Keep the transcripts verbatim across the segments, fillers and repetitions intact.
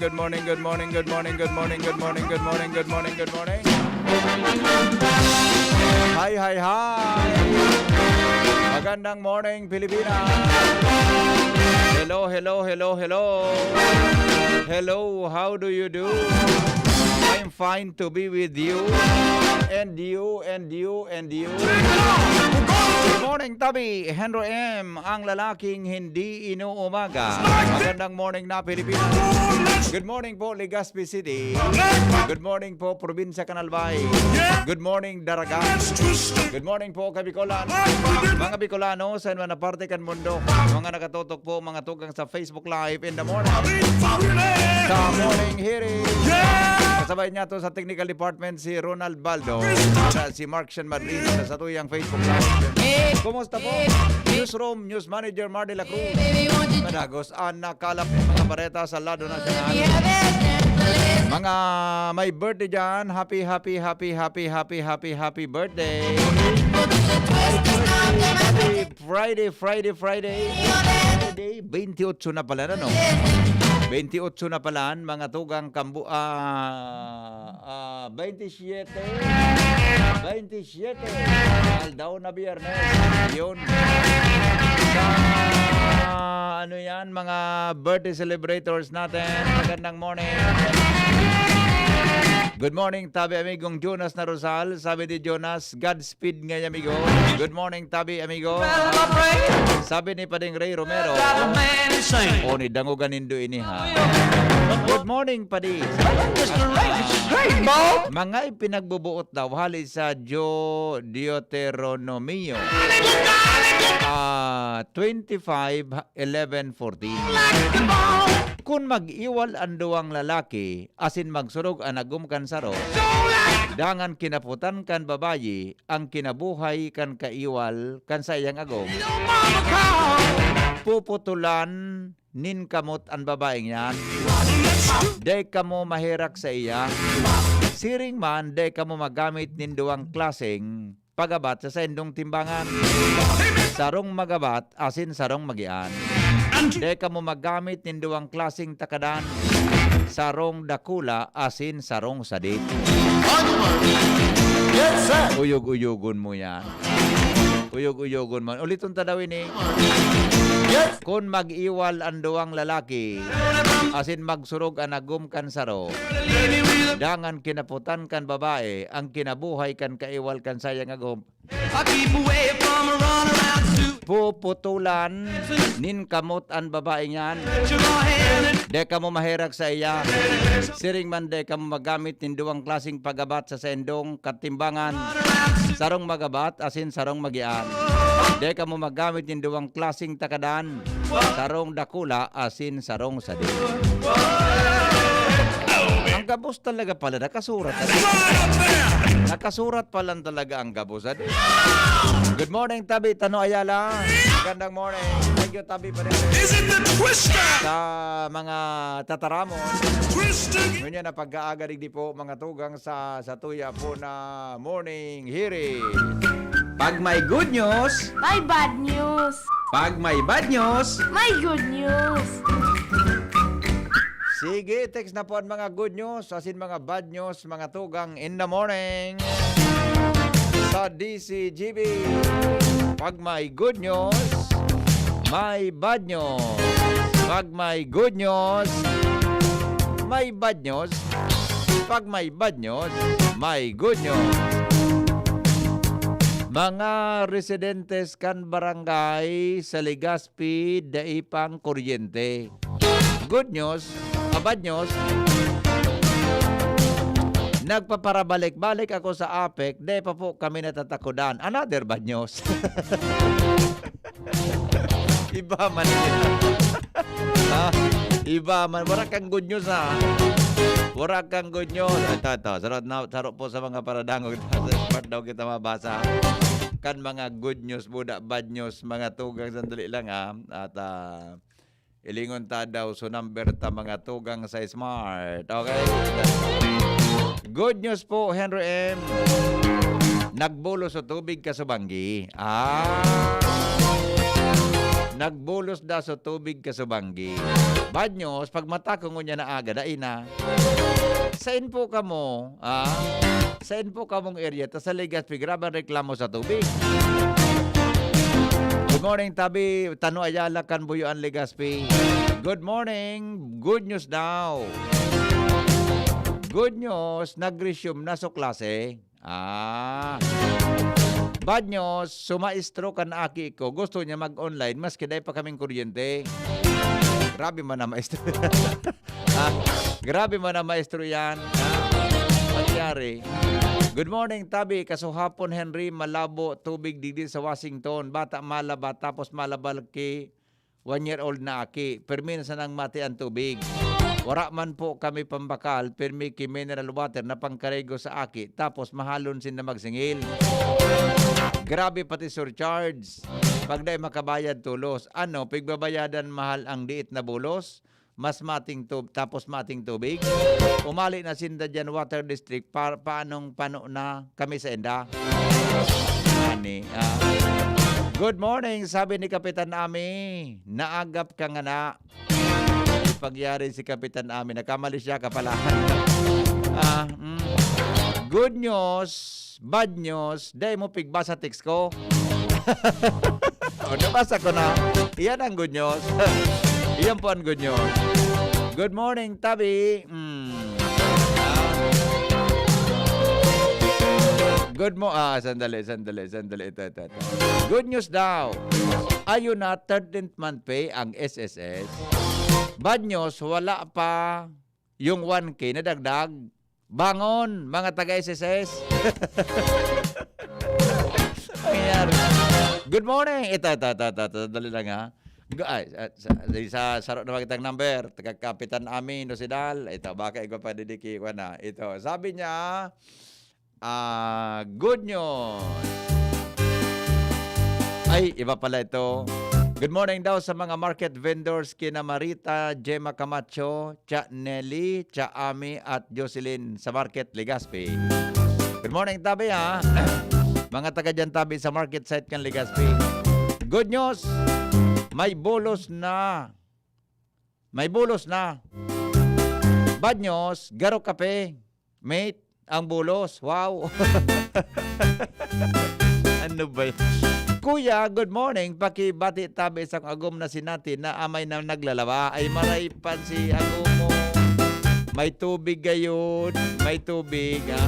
good morning, good morning, good morning, good morning, good morning, good morning, good morning, good morning. Hi, hi, hi. Magandang morning, Pilipinas. Hello, hello, hello, hello. Hello, how do you do? I'm fine to be with you. And you, and you, and you. Good morning, Tabi. Henry M, ang lalaking hindi inuumaga. Magandang morning na, Pilipinas. Good morning po, Legazpi City. Good morning po, Probinsya Can Albay. Good morning, Daraga. Good morning po, Kabicolan. Mga Bicolano, sa mga parte kan mundo. Mga nakatutok po, mga tugang sa Facebook Live in the morning. Sa morning hearing. Kasabay niya to sa technical department si Ronald Baldo. Sa si Mark Sean Madrid sa satuyang Facebook Live. Kumusta po? Newsroom, News Manager Mardy La Cruz. Madagos ang nakalap ng mga bareta sa lado nasyonal. Mga may birthday dyan, happy, happy, happy, happy, happy, happy, happy birthday. Happy Friday, Friday, Friday. Friday, twenty-eight na pala, ano? Twenty-eight na pala, mga tugang kambu-, ah, ah, twenty-seven. Twenty-seven. Aldaw na Biyernes. Yun. Sa, ano yan, mga birthday celebrators natin. Magandang morning. Good morning, Tabi Amigong Jonas na Rosal. Sabi ni Jonas, Godspeed nga, amigo. Good morning, Tabi Amigo. Sabi ni Pading Ray Romero, o ni dangogan nindo ini, ha? Good morning, Padi. Mga ipinagbubuot daw hali sa Dio-, Deuteronomio, ah, twenty-five, eleven, fourteen. Kun mag-iwal an duwang lalaki, asin magsurog an agom kan saro, dangan kinapotan kan babayi an kinabuhay kan kaiwal kan saiyang agom, puputulan nin kamot an babaeng yan. Dai kamo maherak saiya. Siring man, dai kamo maggamit nin duwang klaseng pagabat sa saindong timbangan. Sarong magabat asin sarong magian. Dai kamo maggamit nin duwang klaseng takadan. Sarong dakula asin sarong sadit. Yes, sir. Uyog-uyogon mo yan. Uyog-uyogon man. Uliton ta daw ini. Yes. Kun mag-iwal an duwang lalaki, asin magsurog an agom kan saro, dangan kinapotan kan babae an kinabuhay kan kaiwal kan saiyang agom, puputulan nin kamot an babaeng yan. Dai kamo maherak saiya. Siring man, dai kamo maggamit nin duwang klaseng pagabat sa saindong katimbangan. Sarong magabat asin sarong magian. Dai kamo maggamit nin duwang klaseng takadan. Sarong dakula asin sarong sadit. Ang gabos talaga pala, nakasurat. Nakasurat pa lang talaga ang gabos, ano? Good morning, Tabi Tano Ayala. Magandang morning. Thank you, Tabi pa rin. Is it the twister? Sa mga tataramon. Twister. Ngunyan na pag-aaga digdi po, mga tugang sa, sa tuya po na morning hearing. Pag may good news, may bad news. Pag may bad news, may good news. Sige, text na po ang mga good news, asin mga bad news, mga tugang in the morning. Sa D C G B, pag may good news, may bad news. Pag may good news, May bad news. Pag may bad news, may good news. Mga residentes kan barangay sa Legazpi, dai pang kuryente. Good news, ah, bad news, nagpaparabalik-balik ako sa APEC, dai pa po kami natatakodan. Another bad news. Iba man yun. Ha? Iba man. Wala kang good news, ha? Wala kang good news. Ito, ito. Sarot na, sarot po sa mga paradangog. Sa smart daw kita mabasa. Kan mga good news, buda, bad news, mga tugang, sandali lang, ha? At, ah, ilingon ta daw, so number ta, mga tugang sa smart. Okay? Good news po, Henry M. Nagbulos o tubig kasubanggi. Ah. Nagbulos da so tubig kasubanggi. Bad news, pag mata ko ngunyan na aga, dai na. Sain po kamo? Ah? Sain po kamong area? Ta sa Legazpi, grabe ang reklamo sa tubig. Good morning, Tabi. Tano Ayala, Kanbuyoan, Legazpi. Good morning. Good news daw. Good news, nag-resume na so klase. Ah. Bad news, so maestro kan aki ko, gusto niya mag-online, maski dai pa kaming kuryente. Grabe man na maestro. Ah, grabe man na maestro yan. Ah, nangyari. Good morning, Tabi. Kasuhapon, Henry, malabo tubig digdi sa Washington. Bata malaba, tapos malaba ki one year old na aki, permi na sanang mati an tubig. Wara man po kami pambakal, permi ki mineral water na pangkarigo sa aki, tapos mahalon sinda magsingil. Grabe pati surcharge. Pag dai makabayad tolos, ano, pigbabayadan mahal ang diit na bulos? Mas mating tub-, tapos mating tubig? Umali na sinda dyan, Water District, pa-, paanong pano na kami sa enda? Ani, ah. Good morning, sabi ni Kapitan Ami. Naagap ka nga na. Pagyari si Kapitan Ami, nagkamali siya, kapalahan. Ah, mm. Good news, bad news, dai mo pigbasa text ko. O, nabasa ko na. Iyan ang good news. Iyan po ang good news. Good morning, Tabi. Mm. Ah. Good mo-, ah, sandali, sandali, sandali. Ito, ito, ito. Good news daw. Ayun na, thirteenth month pay ang S S S. Bad news, wala pa yung one K na dagdag. Bangon, mga taga S S S. Nangyayari. Good morning. Ito, ito, ito, ito, ito. Dali lang, ha. Gu-, ay, sa, sa, sa, sa saro na magandang number, taga Kapitan Ami, Nosidal. Ito, baka ikaw pa, Didiki, kuwan na. Ito, sabi niya, ah, good news. Ay, iba pala ito. Good morning daw sa mga market vendors kina Marita, Gemma Camacho, Cha Nelly, Cha Ami, at Jocelyn sa Market Legazpi. Good morning, Tabi, ha? Mga taga dyan, Tabi, sa market site kan Legazpi. Good news! May bulos na. May bulos na. Bad news, garo kape. Mate, ang bulos. Wow! Ano ba yun? Kuya, good morning. Pakibati tabi sa agom na sinati na amay na naglalawa. Ay, maray pa si agom mo. May tubig gayon. May tubig, ha?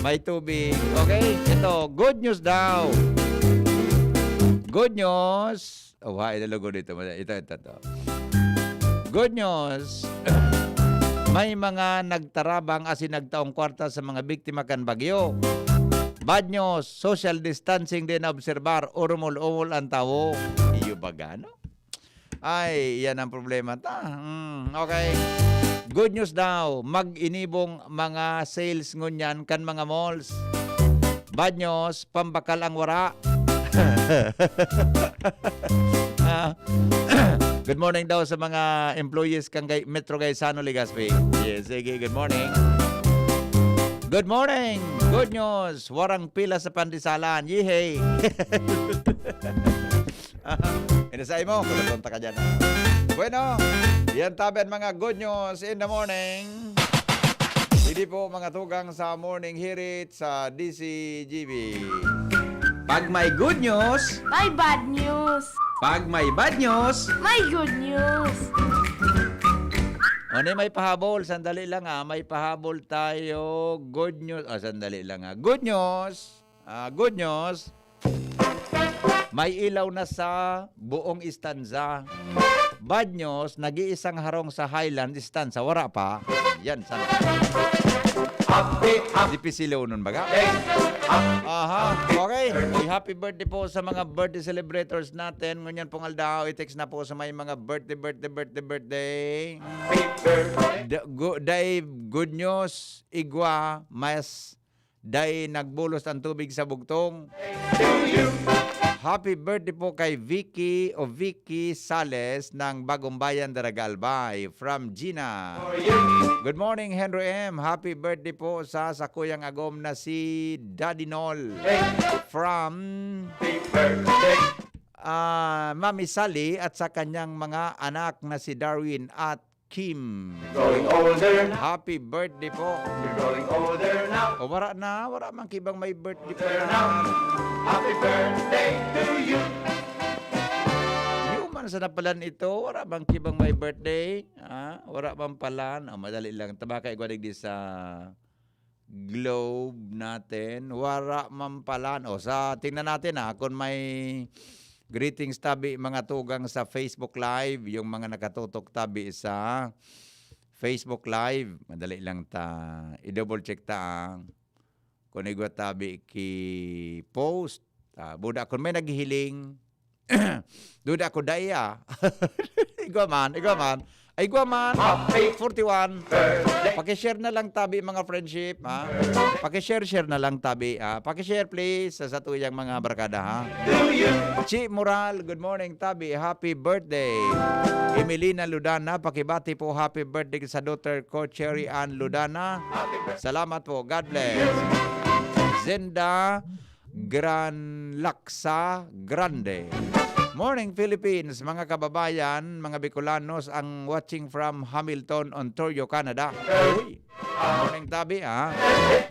May tubig. Okay? Ito, good news daw. Good news. Oh, wa, ito, lugo dito. Ito, ito, ito. Good news. May mga nagtarabang asin nagtaong kwarta sa mga biktima kan bagyo. Bad news, social distancing din na obserbar, urumol-umol ang tawo. Iyo ba gano? Ay, yan ang problema ta. Mm, okay. Good news daw, mag-inibong mga sales ngunyan kan mga malls. Bad news, pambakal ang wara. Ah, good morning daw sa mga employees kan Gai-, Metro Gaisano, Legazpi. Yes, sige, good morning. Good morning! Good news! Warang pila sa pandesalan. Yehey! Inasay mo, kung napunta ka dyan, ah. Bueno, yan tabi ang mga good news in the morning. Hindi po mga tugang sa Morning Hirit sa D C G B. Pag may good news, May bad news. Pag may bad news, May good news. Ano yung may pahabol? Sandali lang, ah. May pahabol tayo. Good news. Ah, sandali lang, ah. Good news. Ah, good news. May ilaw na sa buong istanza. Bad news, nag-iisang harong sa Highland istanza. Wara pa. Yan, sana. Happy, happy. Di pisilonon baga. Aha. Okay. Ay, happy birthday po sa mga birthday celebrators natin. Ngunyan pong aldaw, i-text na po sa may mga birthday, birthday, birthday, birthday. Happy birthday. Da-, gu-, dai, good news, igwa, mas dai nagbulos ang tubig sa bugtong. Happy birthday po kay Vicky o Vicky Sales ng Bagong Bayan, Daraga, Albay. From Gina. Good morning, Henry M. Happy birthday po sa sakuyang agom na si Daddy Nol. From, ah, Mami Sally at sa kanyang mga anak na si Darwin at Kim. Growing older now. Happy birthday po. You're growing older now. O, wara na, wara man kibang may birthday pa. Older now. Happy birthday to you. Yung man sa napalan ito, wara man kibang may birthday. Ah, wara man palan. O, madali lang. Tabaka igwa digdi sa globe natin. Wara man palan. O, sa, tingnan natin, ah, kung may greetings tabi, mga tugang sa Facebook Live, yung mga nakatutok tabi sa Facebook Live. Madali lang ta, i-double check ta, ah. Kung igwa tabi ki post, ah, buda, kung may naghihiling, duda ko daya. Igwa man, igwa man. Ay, igwa man. Happy forty-one. Birthday. Pakishare na lang tabi, mga friendship, ha? Pakishare, share na lang tabi, ha? Pakishare, please, sa satuyang mga barkada, ha? Do you? Chi Moral, good morning, tabi. Happy birthday. Emelina Ludana, pakibati po, happy birthday sa daughter ko, Cherry Ann Ludana. Salamat po. God bless. Zenda Gran Laksa Grande. Morning, Philippines, mga kababayan, mga Bicolanos, ang watching from Hamilton, Ontario, Canada. Uy, morning, tabi, ha?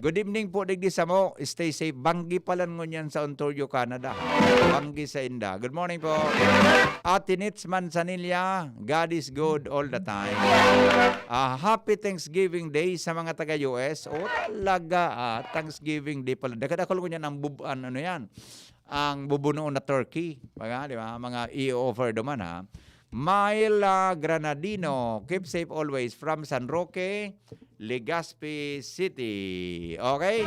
Good evening po digdi samo. Stay safe. Banggi palan ngunyan sa Ontario, Canada. Banggi sa inda. Good morning po. Ate Nits Manzanilla, God is good all the time. Ah, happy Thanksgiving Day sa mga taga U S. O, talaga, ah, Thanksgiving Day pala. Dakadakol ko niyan ang bub-, an-, ano yan, ang bubunoon na turkey. Mga, di ba? Mga i-offer naman, ha? Myla Granadino, keep safe always from San Roque, Legazpi City. Okay?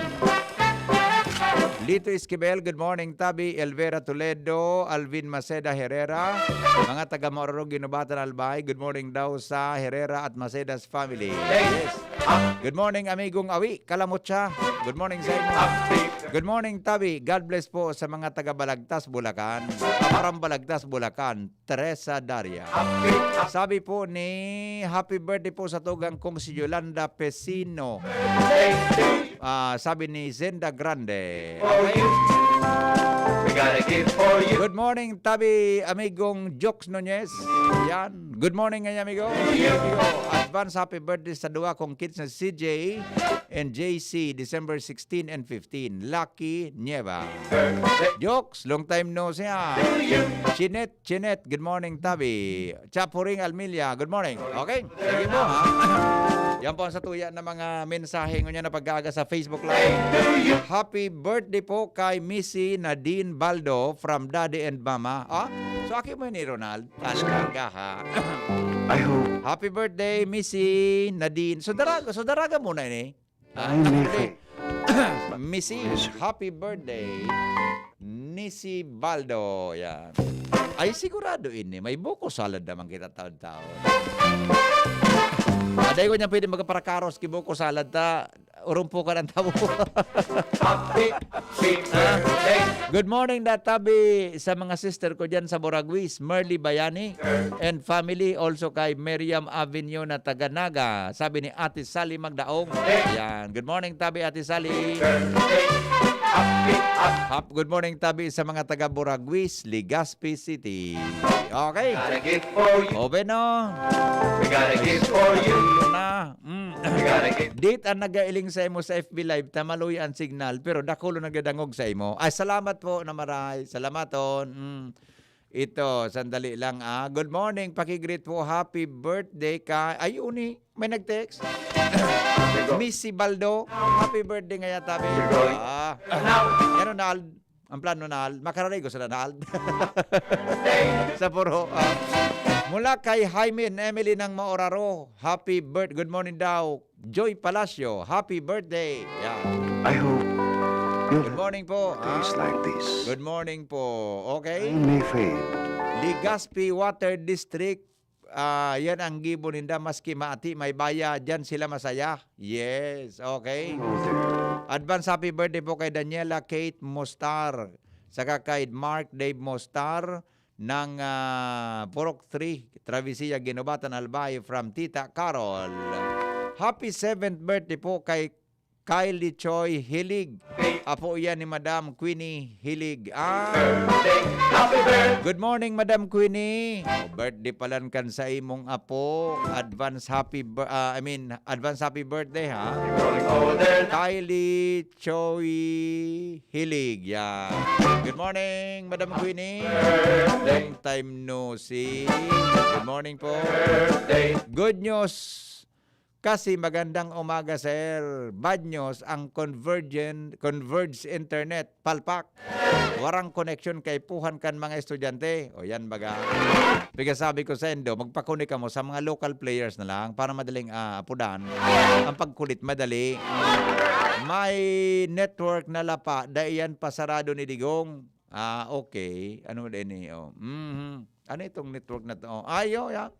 Lito Esquivel, good morning, tabi. Elvira Toledo, Alvin Maceda Herrera, mga taga Maurog, Guinobatan, Albay, good morning daw sa Herrera at Maceda's family. Yes. Good morning, amigong Awi, Kalamutsa. Good morning sa inyo. Good morning, tabi. God bless po sa mga taga Balagtas, Bulacan. Parang Balagtas, Bulacan. Teresa Daria. Sabi po ni, happy birthday po sa tugang kong si Yolanda Pesino. Ah, sabi ni Zenda Grande. Okay. We got a gift for you. Good morning, tabi, amigong Jokes Nunez. Yan. Good morning, ngayon, amigo. Amigo. Advance happy birthday sa duwa kong kids na C J and J C, December sixteen and fifteen. Lucky Nieva. Jokes, long time no siya. Chinet, Chinet, good morning, tabi. Chapuring Almilia, good morning. Okay, sige po, ha? Yan po ang satuya na mga mensahe ngunyan na pag-aaga sa Facebook Live. Happy birthday po kay Missy Nadine Baldo from Daddy and Mama. Ah? So, aki mo ni Ronald? Talaga, ha? I hope. Happy birthday, Missy Nadine. So, daraga, so, daraga muna ini. Ah, I may actually, forget. Missy, happy birthday, Nisi Baldo. Yan. Ay, sigurado ini. May buko salad naman kita taon-taon. Aday ko niya pwede magparakaros ki buko salad ta. Urumpukan ang tabo. Happy, happy birthday. Good morning, da tabi, sa mga sister ko dyan sa Boragwis, Merly Bayani and family, also kay Miriam Avenue na taga Naga. Sabi ni Ate Sally Magdaong. Yan. Good morning, tabi, Ate Sally. Happy, happy. Hap-, good morning, tabi, sa mga taga Boragwis, Legazpi City. Okay. Got a gift for you. Open, no? We got a gift for you. Na. Mm. We got a gift. Dit ang nagailing sa imo sa F B Live, ta maluya an signal, pero dakulo nagdadangog sa imo. Ay, salamat po na maray. Salamaton. Mm. Ito, sandali lang, ah. Good morning, paki-greet po. Happy birthday ka. Ay, uni, may nag-text. Miss Sibaldo, happy birthday ngaya, tabi. Ah, ano na, Al-, ang plano na, Al-, makararigo sila na, Al-, sa puro, ah. Mula kay Jaime and Emily ng Maoraro, happy birth-, good morning daw. Joy Palacio, happy birthday. Yan. I hope your Good morning po. days Ah, like this good morning po. Okay? may fade. Legazpi Water District. Ah, yan ang gibo ninda, maski maati may baya, diyan sila masaya. Yes, okay. Older. Advance happy birthday po kay Daniela Kate Mostar, saka kay Mark Dave Mostar ng ah, Purok three, Travesía, Guinobatan, Albay, from Tita Carol. Happy seventh birthday po kay Kylie Choi Hilig. Apo yan ni Madam Queenie Hilig. Ah, Happy birthday, good morning, Madam Queenie. Oh, birthday palan kan sa imong apo. Advance happy bir- ah, I mean, advance happy birthday, ha. Rolling over. Kylie Choi Hilig. Yan. Good morning, Madam Queenie. Long time no see. Good morning po. Birthday. Good news. Kasi magandang umaga, sir. Bad news, ang convergent, converged internet, palpak. Warang connection kaipuhan kan mga estudyante. O yan, baga. Piga sabi ko sa Indo, magpakuni kamo sa mga local players na lang para madaling ah, apudan. Ang pagkulit, madali. May network na lapa, dai yan pasarado ni Digong. Ah, okay. Ano din eh, oh. Mhm. Ano itong network na to? Oh, ayo, ya.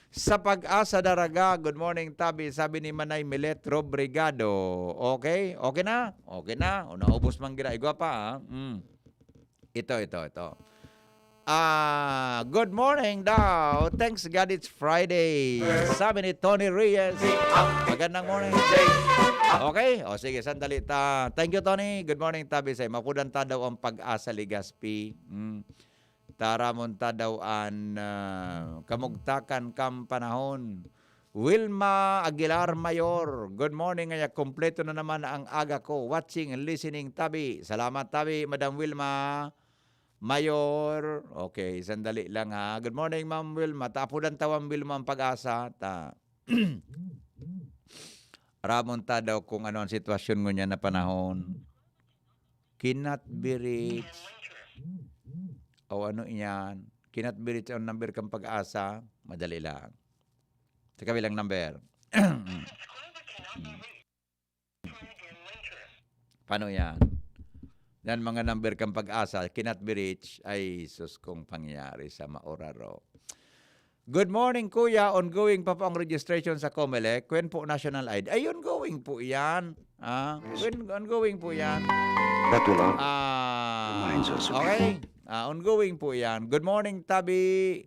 Sa Pag-asa Daraga, good morning, Tabi. Sabi ni Manay Milet Robrigado. Okay? Okay na? Okay na. O, naubos man gira. Igwa pa, ha? Mm. Ito, ito, ito. Ah, good morning daw. Thanks God it's Friday. Sabi ni Tony Reyes. Magandang morning. Okay? O sige, sandali ta. Thank you, Tony. Good morning, Tabi. Say, mapudan ta daw ang Pag-asa Legazpi. Mm. Taramon ta daw an ah, kamugtakan kan panahon. Wilma Aguilar Mayor, good morning. Ngaya, kompleto na naman ang aga ko. Watching and listening, Tabi. Salamat, Tabi, Madam Wilma Mayor. Okay, sandali lang, ha. Good morning, Ma'am Wilma. Tapudan tawan Wilma ang Pag-asa. Ta. Ramon ta daw kung ano ang sitwasyon ngunyan na panahon. Cannot be reached. O ano iyan? Cannot be reached ang number kan Pag-asa. Madali lang. Sa kabilang number. Paano yan? Yan mga number kan Pag-asa, cannot be reached. Ay, sus kong pangyari sa maoraro. Good morning, Kuya. Ongoing pa po ang registration sa Comelec. Kwen po national I D. Ay, ongoing po yan. Ah, kwen, ongoing po yan. That will all Ah, Reminds us of okay. Ah, ongoing po yan. Good morning, Tabi.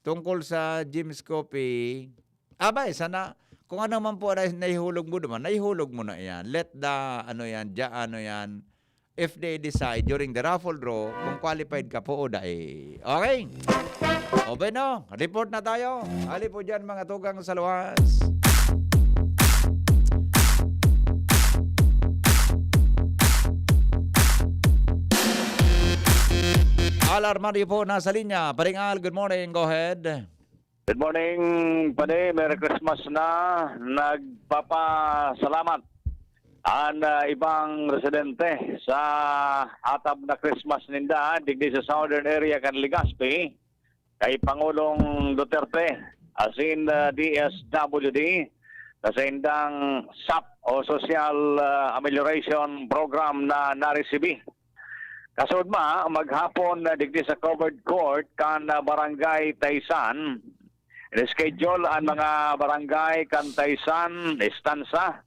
Tungkol sa Jim's Coffee. Abay, sana, kung ano man po na naihulog mo naman, naihulog mo na yan. Let the, ano yan, dya, ano yan, F D A decide during the raffle draw kung qualified ka po o dai. Okay? O bueno, report na tayo. Ali po dyan, mga tugang sa luwas. Al Armario po nasa linya. Paring Al, good morning. Go ahead. Good morning, Padi. Merry Christmas na. Nagpapasalamat an ah, ibang residente sa atab na Christmas ninda digdi sa southern area kan Legazpi kay Pangulong Duterte asin ah, D S W D na sa indang sap o Social ah, Amelioration Program na naresibi. Kasudma, maghapon na digdi sa covered court kan ah, Barangay Taysan. Schedule an mga barangay kan Taysan, Estansa,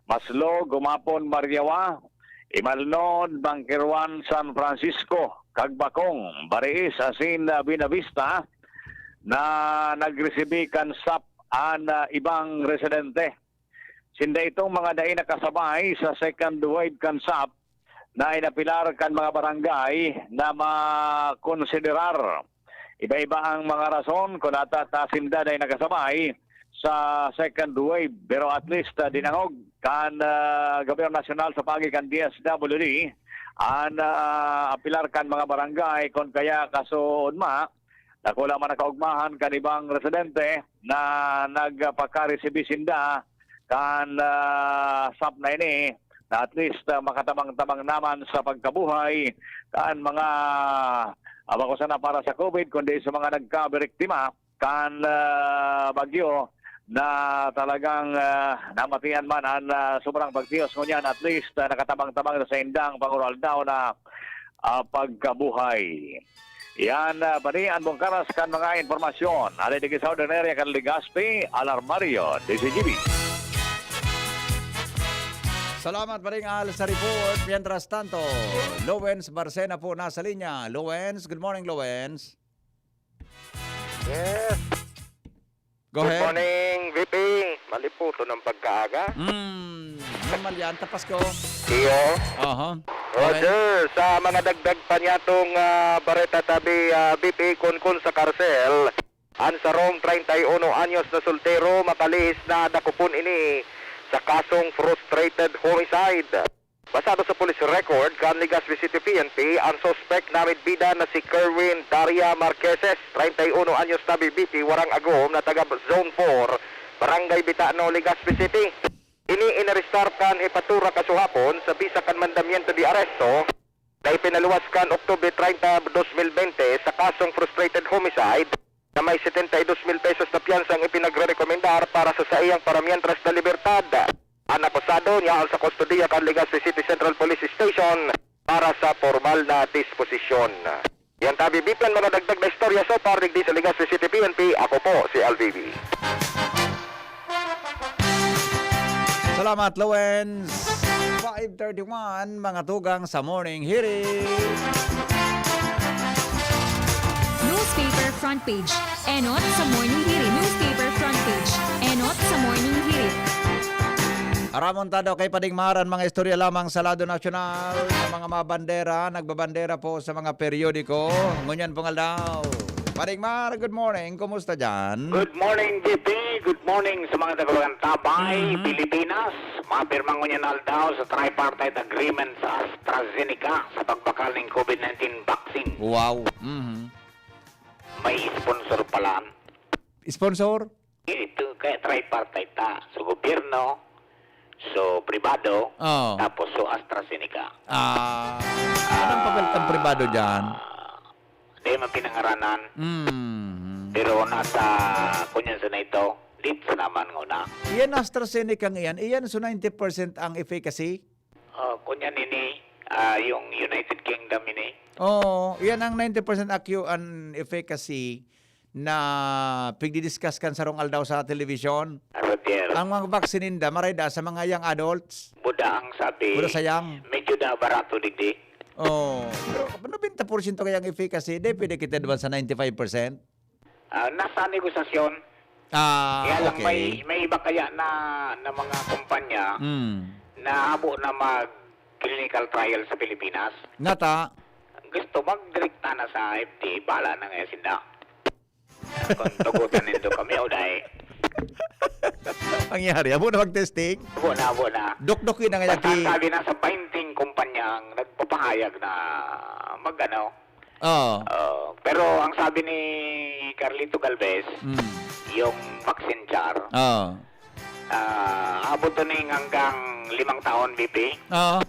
Maslog, Gumapon, Mariawa, Imalnod, Bangkirwan, San Francisco, Kagbakong, Bariis, asin ah, Buenavista na nagresibi kan sap an ah, ibang residente. Sinda itong mga dai nakasabay sa second wave kan sap na inapilar kan mga barangay na makonsiderar. Iba-iba ang mga rason kung ata ta sinda dai nakasabay sa second wave, pero at least ah, dinangog kan ah, gobyerno nasyonal sa pagi kan D S W D an ah, apilar kan mga barangay, kung kaya kasuodma Dakula man ang kaugmahan kan ibang residente na nagpakaresibi sinda kan, ah, S A P na ini, na at least, ah, makatabang-tabang naman sa pagkabuhay kan mga, ah, bako sana para sa COVID, kundi sa mga nagkabiktima kan, ah, bagyo na talagang, ah, namatian man an, ah, sobrang pagtiyos. Ngunyan, at least, ah, nakatabang-tabang na sa indang panguraldaw na, ah, pagkabuhay. Yan, ah, pani an bungkaras kan mga impormasyon. Ari digdi sa Ordinaria kan Legazpi, Alarmario, D Z G B. Salamat, Paring Al, sa report. Mientras tanto, Lowens Barcena po nasa linya. Lowens, good morning, Lowens. Yes. Go Good ahead. Morning, V P. Maliputo ng pagkaaga. Mm, normal yan. Tapas ko. Iyo. Aha. Go ahead. Roger, sa mga dagdag pa niyatong, ah, bareta tabi, ah, V P, kunkun sa karsel, an sarong treinta y uno anyos na soltero makalihis na dakopon ini sa kasong frustrated homicide. Basado sa police record kan Legazpi City P N P, ang suspek na may bida na si Kerwin Daria Marqueses, treinta y uno anyos na bibiti, warang agom, na taga Zone four, Barangay Bitano, Legazpi City. Ini inarestar kan Hepatura kasuhapon sa bisa kan mandamiento de aresto na ipinaluwas kan Oktubre treinta, dos mil bente sa kasong frustrated homicide na may setenta y dos mil pesos na piyansa ang ipinagrerekomendar para sa saiyang paramientras na libertad. An akusado nyaon sa kustodiya kan Legazpi City Central Police Station para sa pormal na disposisyon. Yan tabi, V P, an mga dagdag na istorya so far digdi sa Legazpi City P N P. Ako po si L V B. Salamat, Lowens. Five thirty-one, mga tugang sa Morning Hirit. Newspaper front page. Enot sa Morning Hirit. Newspaper front page. Enot sa Morning Hirit. Aramon ta daw kay pading maaran mga istorya lamang sa lado nasyonal, sa mga mabandera, nagbabandera po sa mga periodiko. Ngunyan pong aldaw. Pading Mar, good morning. Kumusta dyan? Good morning, V P. Good morning sa mga taga-Tabay, Mhm. Pilipinas. Mapirma ngunyan aldaw sa tripartite agreement sa AstraZeneca sa pagbakal ning COVID nineteen vaccine. Wow. Mhm. May sponsor pala. Sponsor? Ito, kaya tripartite ta. So, gobyerno, so, pribado, Oo. tapos so, AstraZeneca. Ah, anong papel ng pribado dyan? Di man pinangaranan. Mm. Pero nasa, kunyan sa na ito, leads naman nguna. Iyan AstraZeneca nga iyan, iyan so ninety percent ang efficacy? Oh, kunyan ini, ah, yung United Kingdom ini. Oo, iyan ang ninety percent acu-, an efficacy na pigdi-discuss kan sarong aldaw sa telebisyon. Roger. Ang mga vaccine ninda, maray da sa mga young adults. Buda ang sabi, Buda sa young. Medyo da barato digdi. Oh, pero nobenta porsyento kaya ang efficacy, di pwede kita duman sa ninety-five percent? Ah, nasa negosasyon. Ah, Kaya lang okay. may, may iba kaya na, na mga kumpanya Mm. na habo na mag-clinical trial sa Pilipinas. Nata? Gusto magdirekta na sa F D A, bahala na nga sinda. Kung tugutan nindo kami, o dai. Pangyari, abo na mag-testing? Abo na, abo na. Dokdokin na nga Basta yan, Ki. sabi na sa painting kumpanya ang nagpapahayag na mag-ano. Oo. Oo. Pero ang sabi ni Carlito Galvez, Mm. yung vaccine jar, Oo. ah, abot to ning hanggang limang taon, V P. Oo.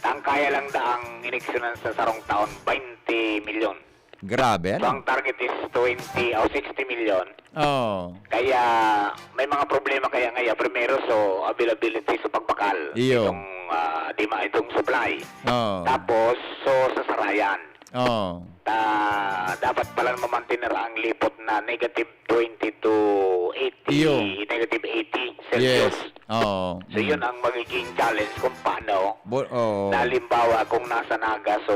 Ang kaya lang daang ineksyonan sa sarong taon, twenty milyon. Grabe, So, ano? ang target is twenty o sixty milyon. Oo. Kaya may mga problema kaya ngayon. Primero, so, availability sa pagbakal. Iyo. Itong, ah, di ma-, itong supply. Oo. Tapos, so, sa sarayan. Oo. Ta-, dapat pala mamantener ang lipot na negative twenty to eighty, Iyo. negative eighty Celsius. Yes. Oo. So, Mm. yun ang magiging challenge kung paano. Bo-, oo. Na halimbawa, kung nasa Naga, so,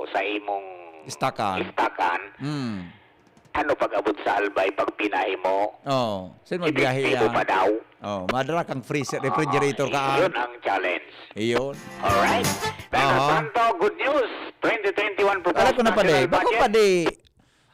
sa imong Istakan. istakan, Mm. ano pag-abot sa Albay, pag pinahi mo, Oo. Saan mo biyahe epektibo yan? pa daw? Oh, madala kang freezer, refrigerator ka, ah. Yun ang challenge. Iyon. Alright. Pero Aha. Santo, good news. Twenty twenty-one Alam ko na proposed pala, eh. national Bako budget. pa di,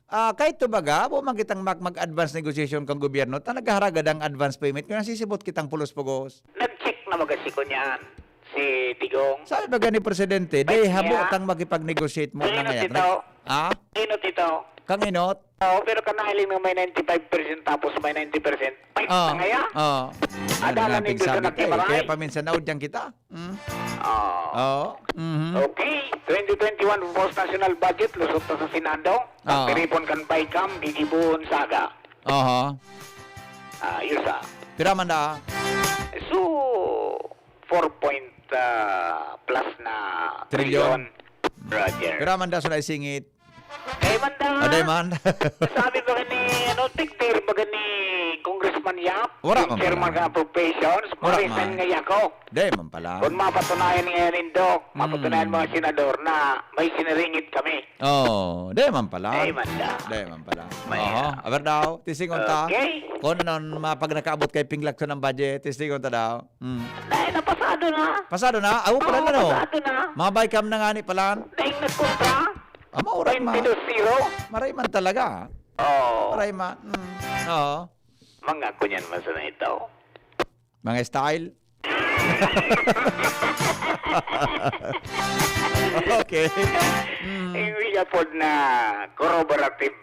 ah, kahit to baga, abo man kitang mag-, mag-advance negotiation kang gobyerno, ta naghaharagad ang advance payment, kung nasisibot kitang pulos-pugos. Nag-check na magasi ko niyan, si Digong. Sabi ba gani, Presidente, Ay, di habo niya. tang makipag-negotiate mo Sino na ngayon? tito? Ha? Sino tito? Kang inot? Oo, pero kan nahiling na may ninety-five percent tapos may ninety percent. Ay, Oo. Nangaya? Oo. Ano Adalan nga, nindo sa pinsabit ka eh. Nagkimaray? Kaya paminsan na udyang kita. Mm. Oo. Oo. Mhm. Okay, twenty twenty-one proposed national budget, lusot na sa Senado. Oo. Pagtiripon kan BICAM, gigibohon saga. Aha. Ayos, ah. Pira man da? So, four point, ah, plus na Trilyon. Trilyon. Roger. Pira man da sa naisingit? Dai man da. Ah, dai man. Sabi ba ni, ano, tigtir ba ni Congressman Yap? Wala man Chairman pala. Ka appropriations, Wala marisan man. Nga yako. Dai man pala. Kung mapatunayan niya nindo, Mm. mapatunayan mga senador na may siniringit kami. Oh, dai man pala. Dai man da. Dai man pala. May, Oho, ah, aber daw, tisingon ta. Okay. Kung ano, mapag nakaabot kay pinglakson ng budget, tisingon ta daw. Mm. Dai na, pasado na. Pasado na? Aw, pala Oo, na, no? Pasado na. Mga BICAM na nga ni pala. Dai nagkontra. Ah, maurag ma- Twenty-two zero. Maray man talaga. Oo. Maray man. Mm. Oo. Mga kunyan man sana ito. Mga style. Okay. Mm. Yung iya pod na corroborative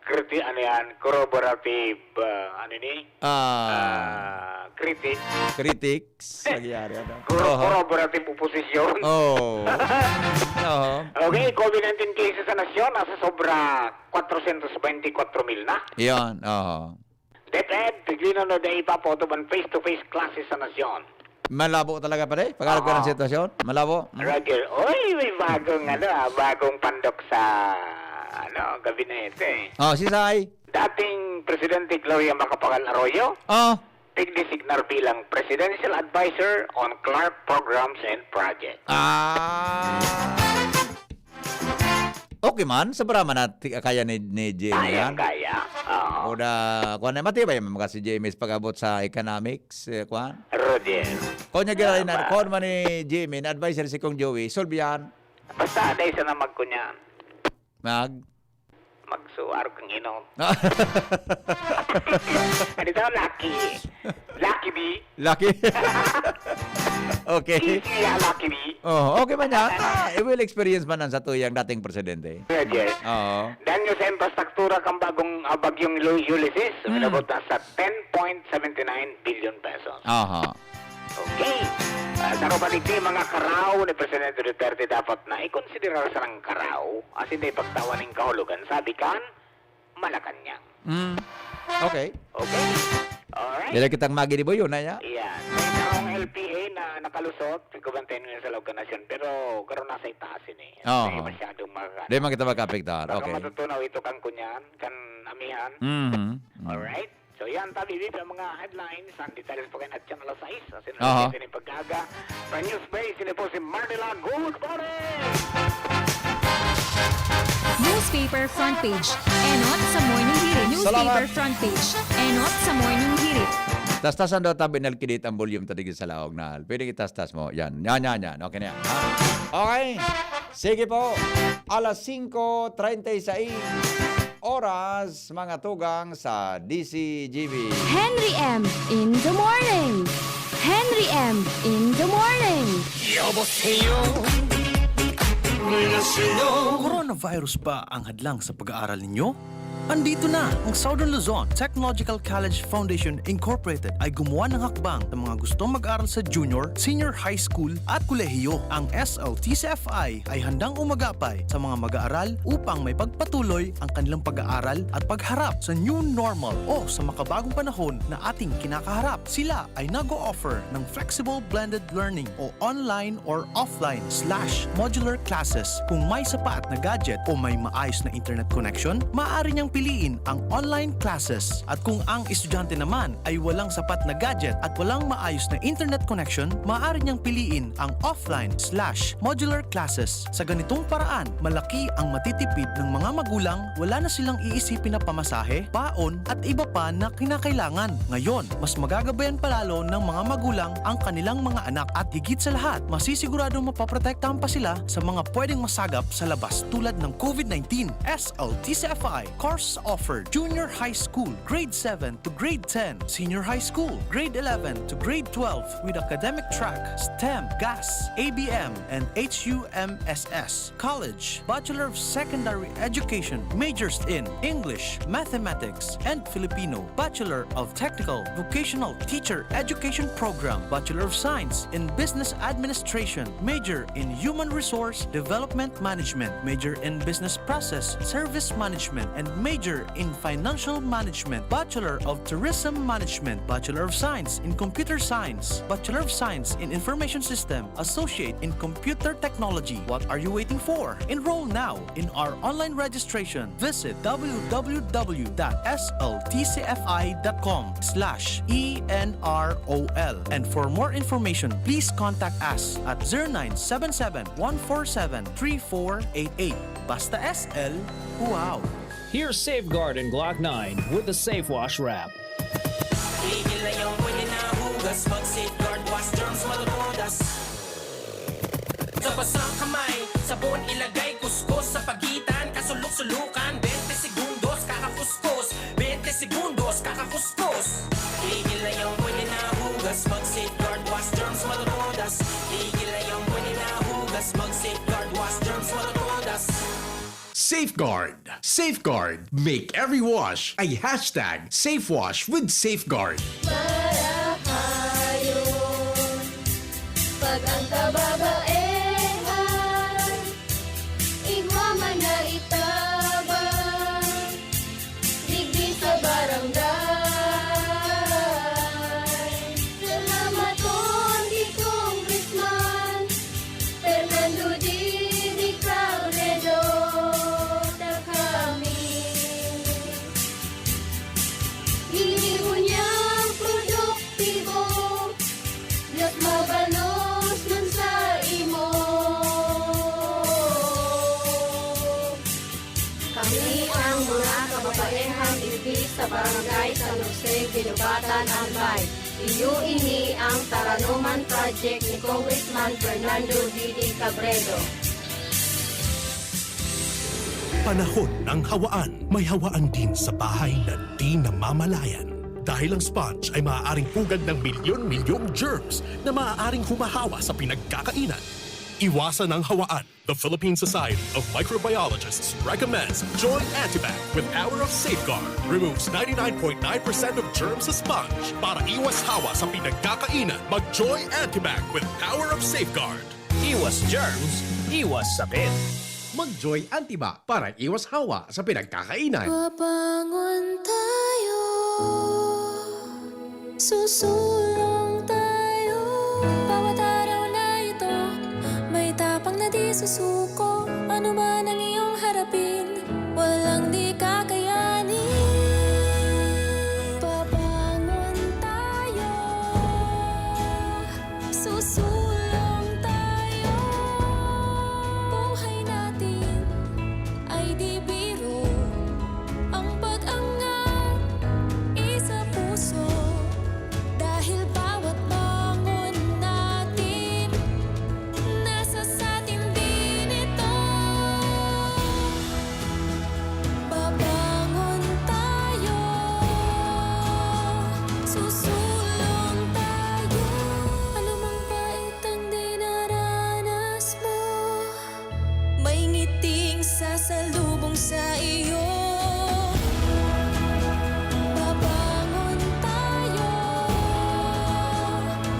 criti-, ano yan, corroborative, ah, ano ni? Ah. Ah, critic. Critics. Nagyari, ano? Corro-, Oho. Corroborative opposition. Oh. Oho. Okay, COVID nineteen cases sa nasyon, nasa sobra kwatrosyentos benti kwatro mil na. Yan, oho. DepEd, tiglino na dai pa pautob an face-to-face classes sa nasyon. Malabo talaga, pare. Pag-arog ka ng Oo. Sitwasyon, malabo. Mm. Roger, oy, may bagong, ano, ah, bagong pandok sa, ano, gabinete. Oh, si Sai? Dating Presidente Gloria Macapagal Arroyo, Oh. tigdesignar bilang Presidential Advisor on Clark Programs and Projects. Ah. Okay man, sobra man na ti-, kaya ni, ni Jimmy Kayang yan. Kaya. Oo. O da, kuwan na, matibay man mga si Jimmy sa pag-abot sa economics, eh, kuwan. Roger. Kuwan niya gira Tama. Na, kuwan man ni Jimmy, na advisor si Kong Joey, solve yan. Basta, dahil sa na magkunyan. Mag? Magsuar kang inom. Ano daw, lucky? Lucky B? Lucky. Okay. Easy, ah, Lucky B. Oh, okay man yan. Ah, eh, well experience man ang satuyang dating presidente. Yes, yes. Oo. Danyo sa infrastruktura kan bagong, ah, bagyong Lu-, Ulysses, Hmm. umabot na sa ten point seventy nine billion pesos. Aha. Okay. Ah, sa kapaligdi, mga karaw ni Presidente Duterte dapat na ikonsiderar sa nang karaw, asin na ipagtawan ning kahulogan, sabi kan Malacañang. Mm. Okay. Okay. Alright. Dili kitang maginibo yun, aya? Yan. May karong L P A na nakalusot, pagkabantayan nyo sa loob ka nasyon, pero karon nasa itaas yun eh. Oo. Hindi masyadong maka- Di man kita makaapektar. Baka Okay. matutunaw ito kan kunyan, kan amihan. Mhm. Mm. Alright. So yan, tabi, Viv, ang mga headlines, ang detalye pa kayo na Channel sais, sa Aha. Sinunod natin yung pag-aga. Sa News Base, sila po si Martela. Good morning! Newspaper front page. Enot sa Morning Hirit. Newspaper Salamat. Front page. Enot sa Morning Hirit. Tastasan daw tabi nalkidit ang volume ta digdi sa laog na. Pwede itastas mo. Yan. Yan, yan, yan. Okay na yan. Ha? Okay. Sige po. Alas singko treinta y seis oras, mga tugang sa D C G B. Henry M in the morning. Henry M in the morning. 여보세요. 안녕하세요. Coronavirus ba ang hadlang sa pag-aaral ninyo? Andito na! Ang Southern Luzon Technological College Foundation Incorporated ay gumawa ng hakbang sa mga gustong mag-aral sa junior, senior high school at kolehiyo. Ang S L T C F I ay handang umagapay sa mga mag-aaral upang may pagpatuloy ang kanilang pag-aaral at pagharap sa new normal o sa makabagong panahon na ating kinakaharap. Sila ay nag-o-offer ng flexible blended learning o online or offline slash modular classes. Kung may sapat na gadget o may maayos na internet connection, maaari niyang piliin ang online classes. At kung ang estudyante naman ay walang sapat na gadget at walang maayos na internet connection, maaari niyang piliin ang offline slash modular classes. Sa ganitong paraan, malaki ang matitipid ng mga magulang, wala na silang iisipin na pamasahe, baon, at iba pa na kinakailangan. Ngayon, mas magagabayan palalo ng mga magulang ang kanilang mga anak at higit sa lahat, masisiguradong mapoprotektahan pa sila sa mga pwedeng masagap sa labas tulad ng COVID nineteen. S L T C F I, Course offered: junior high school, grade seven to grade ten, senior high school, grade eleven to grade twelve, with academic track, STEM, GAS, A B M, and H U M S S. College: Bachelor of Secondary Education, majors in English, Mathematics, and Filipino, Bachelor of Technical Vocational Teacher Education Program, Bachelor of Science in Business Administration, major in Human Resource Development Management, major in Business Process Service Management, and major in Financial Management, Bachelor of Tourism Management, Bachelor of Science in Computer Science, Bachelor of Science in Information System, Associate in Computer Technology. What are you waiting for? Enroll now in our online registration. Visit w w w dot s l t c f i dot com slash e n r o l. And for more information, please contact us at zero nine seven seven, one four seven, three four eight eight. Basta S L, wow! Here's Safeguard and Glock nine with the Safe Wash Wrap. Tigil na yung pwede na hugas. Mag Safeguard Wash Germs, matutudas. Sa basang kamay, sabon ilagay, kuskus sa pagitan, kasulok-sulukan, twenty segundos, kakakuskus, twenty segundos, kakakuskus. Tigil na yung pwede na hugas. Mag Safeguard Wash Germs, matutudas. Tigil na yung pwede na hugas. Mag Safeguard Wash Germs, matutudas. Safeguard. Safeguard. Make every wash a hashtag Safe Wash with Safeguard. Marahayon, pag ang kababaehan, igwa man na itabang, digdi sa barangay. Salamaton ki Congressman Fernando Didi Cabredo, ta kami ginibo niyang produktibo, Diyos mabalos man sa imo. Kami ang mga kababaehan digdi sa Barangay San Jose, Guinobatan, Albay. Iyo ini ang Taranoman Project ni Congressman Fernando Didi Cabredo. Panahon ng hawaan. May hawaan din sa bahay na di namamalayan. Dahil ang sponge ay maaaring pugad ng milyon-milyong germs na maaaring humahawa sa pinagkakainan. Iwasan ang hawaan. The Philippine Society of Microbiologists recommends Joy Antibac with power of Safeguard. Removes ninety-nine point nine percent of germs sa sponge para iwas hawa sa pinagkakainan. Mag Joy Antibac with power of Safeguard. Iwas germs, iwas sakit. Mag Joy Antibac para iwas hawa sa pinagkakainan. Babangon tayo, susulong tayo. Bawat araw na ito, may tapang na di susuko. Ano man ang iyong harapin, walang di kakayanin. Babangon tayo, susulong tayo. Buhay natin ay di biro. Ang pag-angat isa puso, dahil bawat bangon natin nasa satin din ito. Babangon tayo, susulong tayo. Anumang pait ang dinaranas mo, may ngiting sasalubong sa iyo. Babangon tayo,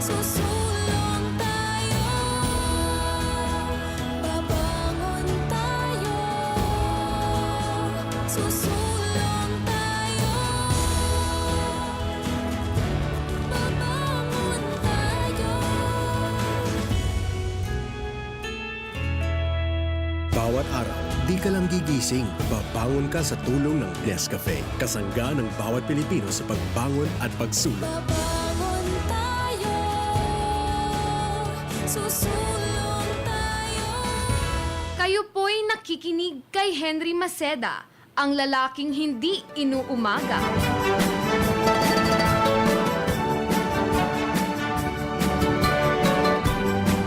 susulong tayo. Babangon tayo, susulong tayo. Babangon tayo. Bawat araw, di ka lang gigising, babangon ka sa tulong ng Nescafe. Kasangga ng bawat Pilipino sa pagbangon at pagsulong. Babangon tayo, susulong tayo. Kayo po'y nakikinig kay Henry Maceda, ang lalaking hindi inuumaga.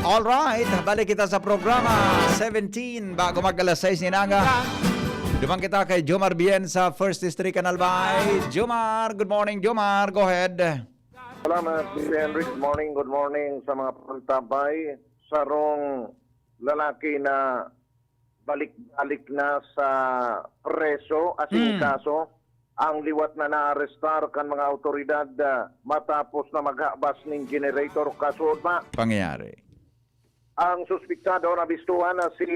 Alright, balik kita sa programa seventeen bago mag alas sais nin aga. Duman kita kay Jomar Bien sa First District, Canal Bay. Jomar, good morning, Jomar. Go ahead. Salamat, Sir Henry. Good morning, good morning sa mga pantabay. Sarong lalaki na balik-balik na sa preso, asin Hmm. kaso, ang liwat na naarestar kan mga awtoridad, ah, matapos na maghabas nin generator. Kaso ba, Pangyayari. ang suspitsado na bistuhan na si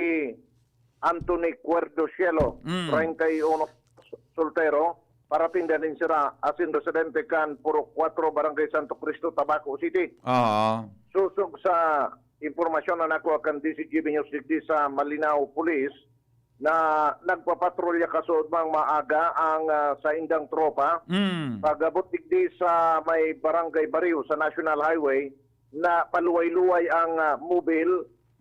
Anthony Cuerdo Cielo, Mm. treinta y uno, soltero, paratinda nin sira, asin residente kan Purok Cuatro, Barangay Santo Cristo, Tabaco City. Oo. Sosog sa impormasyon na nakuha kan D C G B News digdi sa Malinao Police, na nagpapatrolya kasuodmang maaga ang, ah, saindang tropa. Mm. Pag-abot digdi sa may Barangay Barrio sa National Highway, na paluway-luway ang, ah, mobil,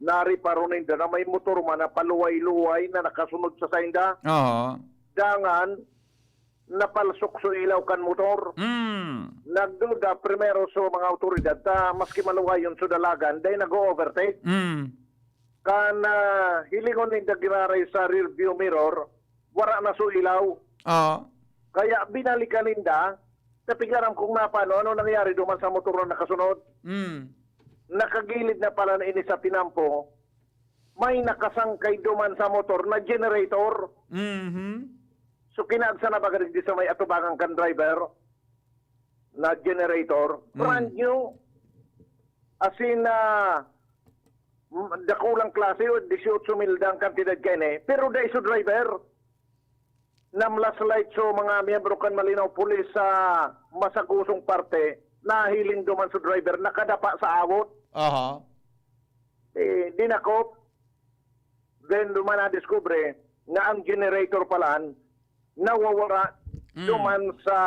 nariparo ninda na may motor man na paluway-luway na nakasunod sa sainda. Oo. Dangan, napalsok so ilaw kan motor. Mm. Nagduda primero so mga awtoridad ta maski maluwayon so dalagan, dai nag-o-overtake. Mm. Kan, ah, hilingon ninda giraray sa rear view mirror, wara na so ilaw. Oo. Kaya binalikan ninda, napigaram kung napano, ano nangyari duman sa motor na nakasunod. Mm. Nakagilid na pala na ini sa tinampo, may nakasangkay duman sa motor na generator. Mhm. So, kinaagsa na baga digdi sa may atubangan kan driver na generator. Mm. Brand new. As in, ah, m- dakulang klase, o, dieciocho mil daang kantidad kaini. Pero dai so driver. Namlashlight so mga miyembro kan Malinao Police sa masagosong parte. Nahiling duman so driver, nakadapa sa awot. Aha. Eh, dinakop. Then, duman nadiskubre na ang generator palan nawawara Mm. duman sa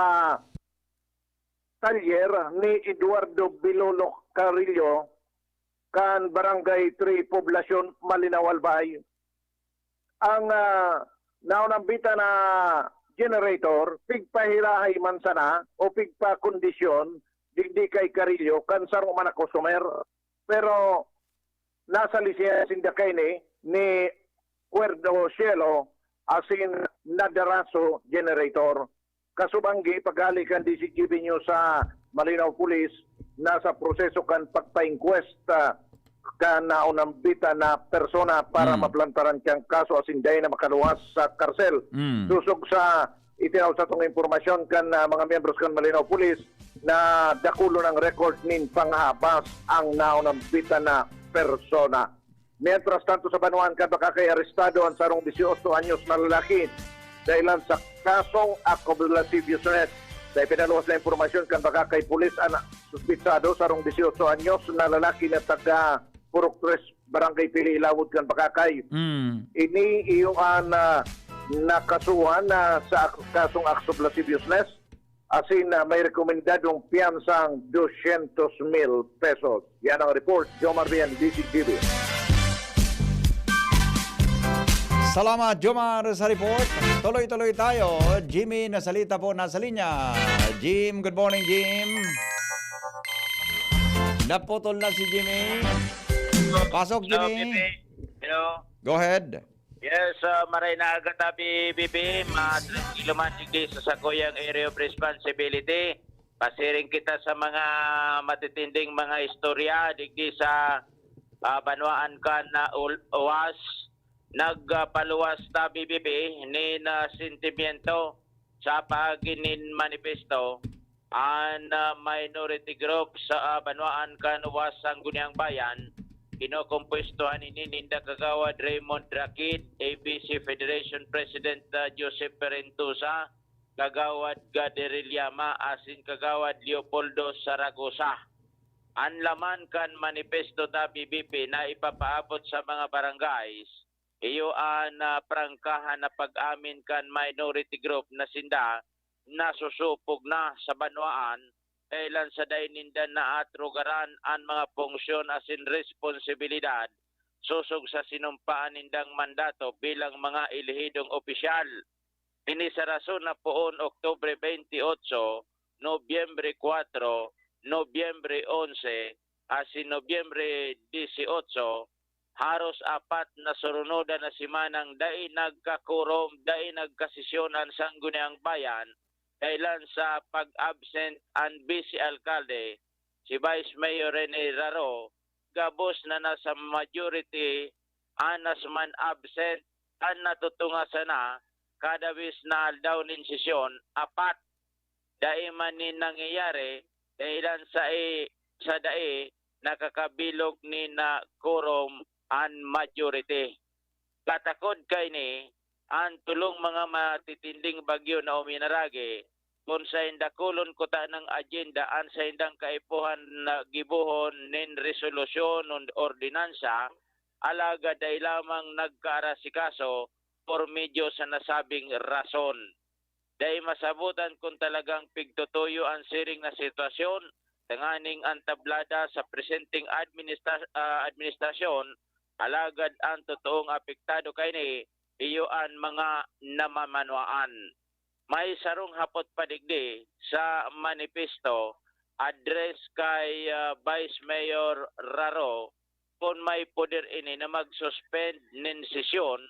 talyer ni Eduardo Bilolo Carrillo kan Barangay three, Poblacion, Malinao, Albay. Ang, ah, naunambitan na generator, pigpahirahay man sana o pigpakondisyon digdi kay Carrillo kan saro man na customer. Pero nasa lisehan sinda kaini ni Cuerdo Cielo asin nadaraso generator. Kasubanggi, paghali kan D C G B News sa Malinao Police, nasa proseso kan pagpa-inquest, ah, kan naunambitan na persona para Mm. maplantaran kiyang kaso asin dai na makaluwas sa karsel. Mm. Sosog sa itinaw satong impormasyon kan, ah, mga miyembros kan Malinao Police, na dakulon ang record nin panghabas ang naunambitan na persona. Mientras tanto, sa banwaan kan Bacacay, arestado ang sarong dieciocho anyos na lalaki dahilan sa kasong ako lasciviousness. Sa ipinaluwas na impormasyon kan Bacacay Police, ang suspitsado, sarong dieciocho anyos na lalaki na taga Purok Tres, Barangay Pili, Ilawod kan Bacacay. Mm. Ini iyo an, ah, nakasuhan na sa ak- kasong acts of lasciviousness, asin, ah, may rekomendadong piyansang dosyentos mil pesos. Yan ang report, Jomar Bien, D C G B. Salamat, Jomar, sa report. Tuloy-tuloy tayo. Jimmy, nasalita po, nasa linya. Jim, good morning, Jim. Naputol na si Jimmy. Pasok, Hello, Jimmy. Bibi. Hello. Go ahead. Yes, uh, maray na aga tabi, Bibi. Matranquilo man digdi sa sakuyang area of responsibility. Pasiring kita sa mga matitinding mga istorya digdi sa, ah, banwaan kan, ah, Ul- Uwas. Nagpaluwas tabi, Bibi, nin, ah, sentimiento sa paagi nin manifesto an, ah, minority group sa, ah, banwaan kan Uwas, Sangguniang Bayan. Kinokompuestohan ini ninda Kagawad Raymond Rakid, A B C Federation President, ah, Joseph Perentosa, Kagawad Gaderil Yama, asin Kagawad Leopoldo Saragosa. An laman kan manifesto tabi, Bibi, na ipapaabot sa mga barangays, iyo an, ah, prangkahan na pag-amin kan minority group na sinda nasusupog na sa banwaan, dahilan sa dai ninda naatrugaran an mga punksyon asin responsibilidad sosog sa sinumpaan nindang mandato bilang mga elehidong opisyal. Ini sa rason na poon Oktubre twenty-eight, Nobyembre kuwatro, Nobyembre onse, asin Nobyembre dieciocho, haros apat na surunodan na semanang dai nagkakorom, dai nagkasesyon an Sangguniang Bayan, dahilan sa pag-absent an Vice Alkalde, si Vice Mayor Rene Raro, gabos na nasa majority, anas man absent, an natutunga sana, kada bes na aldaw nin sesyon, apat. Dai man nin nangyayari, dahilan sa i-, sa dai nakakabilog nin na quorum an majority. Katakod kaini, an tolong mga matitinding bagyo na uminaragi, kun saen dakulon kuta nang agenda an saindang kaipuhan na gibohon nin resolusyon o ordinansa, alagad dai lamang nagkaarasikaso por medyo sa nasabing rason. Dai masabotan kun talagang pigtutuyo an siring na sitwasyon, tanganing an tablada sa presenteng administra-, ah, administrasyon, alagad an totoong apektado kaini iyo an mga namamanwaan. May sarong hapot pa digdi sa manifesto address kay, ah, Vice Mayor Raro kun may poder ini na mag-suspend nin sesyon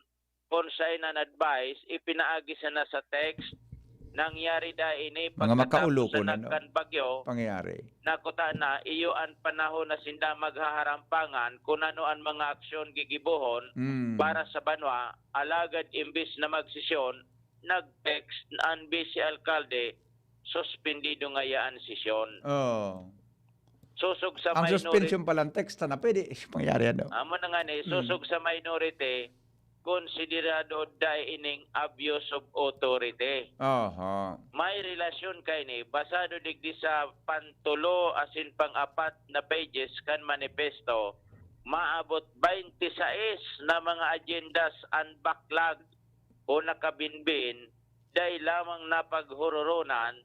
kun saen an advice ipinaagi sana sa text. Nangyari da ini Mga makaulo pagkatapos sa kun ano nagkan bagyo pangyayari. Na kuta na iyo an panahon na sinda maghaharampangan kun ano an mga aksyon gigibohon Mm. para sa banwa, alagad imbis na magsesyon, nag-text an Vice Alkalde, suspendido ngaya an sesyon. Oh. Sosog sa Ang minority suspension palang text na pwede, eh, mangyari ano. Amo na nga ni, Mm. sosog sa minority, konsiderado dai ining abuse of authority. Aha. May relasyon kaini, basado digdi sa pantulo asin pang-apat na pages kan manifesto, maabot twenty-six na mga agendas an baklag o nakabinbin, dai lamang napaghororonan,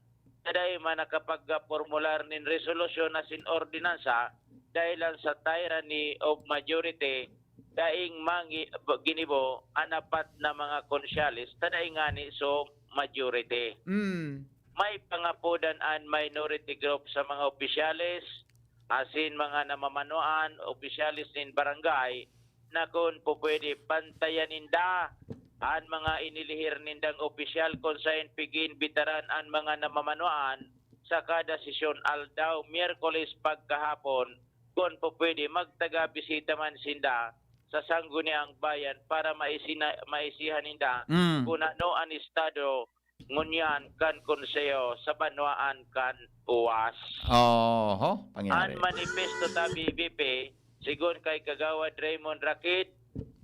na dai man nakapagpormular nin resolusyon asin ordinansa, dahil lang sa tyranny of majority, daing mangi-, ginibo an apat na mga konsyales, ta dai ngani so majority. Mm. May pangapodan an minority group sa mga opisyales, asin mga namamanwaan, opisyales nin barangay, na kun pupwede, pantayan ninda an mga inilihir nindang opisyal kun saen pigiimbitaran an mga namamanwaan sa kada sesyon, aldaw Miyerkules pagkahapon, kun pupwede, magtaga-bisita man sinda sa Sangguniang Bayan para maisina-, maisihan ninda Mm. kun ano an estado ngunyan kan konseho sa banwaan kan Uwas. Oho, pangyari. An manifesto ta, B B P, sigon kay Kagawad Raymond Rakit,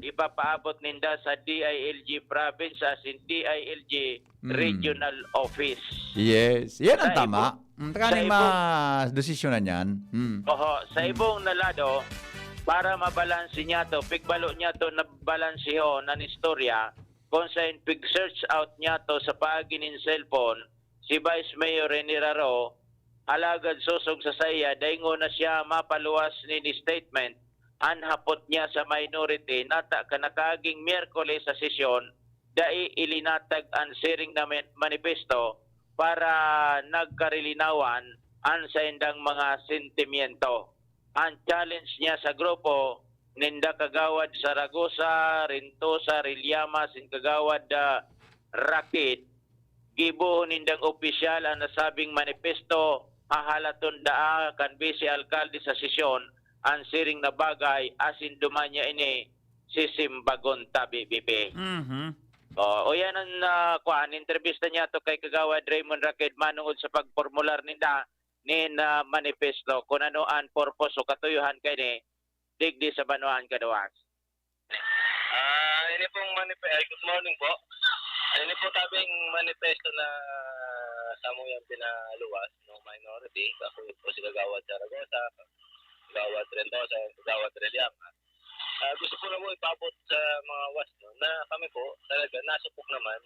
ipapaabot ninda sa D I L G Province asin D I L G Mm. Regional Office. Yes, yan ang Sa tama. ibo-, Mm, sa tanganing ibo- madesisyonan yan. Mm. Oho, sa Mm. ibong na lado, para mabalanse niya to, pigbalo niya to na balansehon an istorya, kun saen pig-search out niya to sa paagi nin cellphone, si Vice Mayor Rene Raro, alagad sosog sa saiya, dai ngona siya mapaluwas nin statement an hapot niya sa minority, nata kan nakaaging Miyerkules sa sesyon, dai ilinatag an siring na men-, manifesto para nagkarilinawan an saindang mga sentimiento. An challenge niya sa grupo ninda Kagawad Zaragoza, Rentosa, Rillama, sin Kagawad, ah, Rakit, gibohon nindang opisyal an nasabing manifesto, hahalaton daa kan Bise Alkalde sa sesyon an siring na bagay, asin duman niya ini sisimbagon ta, B B P. Mhm. Oh, o yan ang, ah, kuwan, entrevista niya to kay Kagawad Raymond Rakit manungod sa pagpormular ninda nin, ah, manifesto, kun ano an purpose o katuyohan kaini digdi sa banwaan kan Uwas. Ah, ini pong manif-, ay, good morning po. Ini po tabing manifesto na samo yan pinaluwas, no, minority. Ako po si Kagawad Zaragoza, Kagawad Rentosa, Kagawad Rillama. Ah, gusto ko na po ipabot sa mga Uwas, no, na kami po talaga nasupok naman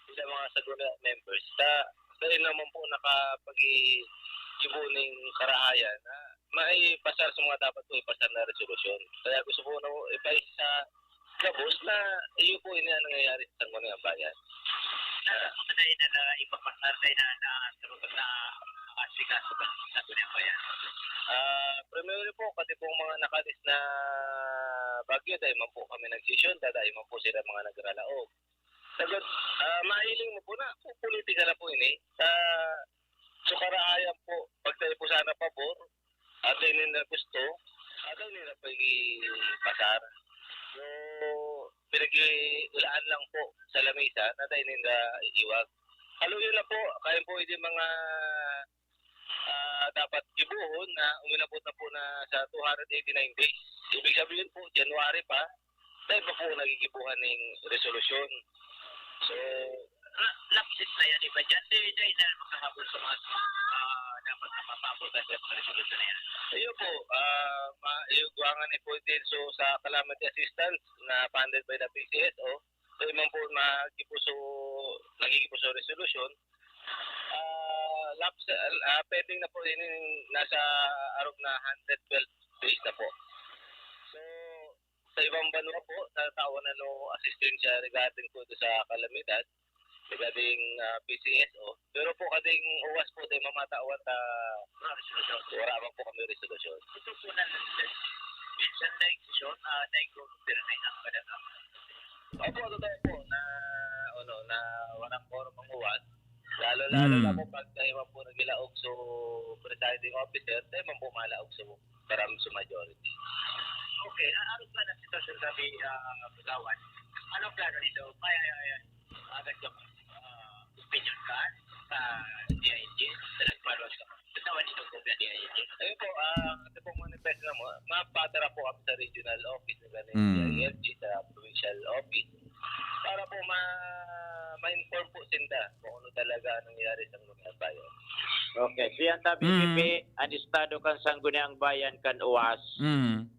bilang mga Sangguniang members sa, dahil naman po nakapag-ibo ning karahayan na maipasar sa mga dapat po ipasar na resolusyon. Kaya gusto ko na po ipaisa sa gabos na iyo po ini ang nangyayari sa Sangguniang Bayan. Sa, sa dahil na, na ipapasar, dahil na, na, na, na, asikaso ba sa Sangguniang Bayan? Ah, primero po, kasi pong mga nakalis na bagyo, dai man po kami nagsisyon, dai man po sila mga nagralaog. Sagot, ah, mahiling mo po na, po, politika na po ini. Sa, so, karahayan po, pag tayo po sana pabor, at yun yung gusto, at yun yung pag-ipasar. So, pinag-iulaan lang po sa lamisa, na tayo nila iiwag. Halo yun na po, kaya po yung mga ah, dapat gibohon na uminabot na po na sa two hundred eighty-nine days. Ibig sabihin po, January pa, dai pa po nagigibohan ning resolusyon. So, Na, lapses na yan, di ba? Diyan, di, di na makahabol sa mga, ah, dapat na mapaabot sa mga resolusyon na yan. Ayun po, ah, ma-, yung duwangan ni po din, so, sa calamity assistance na funded by the P C S O, so, yung po magibo so, nagigibo so resolusyon, ah, laps-, ah, pending na po ini, nasa arog na hundred twelve days na po. So, sa ibang banwa po, natawan na no asistensya regarding po ito sa kalamidad, regarding, ah, P C S O. Pero po, kading uwas po, tayo mamatawan ta, wala man po kami resolusyon. Ito po na, minsan na yung sesyon, ah, na yung pero may ang kadagdag. Opo, totoo po na, ano, na walang quorum ang uwas. Lalo-lalo na Mm. po pag tayo man po naghilaog so presiding officer, tayo man po malaog so karam sa majority. Okay, ah, ano ba na sitwasyon sa bi-, ah, Bulawan? Anong plano nito? May, ay, ay, ay, agad ka, ah, opinion ka sa D I L G? Sa nagpaluwas ka? Sa tawag nito po na D I L G? Ayun po, ah, kasi pong manifesto na mo, mapatara po kami sa regional office na ganun, Mm. D I L G, sa provincial office. Para po ma-, ma-inform po sinda kung ano talaga ang nangyari sa mga bayan. Okay. Siya ang sabi ni Mm. Pipi, ang estado kan Sangguniang Bayan kan uwas. Mm.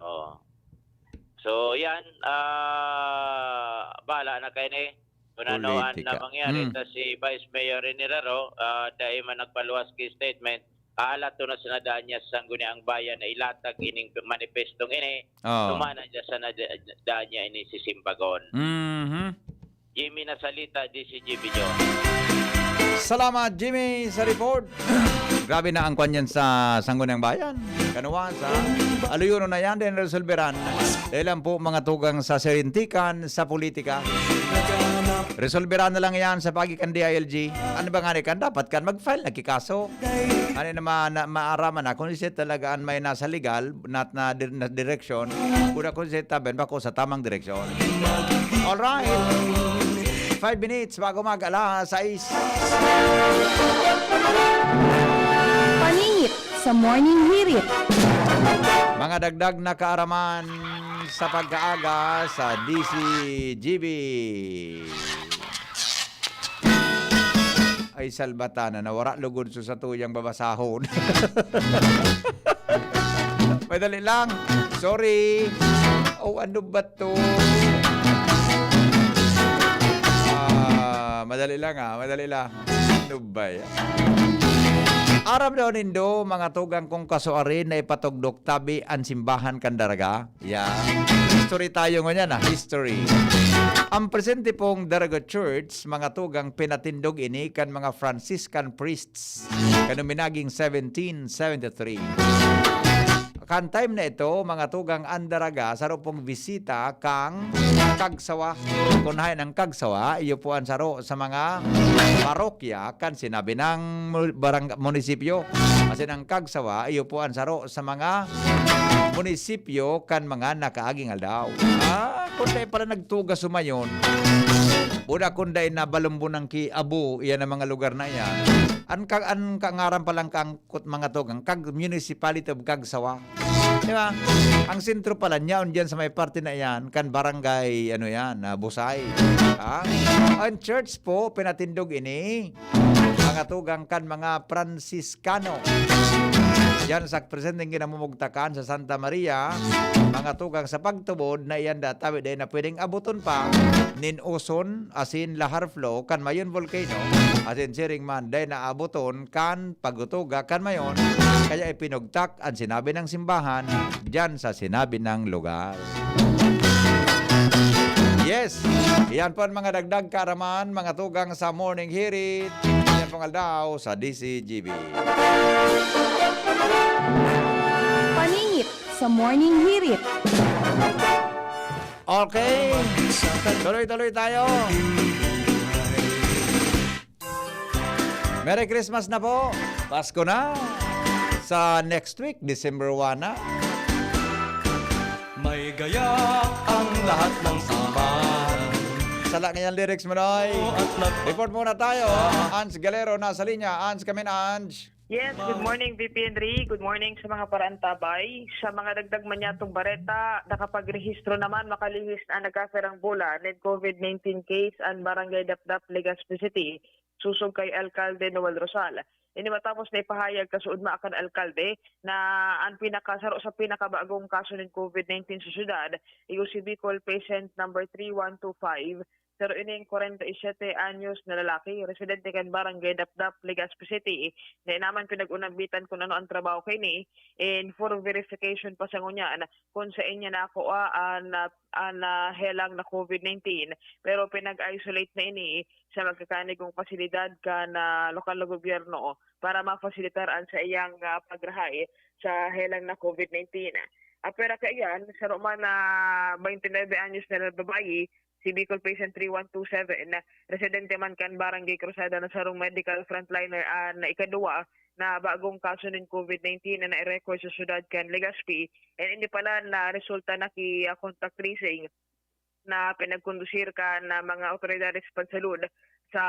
Oo. So, yan, ah, bahala na kayo ni. Kung ano ang Politika. Nangyari, Mm. ta si Vice Mayor Rene Raro, ah, dai man nagpaluwas ki statement, kahalat to na sa nadaan niya sa Sangguniang Bayan na ilatag ining manifestong ini, Oo. Tumana dyan sa nada-, daan niya ini si Simbagon. Mhm. Jimmy Nasalita, D C G B John. Salamat, Jimmy, sa report. Grabe na ang kwan yan sa Sangguniang Bayan. Kanuwasan, aluyonon na yan, din resolveran. Dahil lang po mga tugang sa sirintikan sa politika. Resolveran na lang yan sa pagi kan D I L G. Ano ba nga ni kan? Dapat kan mag-file na ki kaso. Ano naman na maaraman na kung siya talaga ang may nasa legal, na, na, dir-, na direksyon, kung ako siya tabi, bako sa tamang direksyon. Alright. Five minutes bago mag alas sais. Paningit sa Morning Hirit. Mga dagdag na kaaraman sa pagkaaga sa D C G B. Ay, salbata na, nawara lugod sa satuyang babasahon. Madali lang. Sorry. Oh, ano ba to? Ah, madali lang, ah. Madali lang. Ano ba yan? Aram daw nindo, mga tugang kong kasuarin na ipatugdok tabi an simbahan kan Daraga? Yeah. History tayo ngunyan, ah. History. Ang presente pong Daraga Church, mga tugang, pinatindog ini kan mga Franciscan priests kan minaging seventeen seventy-three. Kan time na ito, mga tugang, ang Daraga, saro pong bisita kang Cagsawa. Kun haen ang Cagsawa, iyo po ang saro sa mga parokya kan sinabi ng mu-, barang-, munisipyo. Asin ang Cagsawa, iyo po ang saro sa mga munisipyo kan mga nakaaging aldaw. Ah, kun dai pala nagtuga sumayon, buda kun dai nabalumbunan ki Abu, iyan ang mga lugar na iyan. An ka-, an kangaran pa lang kan kot mga tugang, kag Municipality of Cagsawa. Di ba? Ang sentro pala niya, diyan sa may parte na iyan, kan barangay, ano yan, ah, Busay. Ha? Ang church po, pinatindog ini, mga tugang kan mga Franciscano. Diyan sa presenteng kinamumugtakan sa Santa Maria, mga tugang sa pagtubod na iyan datawi dahil na pwedeng abuton pa nin Oson, asin Lahar Flow, kan Mayon Volcano, asin siring man, dahil naabuton kan pagtutuga kan Mayon, kaya ipinugtak ang sinabi ng simbahan diyan sa sinabi ng lugar. Yes, iyan po ang mga dagdag kaaraman, mga tugang sa Morning Hirit. Yan Aldaw sa D C G B. Paningit sa Morning Hirit. Okay. Tuloy-tuloy tayo. Merry Christmas na po. Pasko na. Sa next week, December one na. May gayak ang lahat ng simbahan. Sala ngayang lyrics mo, Noy. At nag- Report muna tayo. Ans Galero nasa linya. Ans, come in, Ans. Yes, good morning, V P Henry. Good morning sa mga paraantabay. Sa mga dagdag manyatong bareta, nakapagrehistro naman makalihis na nagkakairang bola nin COVID nineteen case an Barangay Dapdap, Legazpi City, sosog kay Alkalde Noel Rosal. Ini matapos na ipahayag kasuodma kan alkalde na an pinakasaro sa pinakabagong kaso nin COVID nineteen sa syudad, iyo si Bicol patient number three one two five, pero ining kwarenta y siyete anyos na lalaki, residente kan Barangay Dapdap, Legazpi City, na inaman pinag-unambitan kung ano ang trabaho kaini, and for verification pa sa ngunyan kung saan niya nakuha an, ah, an, ah, helang na COVID nineteen, pero pinag-isolate na ini sa magkakanigong pasilidad kan, ah, lokal na gobyerno para mafasilitar an saiyang, ah, pagrahay sa helang na COVID nineteen. Apwera kaiyan, saro man na twenty-nine anyos na babayi, si Bicol Patient three one two seven, na residente man kan Barangay Cruzada na sarong medical frontliner, ah, na ikaduwa na bagong kaso nin COVID nineteen na nai-record sa syudad kan Legazpi, and ini pala na resulta na ki, ah, contact tracing na pinagkondusir kan, ah, mga awtoridades pansalud sa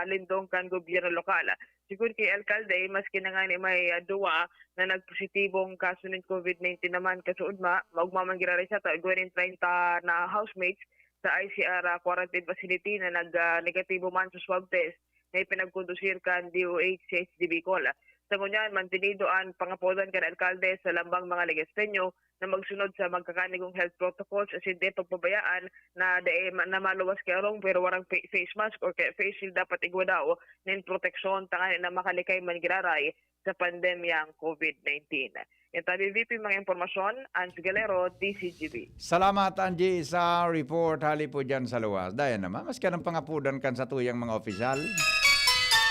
lindong kan gobyerno lokal. Sigon ki alkalde, maski na ngani may, ah, duwa na nagpositibong kaso nin COVID nineteen naman kasuodma, maogma man giraray sata, igwa nin treinta na housemates sa I C R, ah, quarantine facility na nag, ah, negatibo man sa swab test na ipinagkondusir kan D O H C H D Bicol. Sa ngunyan, mantinido an pangapodan kan alkalde sa lambang mga Legazpeño na magsunod sa magkakanigong health protocols asin dai pagpabayaan na dai ma-, na maluwas ki harong pero warang fa-, face mask or kaya face shield dapat igwa daw nin proteksyon tanganing na makalikay man giraray sa pandemyang COVID nineteen. Yan tabi, V P, mga impormasyon, Ange Galero, D C G B. Salamat, Angie, sa report. Hali po dyan sa luwas. Dayan naman, maski anong pangapudan kan sa tuyang mga opisyal.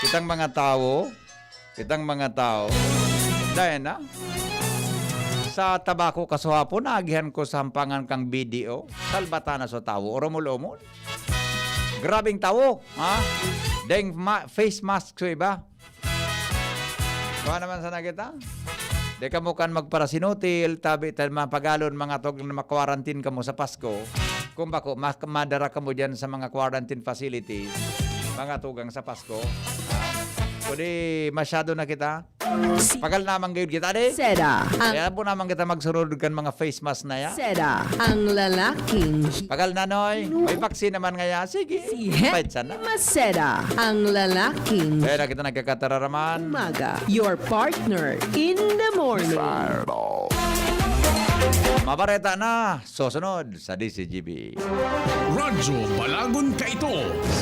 Kitang mga tawo, kitang mga tawo. Dayan na. Sa tabako kasuhapon, naagihan ko sa hampangan kang B D O. Salbata na sa tawo. Oromol-omol. Grabing tawo, ha? Deng ma-, face mask sa iba. Kuha naman sana kita. Di kamo kan magparasinutil, tabi ta mapagalon, mga tog na ma-quarantine kamo sa Pasko. Kung bako, ma-, madara kamo dyan sa mga quarantine facilities, mga tugang sa Pasko. Kundi masyado na kita. Pagal naman gayud kita, di? Seda. Ang Kaya po naman kita magsunod kan mga face mask na yan. Seda. Ang lalaking Pagal na, Noy. May vaccine naman ngaya. Sige. Si Pwede sana. Maseda. Ang lalaking Kaya na kita nagkakatararaman. Umaga. Your partner in the morning. Mabareta na. Susunod sa D C G B. Radyo Balagon kaito,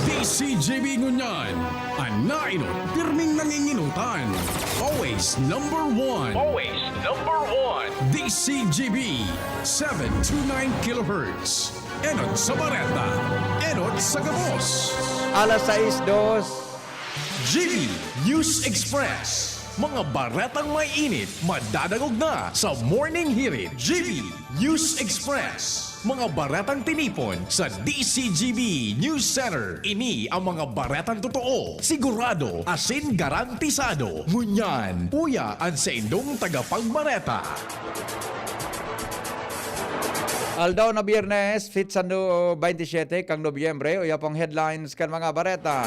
D C G B ngunyan. An naenot, pirming nanginginutan. Always number one. Always number one. D C G B, seven two nine kilohertz. Enot sa bareta, enot sa gabos. Alas sais dos. G B News Express. Mga baretang may init, madadangog na sa Morning Hirit. G B News Express. Mga baretang tinipon sa D C G B News Center. Ini ang mga baretang totoo, sigurado, asin garantisado. Ngunyan, uya an saindong tagapagbareta. Aldaw na Biyernes, Fitsando, twenty-seven kang Nobyembre, uya pong headlines kan mga bareta.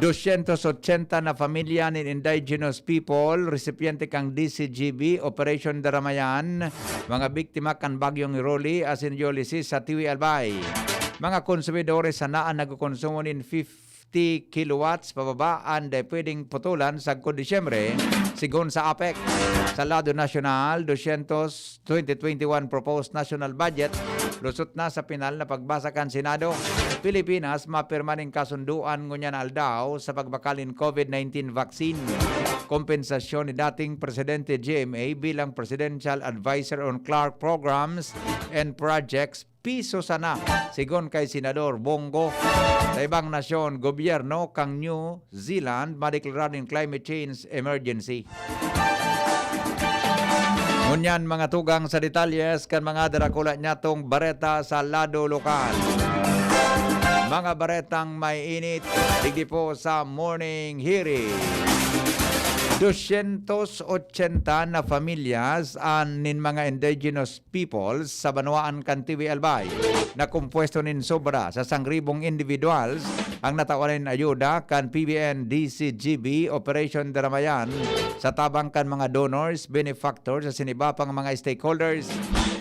Dosyentos otsenta na pamilya nin indigenous people, resipyente kan D C G B, Operation Daramayan, mga biktima kan Bagyong Rolly asin Ulysses sa Tiwi, Albay. Mga konsumidores sana an nagkokonsumo nin fifty kilowatts pababa an dai pwedeng putulan sagkod Disyembre, sigon sa APEC. Sa lado nasyonal, dosyentos twenty twenty-one proposed national budget, lusot na sa pinal na pagbasa kan Senado. Pilipinas, mapirma nin kasunduan ngunyan na aldaw sa pagbakal nin COVID nineteen vaccine. Kompensasyon ni dating Presidente G M A bilang Presidential Advisor on Clark Programs and Projects piso sana, sigon kay Senador Bong Go. Sa ibang nasyon, gobyerno kan New Zealand madeklarado nin climate change emergency. Ngunyan, mga tugang sa detalyes kan mga darakula nyatong bareta sa lado lokal. Mga baretang may init, digdi po sa Morning Hearing. Dosyentos ochenta na pamilyas an nin mga indigenous peoples sa banwaan kan Tiwi Albay na kompuesto nin sobra sa sangribong individuals ang natawan nin ayuda kan P B N D C G B Operation Daramayan sa tabang kan mga donors, benefactors sa siniba pang mga stakeholders.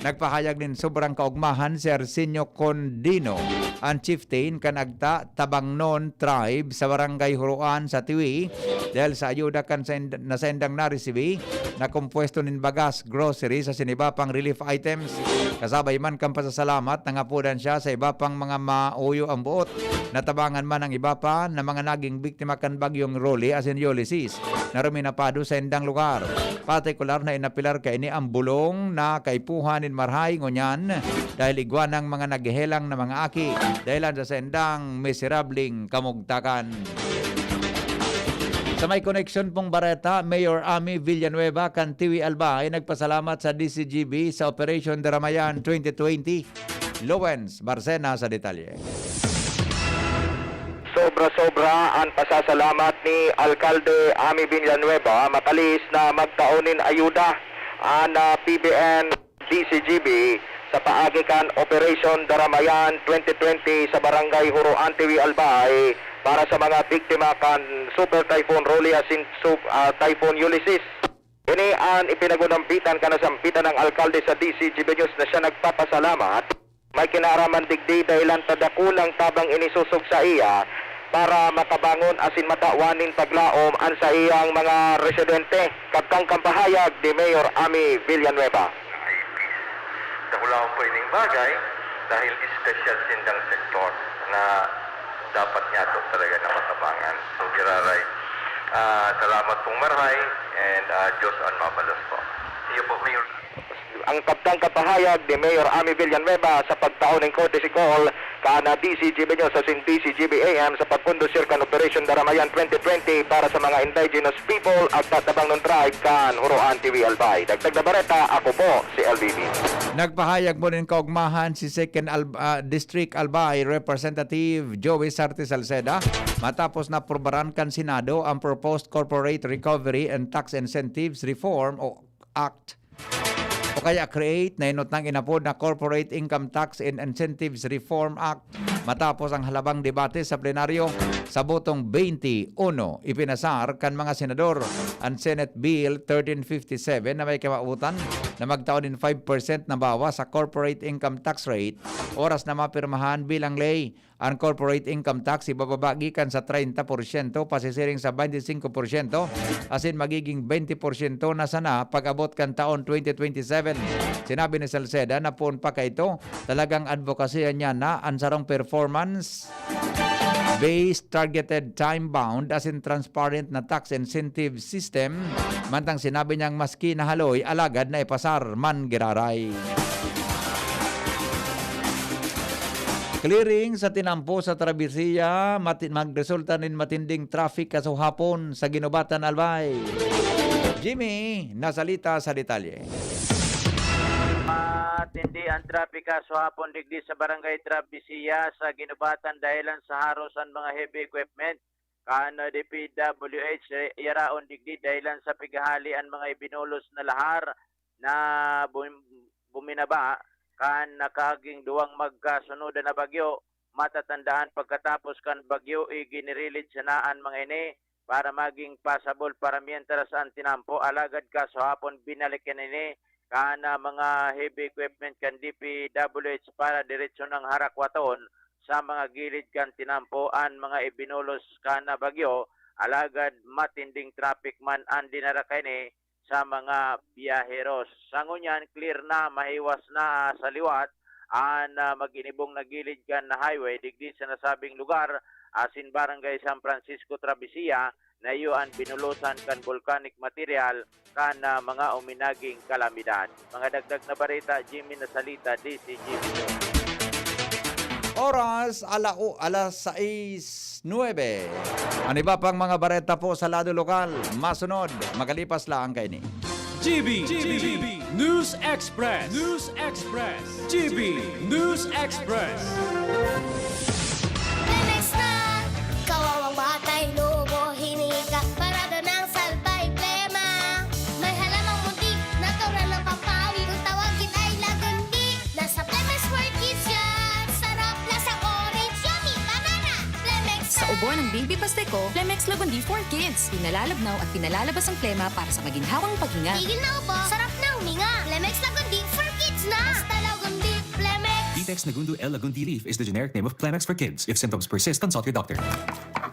Nagpahayag nin sobrang kaugmahan si Arsenio Condino, an chieftain kan Agta Tabangnon Tribe sa Barangay Huroan sa Tiwi, dahil sa ayuda kan sa ind-, na saindang naresibi na kompuesto nin bagas, grocery sa siniba pang relief items. Kasabay man kan pasasalamat, nangapodan siya sa iba pang mga maoyo ang buot. Natabangan man ang iba pa na mga naging biktima kan Bagyong Rolly asin Ulysses na ruminapado sa indang lugar. Partikular na inapilar kaini ang bulong na kaipuhan nin marahay ngunyan dahil igwa nang mga naghehelang na mga aki dahilan sa saindang miserabling kamugtakan. Sa may koneksyon pong bareta, Mayor Ami Villanueva kan Tiwi Albay nagpasalamat sa D C G B sa Operation Daramayan twenty twenty. Lowens Barcena sa detalye. Sobra-sobra an pasasalamat ni Alkalde Ami Villanueva makalis na magtao nin ayuda an, ah, P B N D C G B sa paagi kan Operation Daramayan twenty twenty sa Barangay Huroan, Tiwi Albay para sa mga biktima kan Super Typhoon Rolly asin Sup-, ah, Typhoon Ulysses. Ini an ipinagunampitan kan nasampitan ng alkalde sa D C G B News na siya nagpapasalamat. May kinaaraman digdi dahilan ta dakulang tabang ini susog sa iya para makabangon asin matawan nin paglaom an saiyang mga residente. Kabtang kan pahayag ni Mayor Ami Villanueva. Dakulaon po ining bagay dahil espesyal sindang sektor na dapat niya to talaga na matabangan. So, Giraray, ah, salamat pong marhay and, ah, Diyos ang mabalos po. Iyo po, Mayor. Ang kabtang kapahayag ni Mayor Ami Villanueva sa pagtao ning courtesy call kan D C G B News asin D C G B A M sa pagkondusir kan Operation Daramayan twenty twenty para sa mga indigenous people at tatabang nun tribe kan Huroan T V Albay. Dagdag na bareta, ako po si L B B. Nagpahayag mo nin kaugmahan si Second Al-, ah, District Albay Representative Joey Sarte Salceda matapos na aprubaran kan Senado ang proposed Corporate Recovery and Tax Incentives Reform o Act o kaya create na inutang inapod na Corporate Income Tax and Incentives Reform Act matapos ang halabang debate sa plenaryo. Sa botong twenty-one, ipinasar kan mga senador an Senate Bill thirteen fifty-seven na may kamawotan na magtao nin five percent na bawas sa corporate income tax rate oras na mapirmahan bilang ley. An corporate income tax ibababa gikan sa treinta porsyento pasisiring sa bainti singko porsyento, asin magiging bainti porsyento na sana pag-abot kan taon twenty twenty-seven. Sinabi ni Salceda na poon pa kaito, talagang advokasya niya na an sarong performance-based, targeted, time-bound, asin transparent na tax incentive system, mantang sinabi niyang maski nahaloy, alagad naipasar man giraray. Clearing sa tinampo sa Traviesia, mati-, magresulta nin matinding traffic kasuhapon sa Guinobatan, Albay. Jimmy Nasalita sa detalye. Matindi ang traffic kasuhapon digdi sa Barangay Traviesia sa Guinobatan dahilan sa haros an mga heavy equipment kan D P W H, eh, yaraon digdi dahilan sa pighahali an mga ibinulos na lahar na bum-, buminaba kan nakaaging duwang magkasunod na bagyo. Matatandaan, pagkatapos kan Bagyo Iggy, nirilid sana an mga ini para maging pasabol para mientras an tinampo, alagad kasuhapon binalikan ini kan, ah, mga heavy equipment kan D P W H para diretso nang harakwaton sa mga gilid kan tinampo an mga ibinulos kan, ah, bagyo, alagad matinding traffic man an dinara kaini sa mga biyaheros. Sa ngunyan, clear na, mahiwas na, ah, sa liwat an, ah, maginibong na gilid kan highway digdi sa nasabing lugar, asin Barangay San Francisco, Traviesia, na iyo an binulosan kan volcanic material kan, ah, mga uminaging kalamidad. Mga dagdag na bareta, Jimmy Nasalita, D C G B News. Oras, ala-, o, alas sais nuebe. An iba pang mga bareta po sa lado lokal, masunod, makalipas lang kaini. G B, G B, News Express, News Express, G B News Express. Next na, kawawang batay, lobo, hininga, parada ng salbay, plema. May halamang munti, natural ng pampawi. Kung tawagin ay lagundi, nasa Plemex for Kids yan. Sarap, lasang orange, yummy, banana. Plemex Sa na. Ubo ng Baby Pasteco, Plemex Lagundi for Kids. Pinalalabnaw at pinalalabas ang plema para sa maginhawang paghinga. Tigil na ubo, sarap na huminga. Plemex Lagundi for Kids na. Basta Lagundi, Plemex. Vitex Nagundo L Lagundi Leaf is the generic name of Plemex for Kids. If symptoms persist, consult your doctor.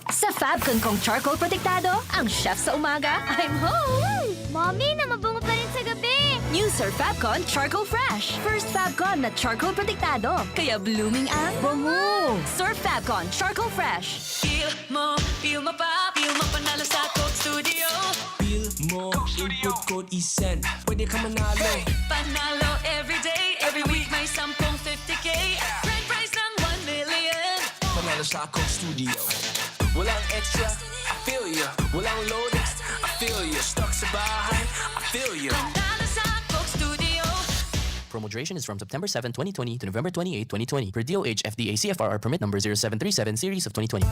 Sa Fabcon kong charcoal protektado, ang chef sa umaga, I'm home! Mommy, na mabungo pa rin sa gabi! New Sir Fabcon Charcoal Fresh. First Fabcon na charcoal protektado, kaya blooming ang bango. Sir Fabcon Charcoal Fresh. Feel mo, feel mo pa, feel mo panalo sa Coke Studio. Feel mo, input code isend, pwede ka manalo. Panalo everyday, every week may sampung fifty K. Grand prize ng one million. Panalo sa Coke Studio. Walang extra, I feel ya. Walang load, I feel ya. Stuck sa bahay, I feel ya. Panalo sa Coke Studio. Promo duration is from September seven, twenty twenty to November twenty-eight, twenty twenty, per D O H F D A C F R R permit number zero seven three seven series of twenty twenty.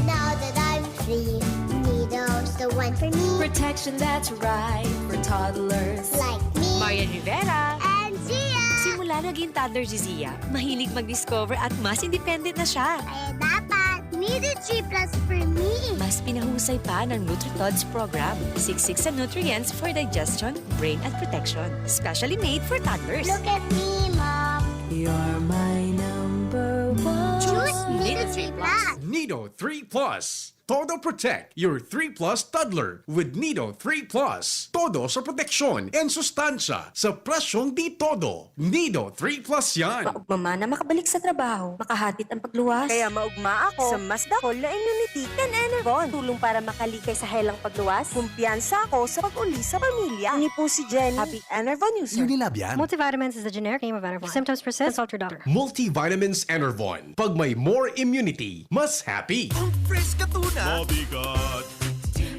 Now that I'm free, Nido's the one for me. Protection that's right for toddlers. Like me. Marian Rivera. And Zia. Simula naging toddler si Zia, mahilig mag-discover at mas independent na siya. Kaya dapat Nido three plus for me. Mas pinahusay pa ng NutriTods program. Siksik sa nutrients for digestion, brain at protection. Specially made for toddlers. Look at me, Mom. You're my number one. Choose Nido three plus. Nido three plus. Todo Protect your three plus toddler with Nido three plus. Todo sa proteksyon and sustansya sa presyong di todo. Nido three plus yan. Maugma man na makabalik sa trabaho, makahatid ang pagluwas. Kaya maugma ako sa mas dakul na immunity kan Enervon. Tulong para makalikay sa helang pagluwas. Kumpiyansa ako sa pag-uli sa pamilya. Ini po si Jenny, happy Enervon user. Unilab yan. Multivitamins is the generic name of Enervon. If symptoms persist, consult your doctor. Multivitamins Enervon. Pag may more immunity, mas happy. Ang Fresca Tuna. Mabigat.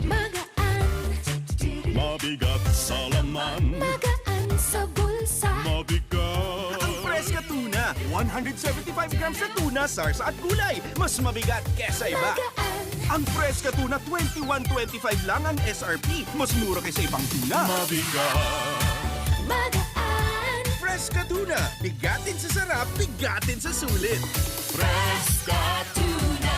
Magaan. Mabigat sa laman. Magaan sa bulsa. Mabigat. Ang Fresca Tuna. One hundred seventy-five grams na tuna, sarsa at gulay. Mas mabigat kesa iba. Magaan. Ang Fresca Tuna twenty-one twenty-five lang ang S R P. Mas mura kaysa ibang tuna. Mabigat. Magaan. Fresca Tuna. Bigatin sa sarap, bigatin sa sulit. Fresca Tuna.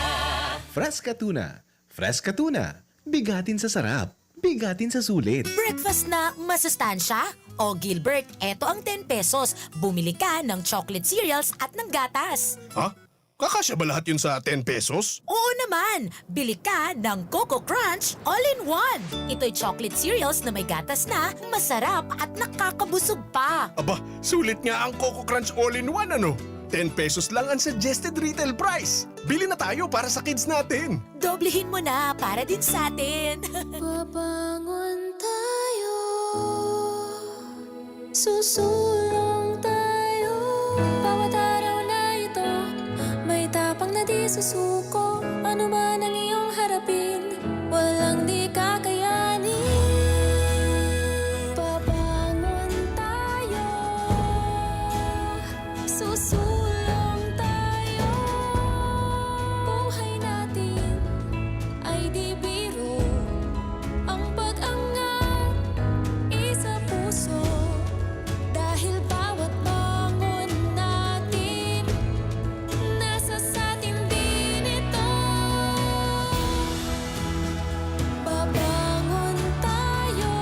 Fresca Tuna. Fresca Tuna. Bigatin sa sarap, bigatin sa sulit. Breakfast na masustansya? O Gilbert, eto ang ten pesos. Bumili ka ng chocolate cereals at ng gatas. Ha? Kakasya ba lahat yun sa ten pesos? Oo naman! Bili ka ng Coco Crunch All-in-One. Ito'y chocolate cereals na may gatas na, masarap at nakakabusog pa. Aba, sulit nga ang Coco Crunch All-in-One, ano? Ten pesos lang ang suggested retail price. Bili na tayo para sa kids natin. Doblehin mo na para din sa atin. Babangon tayo. Susulong tayo. Bawat araw na ito, may tapang na di susuko. Ano man ang iyong harapin, walang di kakayanin. Babangon tayo. Susulong tayo. Buhay natin ay di biro. Ang pag-angat isa puso. Dahil bawat bangon natin, nasa satin din ito. Babangon tayo,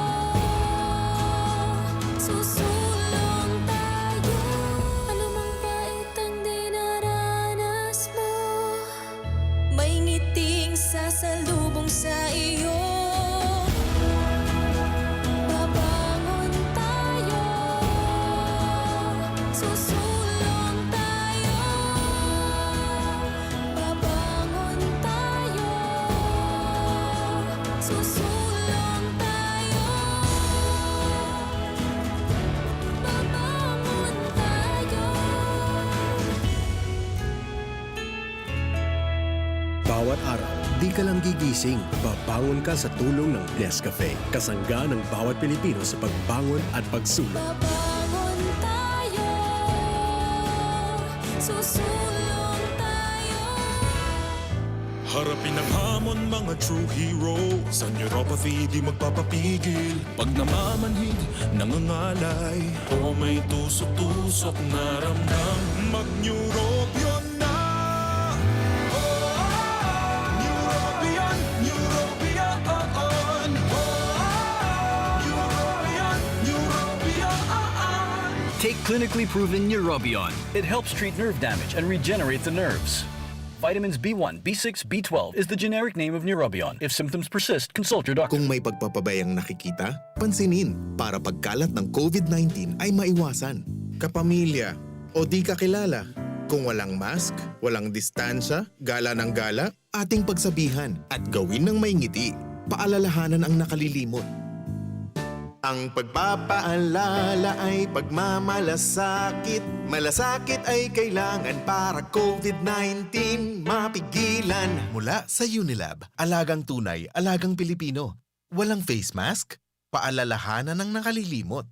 susulong tayo. Anumang pait ang dinaranas mo, may ngiting sasalubong sa iyo. Babangon tayo, susulong tayo. Babangon tayo, susulong tayo. Babangon tayo. Araw, di ka lang gigising, babangon ka sa tulong ng Nescafe. Kasangga ng bawat Pilipino sa pagbangon at pagsulong. Babangon tayo, susulong tayo. Harapin ang hamon, mga true heroes. Ang neuropathy di magpapapigil. Pag namamanhid, nangangalay, o may tusok-tusok na ramdam, mag-Neurobion na! Neurobion, Neurobion, Neurobion, Neurobion. Take clinically proven Neurobion. It helps treat nerve damage and regenerate the nerves. Vitamins B one, B six, B twelve is the generic name of Neurobion. If symptoms persist, consult your doctor. Kung may pagpapabayang nakikita, pansinin para pagkalat ng COVID nineteen ay maiwasan. Kapamilya o di kakilala, kung walang mask, walang distansya, gala ng gala, ating pagsabihan at gawin ng may ngiti. Paalalahanan ang nakalilimot. Ang pagpapaalala ay pagmamalasakit. Malasakit ay kailangan para COVID nineteen mapigilan. Mula sa Unilab, alagang tunay, alagang Pilipino. Walang face mask? Paalalahanan ang nakalilimot.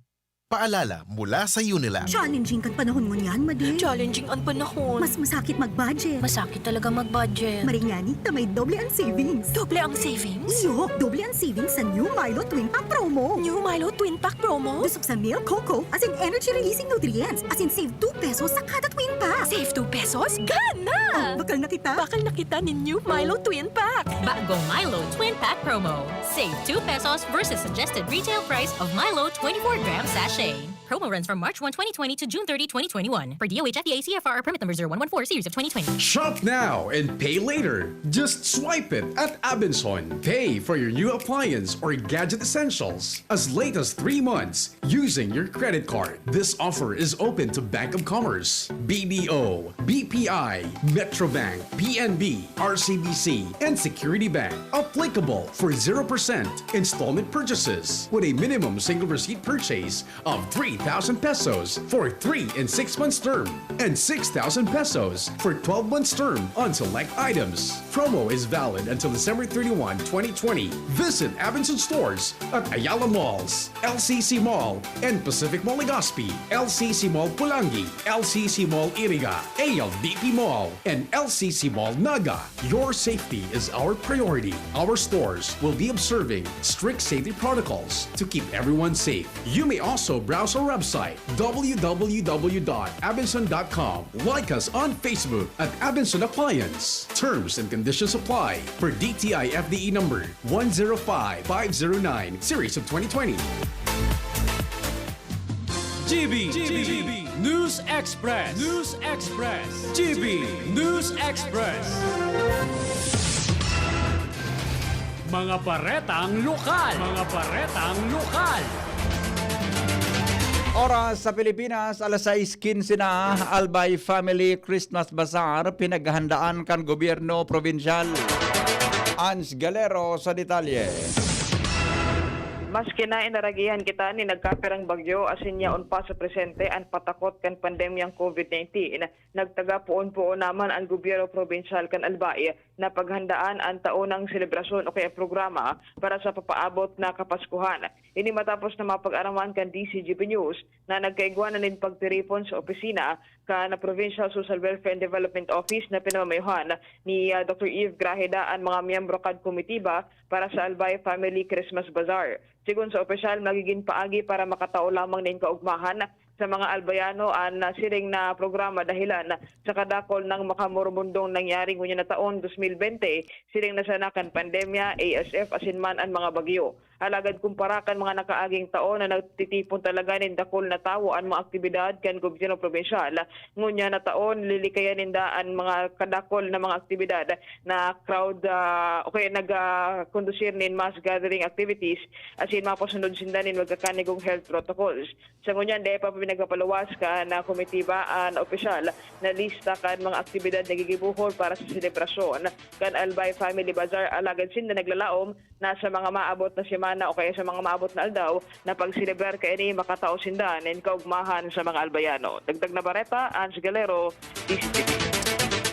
Paalala mula sa Unilab. Challenging kan panahon ngunyan, Madi. Challenging an panahon. Mas masakit mag-budget. Masakit talaga mag-budget. Maringani ta may doble ang savings. Doble ang savings? Iyo, doble ang savings sa New Milo Twin Pack Promo. New Milo Twin Pack Promo? Busog sa milk, cocoa, as in energy-releasing nutrients, as in save two pesos sa kada Twin Pack. Save two pesos? Gana! Oh, bakal na kita. Bakal na kita nin New Milo Twin Pack. Bagong Milo Twin Pack Promo. Save two pesos versus suggested retail price of Milo twenty-four gram sachet. Promo runs from March one, twenty twenty to June thirty, twenty twenty-one. Per D O H F D A C F R permit number zero one one four series of twenty twenty. Shop now and pay later. Just swipe it at Abenson. Pay for your new appliance or gadget essentials as late as three months using your credit card. This offer is open to Bank of Commerce, B D O, B P I, Metrobank, P N B, R C B C, and Security Bank. Applicable for zero percent installment purchases with a minimum single receipt purchase of three thousand pesos for three and six months term and six thousand pesos for twelve months term on select items. Promo is valid until December thirty-one, twenty twenty. Visit Abenson stores at Ayala Malls, L C C Mall, and Pacific Mall Legazpi, L C C Mall Pulangi, L C C Mall Iriga, A L D P Mall, and L C C Mall Naga. Your safety is our priority. Our stores will be observing strict safety protocols to keep everyone safe. You may also browse our website, w w w dot abenson dot com. Like us on Facebook at Abenson Appliance. Terms and conditions apply per D T I F D E number one zero five five zero nine, series of twenty twenty. G B, G B, News Express, News Express, G B, News Express. Mga baretang lokal, mga baretang lokal. Oras sa Pilipinas, alas sais quince na, Albay Family Christmas Bazaar, pinaghahandaan kan gobyerno probinsyal. Ans Galero sa detalye. Maski na inaragihan kita nin nagkapirang bagyo, asin yaon pa sa presente an patakot kan pandemyang COVID nineteen, nagtaga poon-poon naman an gobyerno probinsyal kan Albay na paghandaan an taonang selebrasyon o kaya programa para sa papaabot na Kapaskuhan. Ini matapos na mapag-araman kan D C G P News na nagkaigwa na nin pagtiripon sa opisina kan Provincial Social Welfare and Development Office na pinamamayohan ni, ah, Doctor Eve Grajeda an mga miyembro kan komitiba para sa Albay Family Christmas Bazaar. Sigon sa opisyal, magigin paagi para makatao lamang nin kaugmahan sa mga Albayano an, ah, siring na programa dahilan sa kadakol na makamorobundong nangyari ngunyan na taon, dos mil bente, siring na sana kan pandemya, A S F, asin man an mga bagyo. Alagad kumpara kan mga nakaaging taon na nagtitipon talaga nin dakul na tawo an mga aktibidad kan gobyerno probinsyal, ngunyan na taon, lilikayan ninda an mga kadakol na mga aktibidad na crowd, ah, o kaya nag, ah, kondusir nin mass gathering activities, asin mapasunod sinda nin magkakanigong health protocols. Sa ngunyan, dai pa pinagpapaluwas kan, ah, komitiba an opisyal na lista kan mga aktibidad na gigibohon para sa selebrasyon kan Albay Family Bazaar, alagad sinda naglalaom na sa mga maabot na semana o kaya sa mga maabot na aldaw na pagselebrar kaini, makatao sinda nin kaugmahan sa mga Albayano. Dagdag na bareta, Ans Galero, D C T V.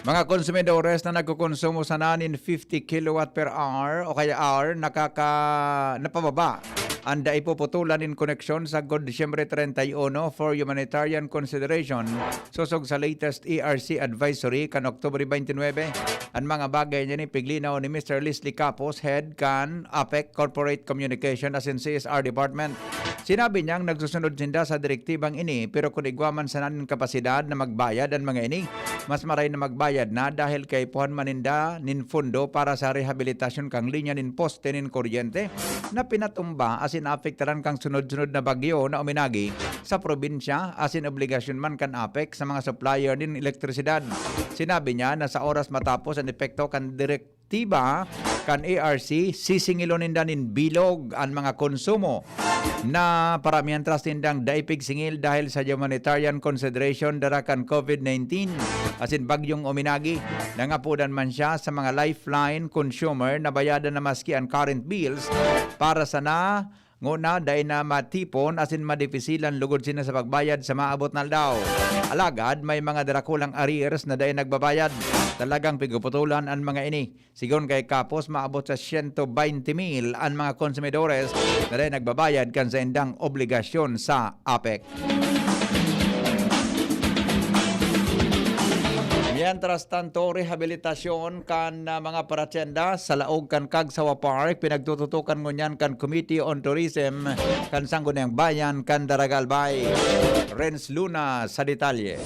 Mga konsumidores na nagkokonsumo sana nin fifty kilowatt per hour o kaya hour nakaka-, napababa an dai puputulan nin koneksyon sagkod Disyembre treinta y uno for humanitarian consideration, sosog sa latest E R C advisory kan Oktubre twenty-nine. An mga bagay na ini piglinaw ni Mister Leslie Capos, head kan APEC Corporate Communication asin C S R Department. Sinabi niyang nagsusunod sinda sa direktibang ini, pero kun igwa man sana nin kapasidad na magbayad an mga ini, mas maray na magbayad na dahil kaipuhan man ninda nin pondo para sa rehabilitasyon kan linya nin poste nin kuryente na pinatumba asin naapektaran kan sunod-sunod na bagyo na uminagi sa probinsya asin obligasyon man kan APEC sa mga supplier nin elektrisidad. Sinabi niya na sa oras matapos an epekto kan direktiba kan E R C, sisingilon ninda nin bilog an mga konsumo na para mientras nindang dai pigsingil dahil sa humanitarian consideration dara kan COVID nineteen asin bagyong uminagi. Nangapodan man siya sa mga lifeline consumer na bayadan na maski an current bills para sana ngona dai na matipon asin madefisilan lugod sina sa pagbayad sa maabot na aldaw. Alagad may mga darakulang arrears na dai nagbabayad. Talagang piguputulan an mga ini. Sigon kay Capos, maabot sa siyento baynte mil an mga konsumidores na dai nagbabayad kan saindang obligasyon sa APEC. Mientras tanto, rehabilitasyon kan, ah, mga paratyenda sa laog kan Cagsawa Park, pinagtututukan ngunyan kan Committee on Tourism kan Sangguniang Bayan kan Daraga, Albay. Renz Luna sa detalye.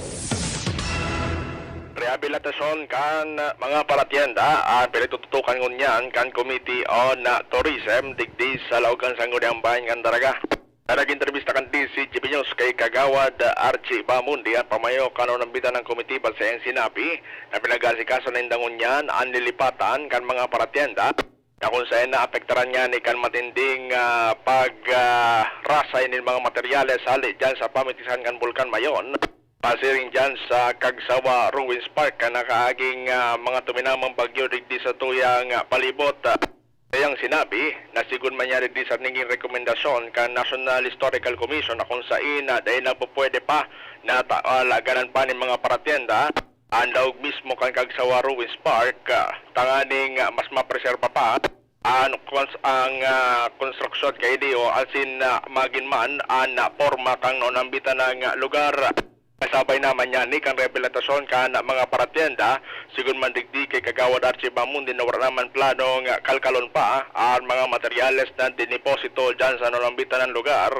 Rehabilitasyon kan mga paratyenda an pinagtututukan ngunyan kan Committee on Tourism digdi sa laog kan Sangguniang Bayan kan Daraga. Sa nag-entrevista kan D C G B News kay Kagawad Archie Bamundi, an pamayo kan unambitan ng komitiba, sa iyang sinabi na pinag-aasikaso na ninda ngunyan an lilipatan kan mga paratyenda na kung saen naapektaran ngani kan matinding, ah, pag, ah, rasay nin mga materyales hali diyan sa pamitisan kan Bulkan Mayon, pasiring diyan sa Cagsawa Ruins Park, kan nakaaging, ah, mga tuminamang bagyo digdi sa tuyang, ah, palibot. Sa iyang sinabi na sigon man niya digdi sa naging rekomendasyon kan National Historical Commission na kung saen na dai na pupwede pa na ta-, ah, laganan pa nin mga paratyenda an daog mismo kan Cagsawa Ruins Park, ah, tanganing, ah, mas mapreserba pa an kons-, ang, ah, konstruksyon kaini o asin, ah, magin man an, ah, porma kan naunambitan na lugar. Kasabay naman niyan ni kan rehabilitasyon kan mga paratyenda, sigon man digdi kay Kagawad Archie Bamundi na wala naman planong kalkalon pa an mga materyales na diniposito diyan sa naunambitan na lugar.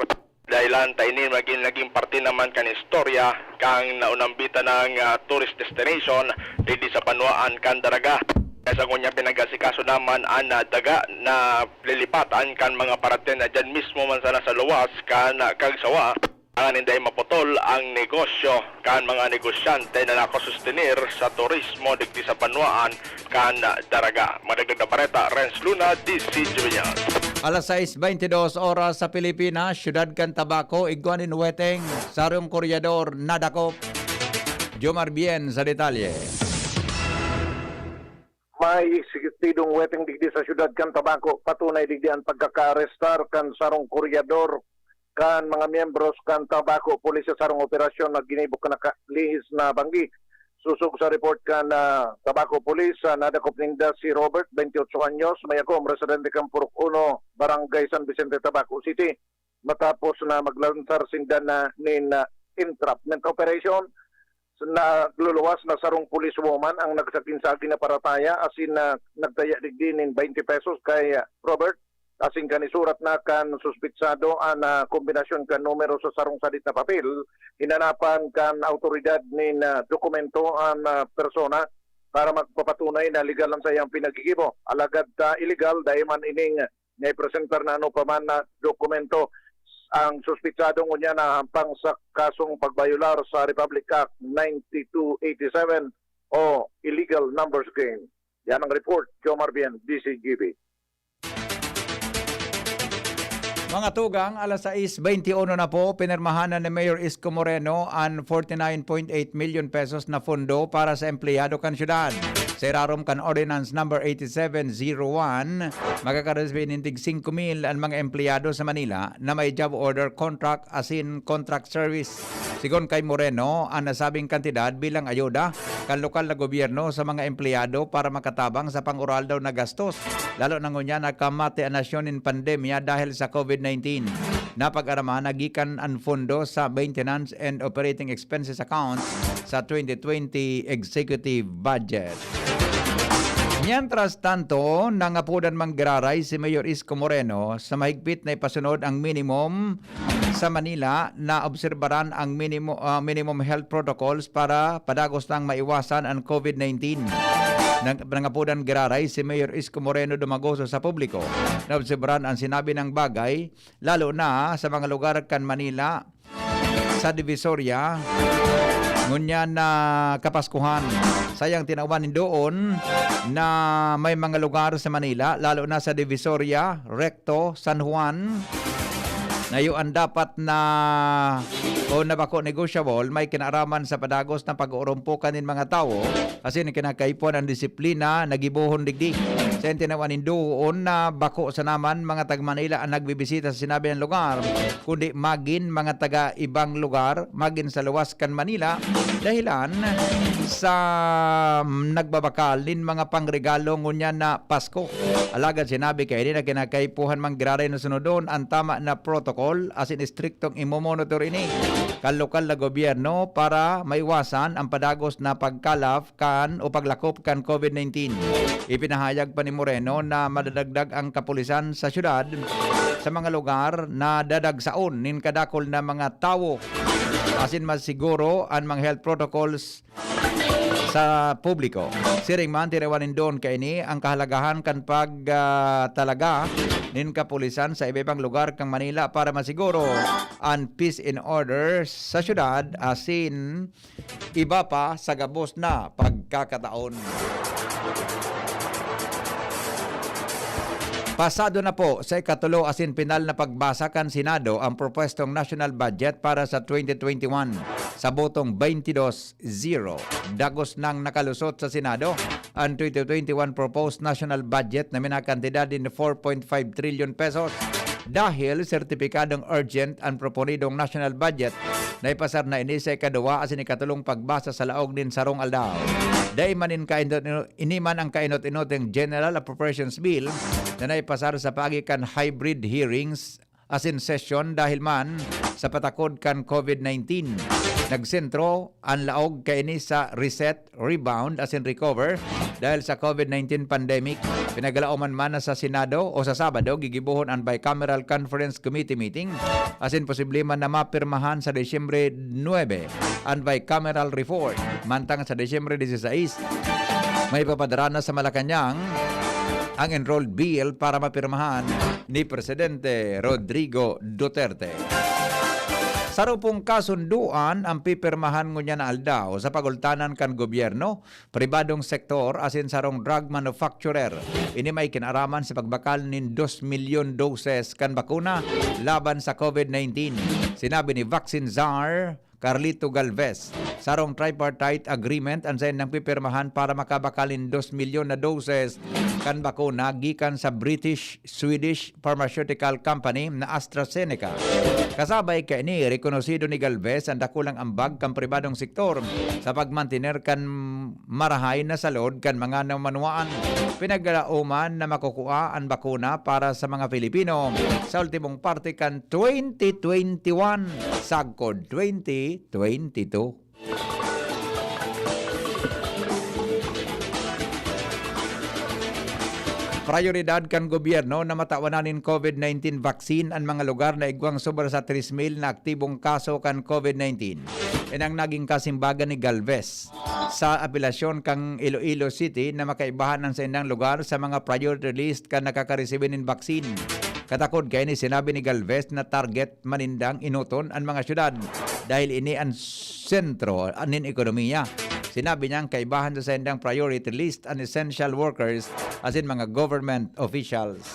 Dahilan ta ini magin naging parte naman kan istorya kan naunambitan na, ah, tourist destination digdi sa banwaan kan Daraga. Kaya sa ngunyan pinag-asikaso naman an, ah, daga na lilipatan kan mga paratyenda diyan mismo man sana sa luwas kan, ah, Cagsawa. Tanganing dai maputol ang negosyo kan mga negosyante na nakasustenir sa turismo digdi sa banwaan kan Daraga. Madagdag na bareta, Renz Luna, D C G B News. Alas sais beintidos oras sa Pilipinas, siyudad kan Tabaco, igwa nin weteng, sarong koryador nadakop. Jomar Bien sa detalye. May eksistidong weteng digdi sa siyudad kan Tabaco. Patunay digdi an pagkakaarestar kan sarong koryador kan mga miyembros kan Tabaco Police sa sarong operasyon na ginibo kan nakalihis na banggi. Sosog sa report kan, ah, Tabaco Police, ah, nadakop ninda si Robert, twenty-eight anyos, mayagom, residente kan Purok Uno, Barangay San Vicente, Tabaco City. Matapos na maglansar sinda na nin, ah, entrapment operation, nagluluwas na sarong policewoman ang nagsagin-sagin na parataya asin, ah, nagtaya digdi nin twenty pesos kay, ah, Robert. Asin kan isurat na kan suspitsado an, ah, kombinasyon kan numero sa sarong sadit na papel, hinanapan kan awtoridad nin, ah, dokumento an, ah, persona para magpapatunay na legal an saiyang pinaggigibo. Alagad ta illegal, dai man ining naipresentar na anopaman na dokumento. Ang suspitsado ngunyan nahampang sa kasong pagbayolar sa Republic Act ninety-two eighty-seven o illegal numbers game. Yan ang report, Jomar Bien, D C G B. Mga tugang, alas sais beintiuno na po, pinirmahan na ni Mayor Isko Moreno an forty-nine point eight million pesos na pondo para sa empleyado kan syudad. Sa irarom kan Ordinance Number eighty-seven zero one, magkakaresibir nin tig singko mil an mga empleyado sa Manila na may job order, contract asin contract service. Sigon kay Moreno, an nasabing kantidad bilang ayuda kan lokal na gobyerno sa mga empleyado para makatabang sa pang-uraldaw na gastos, lalo na ngunyan na kamate an nasyon nin pandemya dahil sa COVID nineteen. Napag-araman na gikan an pondo sa maintenance and operating expenses accounts sa twenty twenty executive budget. Mientras tanto, nangapodan man giraray si Mayor Isko Moreno sa mahigpit na ipasunod ang minimum sa Manila na obserbaran ang minimo-, ah, minimum health protocols para padagos nang maiwasan ang COVID nineteen. Nang-, nangapodan giraray si Mayor Isko Moreno Dumagoso sa publiko na obserbaran ang sinabi ng bagay, lalo na sa mga lugar kan Manila, sa Divisoria, ngunyan na Kapaskuhan. Sayang tinawan nin doon na may mga lugar sa Manila, lalo na sa Divisoria, Recto, San Juan, na iyo an dapat na o na bako negosyable, may kinaaraman sa padagos na pag-uurumpukan nin mga tawo, asin kinakaipuhan an disiplina na gibohon digdi. Sa tinawan nin doon na bako sana man mga taga Manila an nagbibisita sa sinabing lugar, kundi magin mga taga ibang lugar, magin sa luwas kan Manila, dahilan sa nagbabakal nin mga pangregalo ngunyan na Pasko. Alagad sinabi kaini na kinakaipuhan man giraray na sunodon an tama na protocol asin istriktong imomonitor ini kan lokal na gobyerno para maiwasan ang padagos na pagkalap kan o paglakop kan COVID nineteen. Ipinahayag pa ni Moreno na madadagdag ang kapulisan sa syudad sa mga lugar na dadagsaon nin kadakul na mga tawo asin masiguro an mga health protocols sa publiko. Siring man, tinawan nin doon kaini ang kahalagahan kan pag, ah, talaga nin kapulisan sa iba-ibang lugar kan Manila para masiguro an peace and order sa syudad asin iba pa sa gabos na pagkakataon. Pasado na po sa ikatulo asin pinal na pagbasa kan Senado ang propuestong national budget para sa twenty twenty-one sa botong twenty-two zero. Dagos nang nakalusot sa Senado ang twenty twenty-one proposed national budget na minakantidad nin four point five trillion pesos. Dahil sertipikadong urgent ang proponidong national budget na ipasar na ini sa ikaduwa asin ikatulong pagbasa sa laog nin sarong aldaw. Dai man in kainot-inot, ini man ang kainot-inoteng General Appropriations Bill na naipasar sa paagi kan hybrid hearings asin sesyon dahil man sa patakod kan COVID nineteen. Nagsentro an laog kaini sa reset, rebound asin recover dahil sa COVID nineteen pandemic. Pinaglaoman man na sa Senado o sa Sabado gigibohon an Bicameral Conference Committee meeting asin posible man na mapirmahan sa Disyembre nuebe an bicameral report. Mantang sa Disyembre dieciséis, may papadara na sa Malacañang ang enrolled bill para mapirmahan ni Presidente Rodrigo Duterte. Saro pong kasunduan ang pipirmahan ngunyan na aldaw sa pagultanan kan gobyerno, pribadong sektor asin sarong drug manufacturer. Ini may kinaraman sa pagbakal nin dos milyon doses kan bakuna laban sa COVID nineteen. Sinabi ni Vaccine Czar Carlito Galvez, sarong tripartite agreement an saindang pipirmahan para makabakal nin dos milyon na doses kan bakuna gikan sa British, Swedish pharmaceutical company na AstraZeneca. Kasabay kaini, rekonosido ni Galvez an dakulang ambag kan pribadong sektor sa pagmantener kan marahay na salud kan mga namanwaan. Pinaglaoman na makukua an bakuna para sa mga Pilipino sa ultimong parte kan twenty twenty-one, sagkod twenty twenty-two. Prayoridad kan gobyerno na matawan nin COVID nineteen vaccine an mga lugar na igwang sobra sa tres mil na aktibong kaso kan COVID nineteen. Yan ang naging kasimbagan ni Galvez sa apelasyon kan Iloilo City na makaibahan an saindang lugar sa mga priority list kan nakakaresibi nin vaccine. Katakod kaini, sinabi ni Galvez na target man nindang enoton an mga syudad dahil ini an sentro nin ekonomiya. Sinabi niyang kaibahan sa saindang priority list an essential workers asin mga government officials.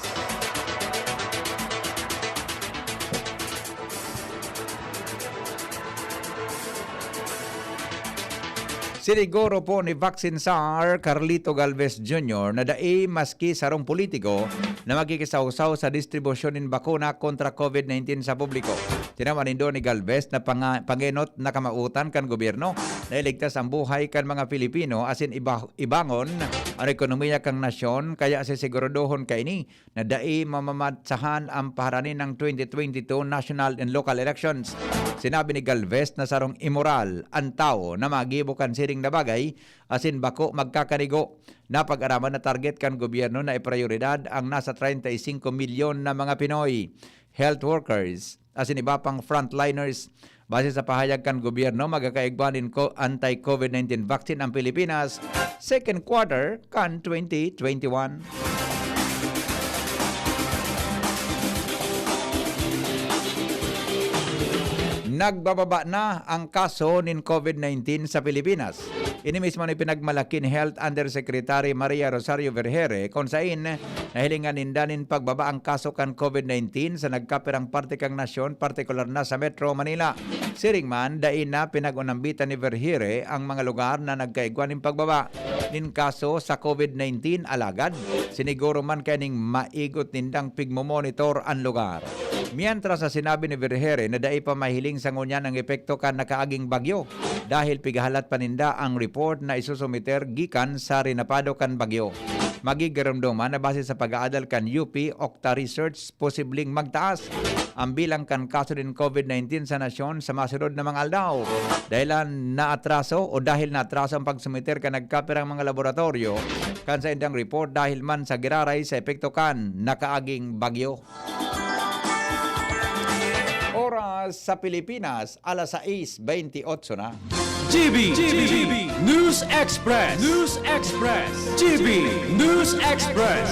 Siniguro po ni Vaccine Czar Carlito Galvez Junior na dai maski sarong politiko na makikisawsaw sa distribusyon nin bakuna kontra COVID nineteen sa publiko. Tinawan nindo ni Galvez na panga-, pangenot na kamautan kan gobyerno na iligtas ang buhay kan mga Pilipino asin iba-, ibangon an ekonomiya kan nasyon, kaya sisiguradohon kaini na dai mamamatsahan ang paharani ng twenty twenty-two national and local elections. Sinabi ni Galvez na sarong imoral an tawo na magibo kan siring na bagay asin bako magkakanigo. Napag-araman na target kan gobyerno na iprioridad ang nasa treinta y cinco milyon na mga Pinoy, health workers, asin iba pang frontliners. Base sa pahayag kan gobyerno, magkakaigwa nin ko-, anti-COVID nineteen vaccine ang Pilipinas second quarter kan twenty twenty-one. Nagbababa na ang kaso nin COVID nineteen sa Pilipinas. Ini mismo ni pinagmalaki ni Health Undersecretary Maria Rosario Vergeire, kun sain nahilingan ninda nin pagbaba ang kaso kan COVID nineteen sa nagkapirang parte kan nasyon, partikular na sa Metro Manila. Siring man, dai na pinag-unambitan ni Vergeire ang mga lugar na nagkaigwa nin pagbaba nin kaso sa COVID nineteen, alagad siniguro man kaining maigot nindang pigmomonitor an lugar. Mientras na sinabi ni Vergeire na dai pa mahiling sa ngunyan ang epekto kan nakaaging bagyo dahil pigahalat pa ninda ang report na isusumiter gikan sa rinapado kan bagyo. Magigiromdoman na base sa pag-aadal kan U P Octa Research, posibleng magtaas ang bilang kan kaso nin COVID nineteen sa nasyon sa masunod na mga aldaw. Dahilan naatraso o dahil naatraso ang pagsumiter kan nagkapirang mga laboratoryo kan saindang report dahil man sa giraray sa epekto kan nakaaging bagyo. Oras sa Pilipinas, alas sais bentiocho na. G B, G B, News Express, News Express, G B News Express.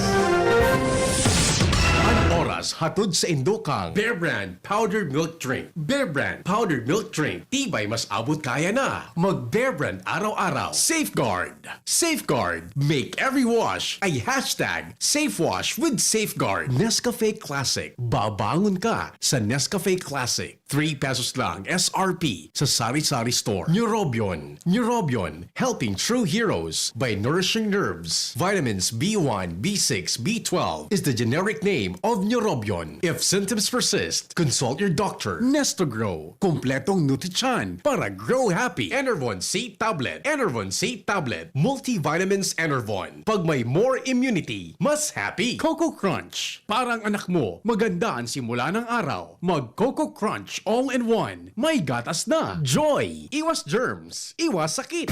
An oras hatod saindo kan Bear Brand Powdered Milk Drink. Bear Brand Powdered Milk Drink, tibay mas abot kaya na. Mag Bear Brand araw-araw. Safeguard, safeguard. Make every wash a hashtag safe wash with Safeguard. Nescafe Classic. Babangon ka sa Nescafe Classic. Three pesos lang S R P sa sari-sari store. Neurobion. Neurobion, helping true heroes by nourishing nerves. Vitamins B one, B six, B twelve is the generic name of Neurobion. If symptoms persist, consult your doctor. Nestogro, kompletong nutrisyon para grow happy. Enervon C tablet. Enervon C tablet. Multivitamins Enervon. Pag may more immunity, mas happy. Coco Crunch. Parang anak mo, maganda ang simula ng araw. Mag Coco Crunch All-in-One. May gatas na. Joy. Iwas germs. Iwas sakit.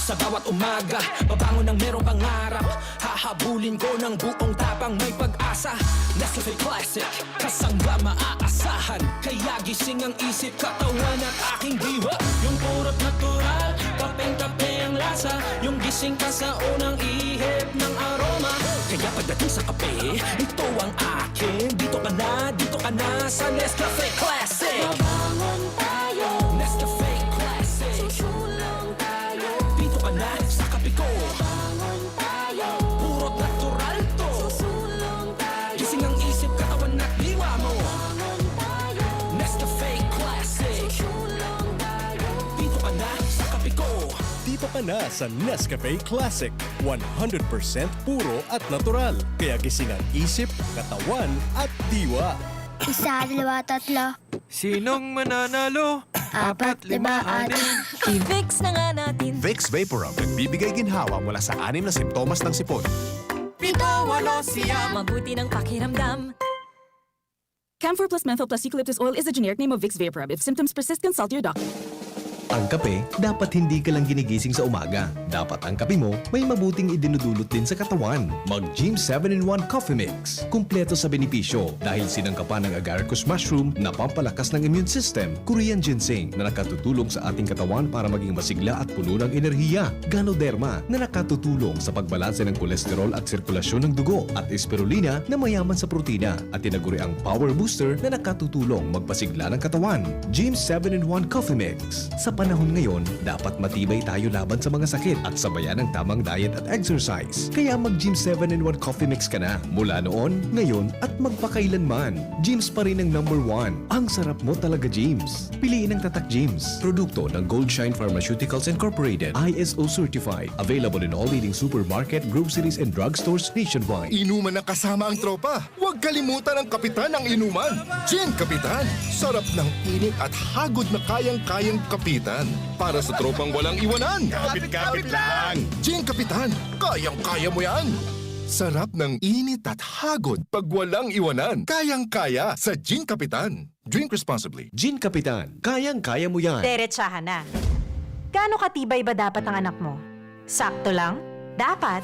Sa bawat umaga, babangon ng merong pangarap. Hahabulin ko ng buong tapang, may pag-asa. Nescafe Classic, kasangga maaasahan. Kaya gising ang isip, katawan at aking diwa. Yung purot natural, kapeng-kape ang lasa. Yung gising ka sa unang ihip ng aroma. Kaya pagdating sa kape, ito ang akin. Dito ka na, dito ka na sa Nescafe Classic. Mabangon tayo. Nescafe Classic. Susulong tayo. Dito ka na sa kape ko. Mabangon tayo. Purot natural to. Susulong tayo. Gising ang isip, katawan at diwa mo. Mabangon tayo. Nescafe Classic. Susulong tayo. Dito ka na sa kape ko. Dito ka na sa Nescafe Classic. One hundred percent puro at natural. Kaya gising ang isip, katawan at diwa. Isa, dalawa, tatlo. Sinong mananalo? Apat, lima, anim. I-Vicks na nga natin. Vicks Vaporub, nagbibigay ginhawa mula sa anim na simptomas ng sipon. Pito, walo, siyam. Mabuti ng pakiramdam. Camphor plus menthol plus eucalyptus oil is a generic name of Vicks Vaporub. If symptoms persist, consult your doctor. Ang kape, dapat hindi ka lang ginigising sa umaga. Dapat ang kape mo may mabuting idinudulot din sa katawan. Mag Gym seven-in-one Coffee Mix. Kumpleto sa benepisyo dahil sinangkapan ng agaricus mushroom na pampalakas ng immune system, Korean ginseng na nakatutulong sa ating katawan para maging masigla at puno ng enerhiya, Ganoderma na nakatutulong sa pagbalanse ng kolesterol at sirkulasyon ng dugo, at spirulina na mayaman sa protina at tinaguriang power booster na nakatutulong magpasigla ng katawan. Gym seven-in-one Coffee Mix. Sa Panahon ngayon, dapat matibay tayo laban sa mga sakit at sabayan ang tamang diet at exercise. Kaya mag-Gym seven in one Coffee Mix ka na mula noon, ngayon, at magpakailanman. Gym's pa rin ang number one. Ang sarap mo talaga, Gym's. Piliin ang Tatak Gym's. Produkto ng Goldshine Pharmaceuticals Incorporated, I S O certified. Available in all leading supermarket, groceries, and drugstores nationwide. Inuman ng kasama ang tropa. Huwag kalimutan ang kapitan ng inuman. Gin Kapitan. Sarap ng init at hagod na kayang-kayang kapitan. Para sa tropang walang iwanan. Kapit-kapit lang. Gin Kapitan. Kayang-kaya mo yan. Sarap ng init at hagod pag walang iwanan. Kayang-kaya sa Gin Kapitan. Drink responsibly. Gin Kapitan. Kayang-kaya mo yan. Derechahan na. Gaano katibay ba dapat ang anak mo? Sakto lang? Dapat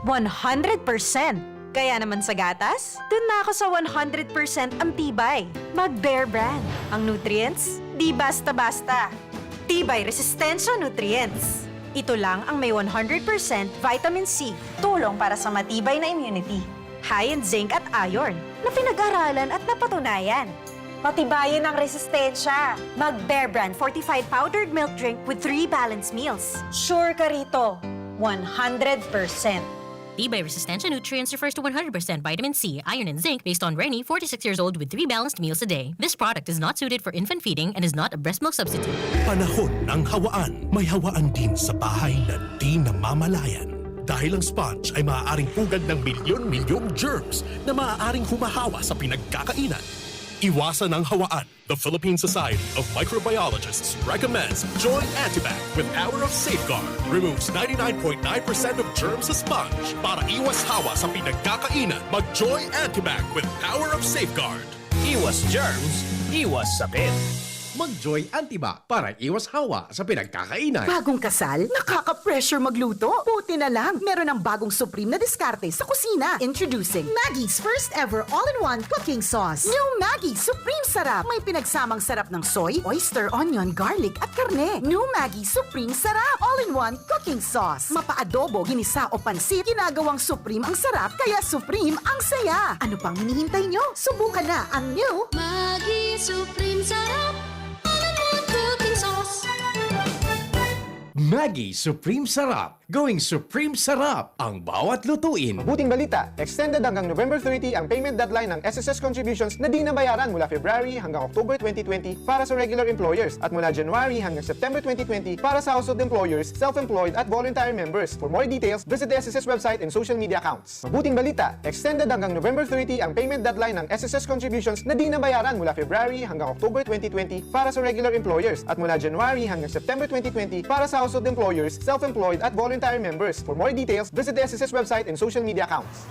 one hundred percent. Kaya naman sa gatas, dun na ako sa one hundred percent ang tibay. Mag Bear Brand. Ang nutrients, di basta-basta. Tibay Resistensya Nutrients. Ito lang ang may one hundred percent vitamin C, tulong para sa matibay na immunity. High in zinc at iron, na pinag-aralan at napatunayan. Patibayin ang resistensya. Mag Bear Brand fortified powdered milk drink with three balanced meals. Sure ka rito, one hundred percent. Tibay Resistensya Nutrients refers to one hundred percent vitamin C, iron, and zinc based on Reni, forty-six years old, with three balanced meals a day. This product is not suited for infant feeding and is not a breast milk substitute. Panahon ng hawaan. May hawaan din sa bahay na di namamalayan. Dahil ang sponge ay maaaring pugad ng milyon-milyong germs na maaaring humahawa sa pinagkakainan. Iwasan ang hawaan. The Philippine Society of Microbiologists recommends Joy Antibac with Power of Safeguard. Removes ninety-nine point nine percent of germs sa sponge. Para iwas hawa sa pinagkakainan, mag Joy Antibac with Power of Safeguard. Iwas germs, iwas sakit. Mag Joy Antibac para iwas hawa sa pinagkakainan. Bagong kasal? Nakaka-pressure magluto? Buti na lang, meron ng bagong supreme na diskarte sa kusina. Introducing Maggi's first ever all-in-one cooking sauce. New Maggi Supreme Sarap. May pinagsamang sarap ng soy, oyster, onion, garlic, at karne. New Maggi Supreme Sarap. All-in-one cooking sauce. Mapa-adobo, ginisa o pansit, ginagawang supreme ang sarap, kaya supreme ang saya. Ano pang hinihintay nyo? Subukan na ang new Maggi Supreme Sarap. All-in-one cooking sauce. Maggi Supreme Sarap. Going Supreme Sarap ang bawat lutuin. Mabuting balita, extended hanggang November thirty ang payment deadline ng S S S contributions na di nabayaran mula February hanggang October twenty twenty para sa regular employers at mula January hanggang September twenty twenty para sa household employers, self-employed at voluntary members. For more details, visit the S S S website and social media accounts. Mabuting balita, extended hanggang November thirty ang payment deadline ng S S S contributions na di nabayaran mula February hanggang October twenty twenty para sa regular employers at mula January hanggang September twenty twenty para sa household employers, self-employed at voluntary members. For more details, visit the S S S website and social media accounts.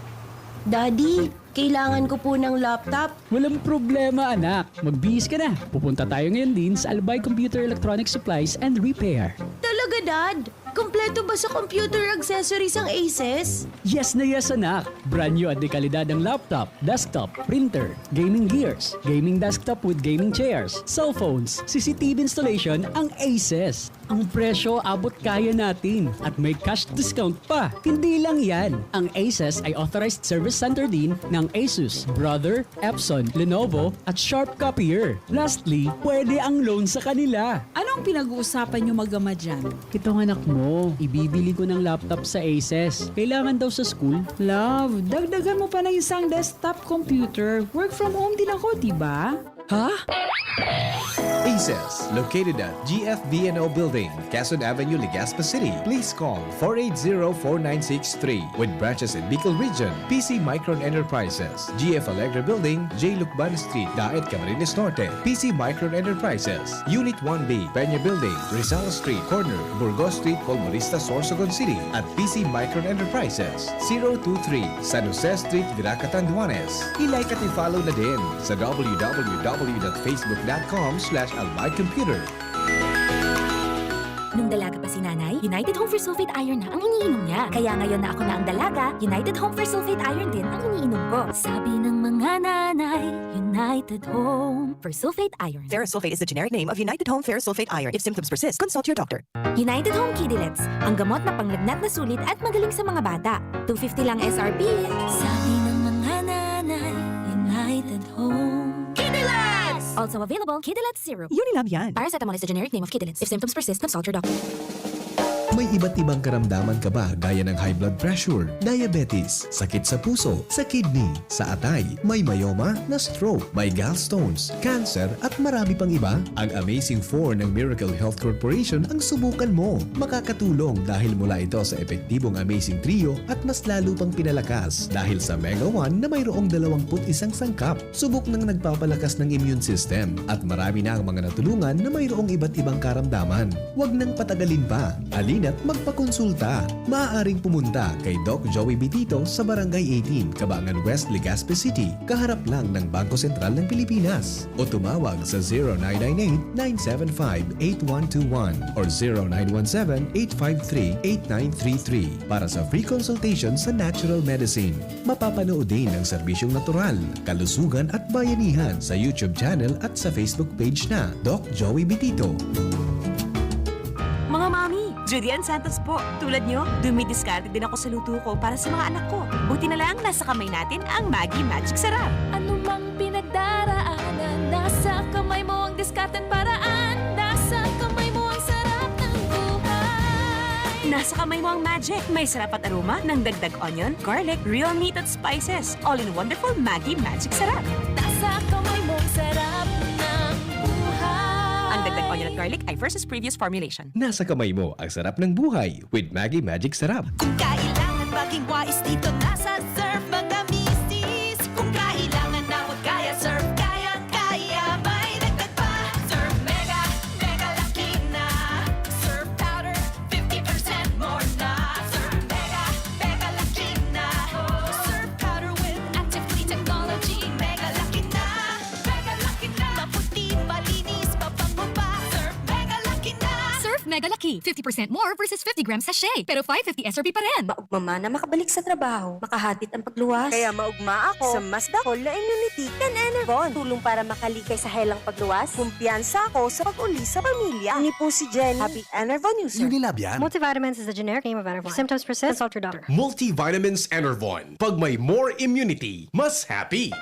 Daddy, kailangan ko po ng laptop. Walang problema, anak. Magbihis ka na. Pupunta tayo ngayon din sa Albay Computer Electronic Supplies and Repair. Talaga, Dad? Kompleto ba sa computer accessories ang Aces? Yes na yes, anak! Brand new at dekalidad ang laptop, desktop, printer, gaming gears, gaming desktop with gaming chairs, cellphones, C C T V installation ang Aces. Ang presyo abot kaya natin at may cash discount pa. Hindi lang yan, ang Aces ay authorized service center din ng Asus, Brother, Epson, Lenovo, at Sharp Copier. Lastly, pwede ang loan sa kanila. Anong pinag-uusapan niyo mag-ama dyan? Itong anak mo, ibibili ko ng laptop sa Aces. Kailangan daw sa school. Love, dagdagan mo pa ng isang desktop computer. Work from home din ako, di ba? Ha? Aces, located at G F B N O Building, Quezon Avenue, Legazpi City. Please call four eight zero, four nine six three. With branches in Bicol Region, P C Micron Enterprises, G F Alegre Building, J Lucban Street, Daet, Camarines Norte, P C Micron Enterprises, Unit one B, Peña Building, Rizal Street, corner, Burgos Street, Polvorista, Sorsogon City, at P C Micron Enterprises, zero two three, San Jose Street, Virac, Catanduanes. I-like at i-follow na din sa W W W dot facebook dot com slash albay computer. Nung dalaga pa si nanay, United Home Fersulfate Iron na ang iniinom niya. Kaya ngayon na ako na ang dalaga, United Home Fersulfate Iron din ang iniinom ko. Sabi ng mga nanay, United Home Fersulfate Iron. Ferrosulfate is the generic name of United Home Ferrosulfate Iron. If symptoms persist, consult your doctor. United Home Kidilets, ang gamot na panglagnat na sulit at magaling sa mga bata. Two fifty lang S R P. Sabi ng mga nanay, United Home. Kidilets! Also available, Kidilets Syrup. Unilab yan. Paracetamol is the generic name of Kidilets. If symptoms persist, consult your doctor. May iba't ibang karamdaman ka ba, gaya ng high blood pressure, diabetes, sakit sa puso, sa kidney, sa atay, may myoma, na-stroke, may gallstones, cancer, at marami pang iba? Ang Amazing Four ng Miracle Health Corporation ang subukan mo. Makakatulong dahil mula ito sa epektibong Amazing Trio at mas lalo pang pinalakas dahil sa Mega One na mayroong dalawampu't isang sangkap. Subok nang nagpapalakas ng immune system at marami na ang mga natulungan na mayroong iba't ibang karamdaman. Huwag nang patagalin pa. Halina't magpakonsulta. Maaaring pumunta kay Doc Joey Bitito sa Barangay eighteen, Cabangan West, Legazpi City, kaharap lang ng Bangko Sentral ng Pilipinas. O tumawag sa zero nine nine eight, nine seven five, eight one two one or zero nine one seven, eight five three, eight nine three three para sa free consultation sa natural medicine. Mapapanood din ang serbisyong natural, kalusugan at bayanihan sa YouTube channel at sa Facebook page na Doc Joey Bitito. Mga mami, Judy Ann Santos po. Tulad nyo, dumidiskarte din ako sa luto ko para sa mga anak ko. Buti na lang, nasa kamay natin ang Maggi Magic Sarap. Anumang pinagdaraanan, nasa kamay mo ang diskarte at paraan. Nasa kamay mo ang sarap ng buhay. Nasa kamay mo ang magic. May sarap at aroma ng dagdag onion, garlic, real meat at spices. All in wonderful Maggi Magic Sarap. Nasa kamay mo ang sarap ng buhay. Ang dagdag onion at garlic ay versus previous formulation. Nasa kamay mo ang sarap ng buhay with Maggi Magic Sarap. Kung kailangan maging wais dito, nasa Surf Mega Misis. Kung kailangan na huwag kaya, Surf Kaya Kaya. May dagdag pa, Surf Mega, Mega Laki na. Surf Powder, fifty percent more na. Surf Mega, Mega Laki na. Surf Powder with active clean technology. Mega Laki na, Mega Laki na. Maputi, malinis, mabango pa. Surf Mega Laki na. Surf Mega Laki, fifty percent more versus fifty gram sachet, pero five fifty S R P pa rin. Maugma man na makabalik sa trabaho, makahatid ang pagluwas. Kaya maugma ako sa mas dakul na immunity kan Enervon. Tulong para makalikay sa helang pagluwas. Kumpiyansa ako sa pag-uli sa pamilya. Ini po si Jenny. Happy Enervon user. Unilab yan. Multivitamins is the generic name of Enervon. If symptoms persist, consult your doctor. Multivitamins Enervon. Pag may more immunity, mas happy.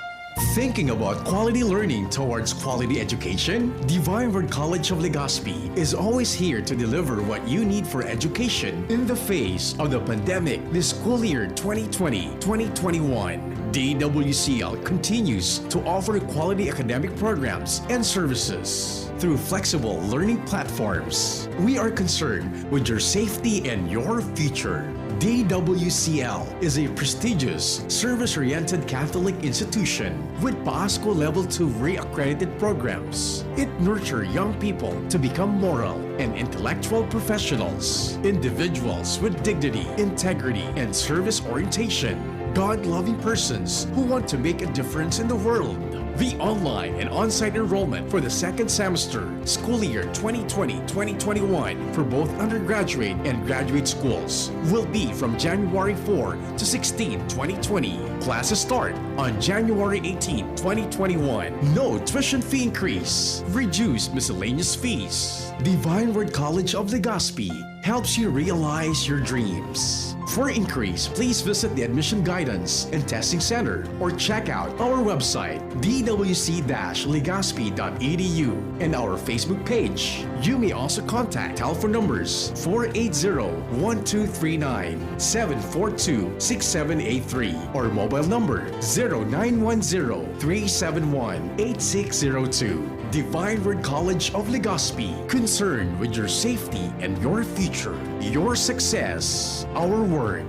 Thinking about quality learning towards quality education? Divine Word College of Legazpi is always here to deliver what you need for education in the face of the pandemic this school year, twenty twenty, twenty twenty-one. D W C L continues to offer quality academic programs and services through flexible learning platforms. We are concerned with your safety and your future. D W C L is a prestigious, service-oriented Catholic institution with PASCO Level two re-accredited programs. It nurtures young people to become moral and intellectual professionals, individuals with dignity, integrity, and service orientation, God-loving persons who want to make a difference in the world. The online and on-site enrollment for the second semester, school year twenty twenty, twenty twenty-one, for both undergraduate and graduate schools will be from January four to sixteen, twenty twenty. Classes start on January eighteen, twenty twenty-one. No tuition fee increase. Reduced miscellaneous fees. Divine Word College of Legazpi helps you realize your dreams. For inquiries, please visit the admission guidance and testing center or check out our website, d w c dash legazpi dot e d u, and our Facebook page. You may also contact telephone numbers four eight zero, one two three nine, seven four two, six seven eight three or mobile number zero nine one zero, three seven one, eight six zero two. Divine Word College of Legazpi, concerned with your safety and your future. Your success, our word.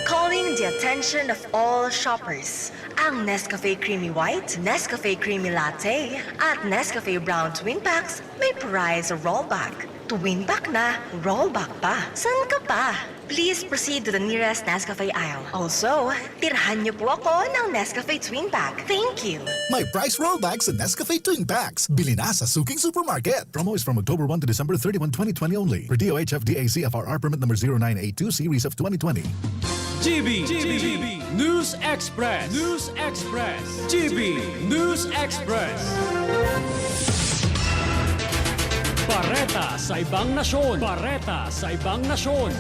Calling the attention of all shoppers. Ang Nescafe Creamy White, Nescafe Creamy Latte, at Nescafe Brown Twin Packs may prize rollback. Twin pack na, rollback pa. San ka pa? Please proceed to the nearest Nescafe aisle. Also, tirhan niyo po ako ng Nescafe Twin Pack. Thank you! May price rollback sa Nescafe Twin Packs. Bili na sa suking supermarket. Promo is from October one to December thirty-one, twenty twenty only. Per D O H F D A C F R R permit number zero nine eight two series of twenty twenty. G B, G B, News Express, News Express, G B News Express. Bareta sa ibang nasyon, bareta sa ibang nasyon.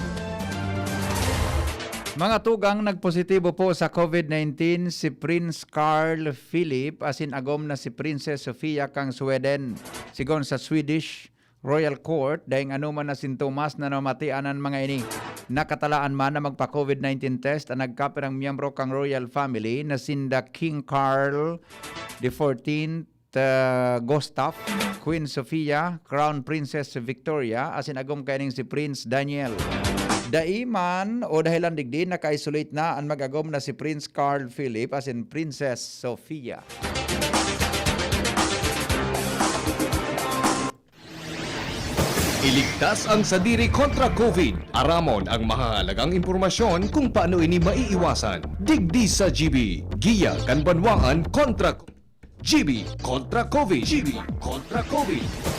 Mga tugang, nagpositibo po sa COVID nineteen si Prince Carl Philip asin agom na si Princess Sofia kan Sweden. Sigon sa Swedish Royal Court, daing anoman na sintomas na namatian an mga ini. Nakatalaan man na magpa-COVID nineteen test an nagkapirang miyembro kan royal family na sinda King Carl the fourteenth, ah, Gustav, Queen Sofia, Crown Princess Victoria, asin agom kaining si Prince Daniel. Dai man o dahilan digdi, naka-isolate na an mag-agom na si Prince Carl Philip asin Princess Sofia. Iligtas ang sadiri kontra COVID. Aramon ang mahahalagang impormasyon kung paano ini maiiwasan. Digdi sa G B, Giya kan Banwaan kontra G B kontra COVID. G B kontra COVID.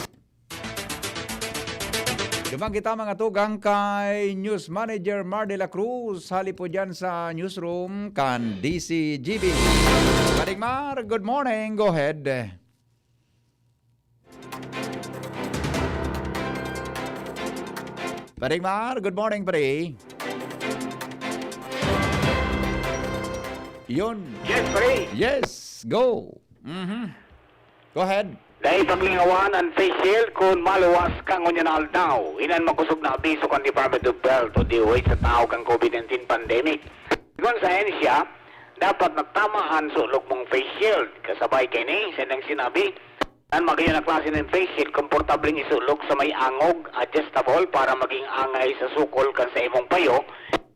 Duman kita, mga tugang, kay News Manager Mar de la Cruz. Hali po dyan sa newsroom kan D C G B. Paring Mar, good morning. Go ahead. Paring Mar, good morning, pare. Yun. Yes, pare. Yes, go. Mhm. Go ahead. Dai paglingawan an face shield kun maluwas ka ngunyan na aldaw. Iyan an makosog na abiso kan Department of Health o D O H sa tahaw kan COVID nineteen pandemic. Sigon sa ahensya, dapat na tama an sulog mong face shield. Kasabay kaini, sa iyang sinabi, an magayon na klase nin face shield, komportableng isulog sa may angog, adjustable para maging angay sa sukol kan sa imong payo,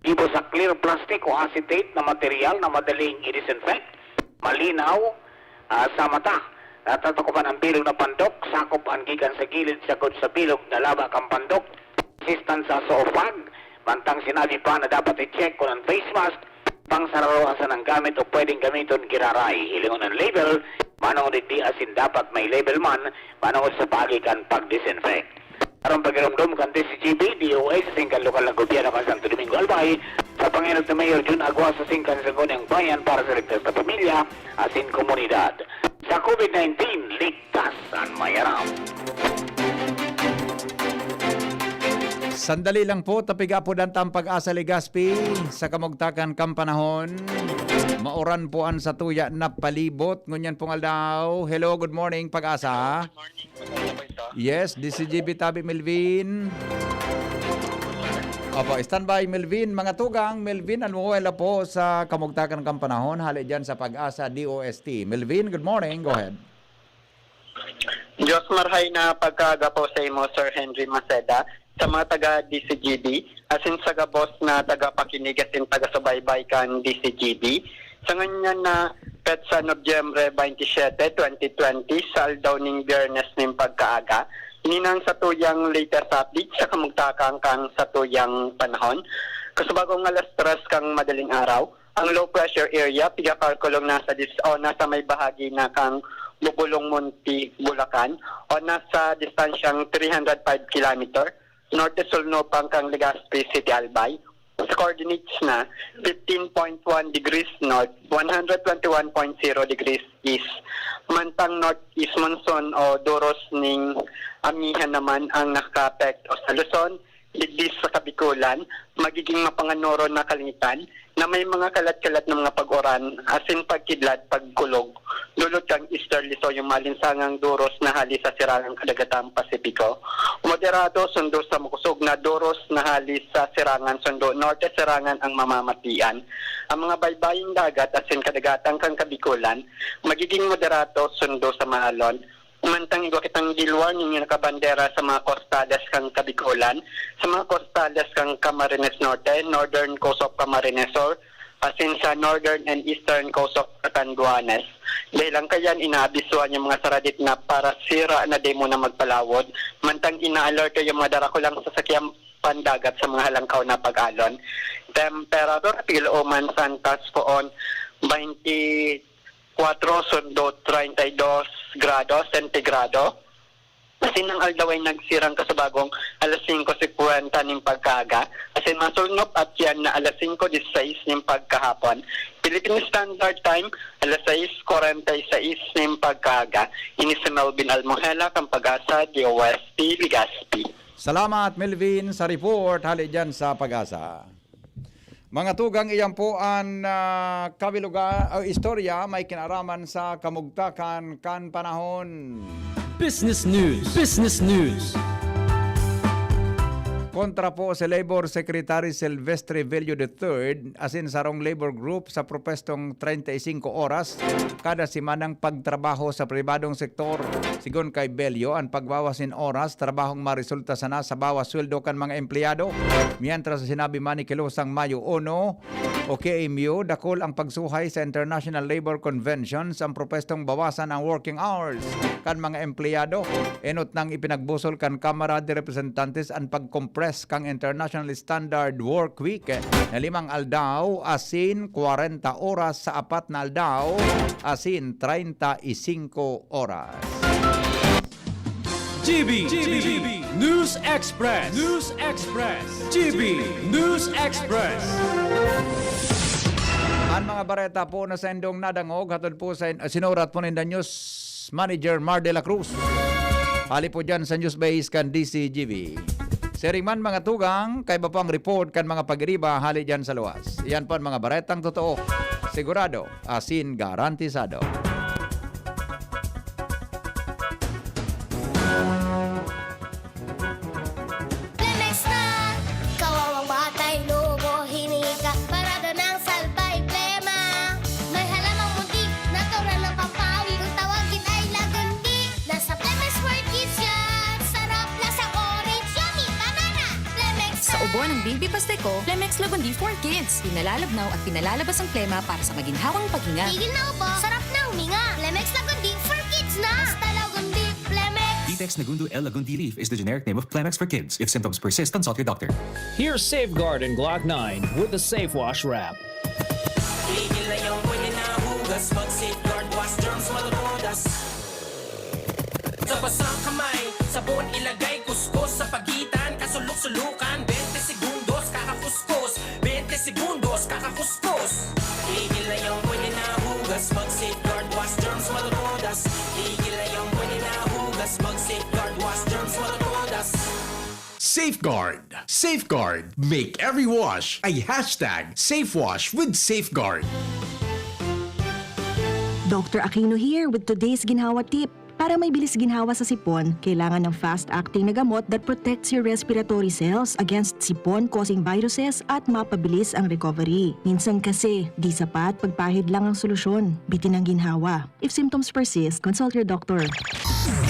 gibo sa clear plastic o acetate na material na madaling i-disinfect, malinaw, ah, sa mata. Natatakopan ang bilog na pandok, sakop an gikan sa gilid sagkod sa bilog na laba kan pandok, resistance sa soopag. Mantang sinabi pa na dapat i-check kun an face mask pangsararoan sanang gamit o pwedeng gamiton giraray. Hilingon an label, manongod digdi asin dapat may label man, manongod sa paagi kan pag-disinfect. Aron pagiromdom kan D C G B, D O H asin kan lokal na gobyerno kan Santo Domingo, Albay, sa pangenot ni Mayor Jun Aguas asin kan Sangguniang Bayan para sa ligtas na pamilya asin komunidad. Sa COVID nineteen, ligtas an mayaram. Sandali lang po, tapiga po dan ta an Pag-asa Legazpi sa kamugtakan kan panahon. Mauran po an satuya na palibot ngunyan pong aldaw. Hello, good morning, Pag-asa. Good morning, Pag-asa. Yes, D C G B Tabi Melvin. Opo, standby, Melvin. Mga tugang, Melvin Almuela po sa kamugtakan kan panahon. Hali dyan sa Pag-asa D O S T. Melvin, good morning. Go ahead. Diyos marhay na pagkaaga po sa imo, Sir Henry Maceda, sa mga taga D C G B, asin sa gabos na tagapakinig asin tagasubaybay kan D C G B. Sa ngunyan na petsa, Nobyembre twenty-seven, twenty twenty, sa aldaw ning Biyernes nin pagkaaga, ini na an satuyang latest update sa kamugtakan kan satuyang panahon. Kasubagong alas tres kan madaling araw, ang low pressure area pigakalkulong nasa dis-, o nasa may bahagi na kan Bubulong Monte, Bulacan, o nasa distansyang three hundred five kilometer norte-sulnupan kan Legazpi City, Albay. Sa coordinates na fifteen point one degrees north, one hundred twenty-one point zero degrees east. Mantang northeast monsoon o duros ning amihan naman ang nakaapekto sa Luzon, digdi sa Kabikulan, magiging mapanganoro na kalangitan na may mga kalat-kalat na mga pag-uran, asin pagkidlat, pagkulog, dulot kan easterly, so yung malinsangang duros na hali sa sirangan kadagatang Pasipiko. Moderado sundo sa makusog na duros na hali sa sirangan sundo norte sirangan ang mamamatian. Ang mga baybaying dagat asin kadagatan kan Kabikulan magiging moderado sundo sa maalon. Mantang igwa kitang deal warning na nakabandera sa mga kostales kan Kabikulan, sa mga kostales kan Camarines Norte, northern coast of Camarines Sur, asin sa northern and eastern coast of Catanduanes. Dahil lang kayan, inaabisuhan yung mga saradit na parasira na di muna magpalawod, mantang ina-alert yung mga darakulang sasakyan pandagat sa mga halangkaw na pag-alon. Temperatura, pigil-oman, santas poon, twenty-four sundo treinta y dos grado sentigrado. Asin ang aldaw ay nagsirang kasubagong alas singko singkwenta nin pagkaaga, asin masulnop at yan na alas singko diseis nin pagkahapon. Philippine Standard Time, alas sais kwarenta y sais nin pagkaaga. Ini si Melvin Almohela, kan Pag-asa, D O S T, Legazpi. Salamat, Melvin, sa report hali dyan sa Pag-asa. Mga tugang, iyan po an, ah, kabilugan o istorya may kinaraman sa kamugtakan kan panahon. Business News. Business News. Kontra po si Labor Secretary Silvestre Vello the third, asin sarong labor group sa propwestong treinta y cinco oras kada semanang pagtrabaho sa pribadong sektor. Sigon kay Vello, an pagbawas nin oras trabahong maresulta sana sa bawas sweldo kan mga empleyado. Mientras, sinabi man ni Kilosang Mayo uno o K M U, dakul ang pagsuhay sa International Labour Convention sa propwestong bawasan ang working hours kan mga empleyado. Enot nang ipinagbusol kan Kamara de Representantes an pag-compress kan International Standard Work Week na limang aldaw asin kwarenta oras sa apat na aldaw asin treinta y cinco oras. G B, G B, News Express, News Express, G B News Express. An mga bareta po na saindong nadangog, hatod po sa in-, sinurat po ninda News Manager Mar de la Cruz. Hali po dyan sa news base kan D C G B. Siring man, mga tugang, kaiba po ang report kan mga pag-iriba hali dyan sa luwas. Iyan po an mga baretang totoo, sigurado, asin garantisado. Lemex na! Kawawang batay, lobo, hinika, parada ng salbay, plema. May halamang munti, natural ng pampawi. Kung tawagin ay lagundi, nasa Lemex for Kids yan. Sarap na sa orange, yummy, banana. Lemex Sa na! Ubo ng Baby Pasteco, Lemex Lagundi for Kids. Pinalalabnaw at pinalalabas ang plema para sa maginhawang paghinga. Tigil na ubo, sarap na huminga. Lemex Lagundi for Kids na! Basta Lagundi, Lemex! Vitex Nagundo L Lagundi Leaf is the generic name of Clemex for Kids. If symptoms persist, consult your doctor. Here's Safeguard and Glock nine with the Safe Wash Wrap. Tigil na yung pwede na hugas, mag-Safeguard, wash germs, matutudas. Sa basang kamay, sabon ilagay, kuskus sa pagitan, kasulok-sulukan, twenty segundos, kakakuskus, twenty segundos, kakakuskus. Tigil na yung pwede na hugas, mag-Safeguard, wash germs, matutudas. Tigil na yung pwede na hugas, mag-Safeguard, wash germs, matutudas. Safeguard. Safeguard. Make every wash a hashtag safe wash with Safeguard. Doctor Aquino here with today's ginhawa tip. Para may bilis ginhawa sa sipon, kailangan ng fast-acting na gamot that protects your respiratory cells against sipon-causing viruses at mapabilis ang recovery. Minsan kasi, di sapat pagpahid lang ang solusyon. Bitin ang ginhawa. If symptoms persist, consult your doctor.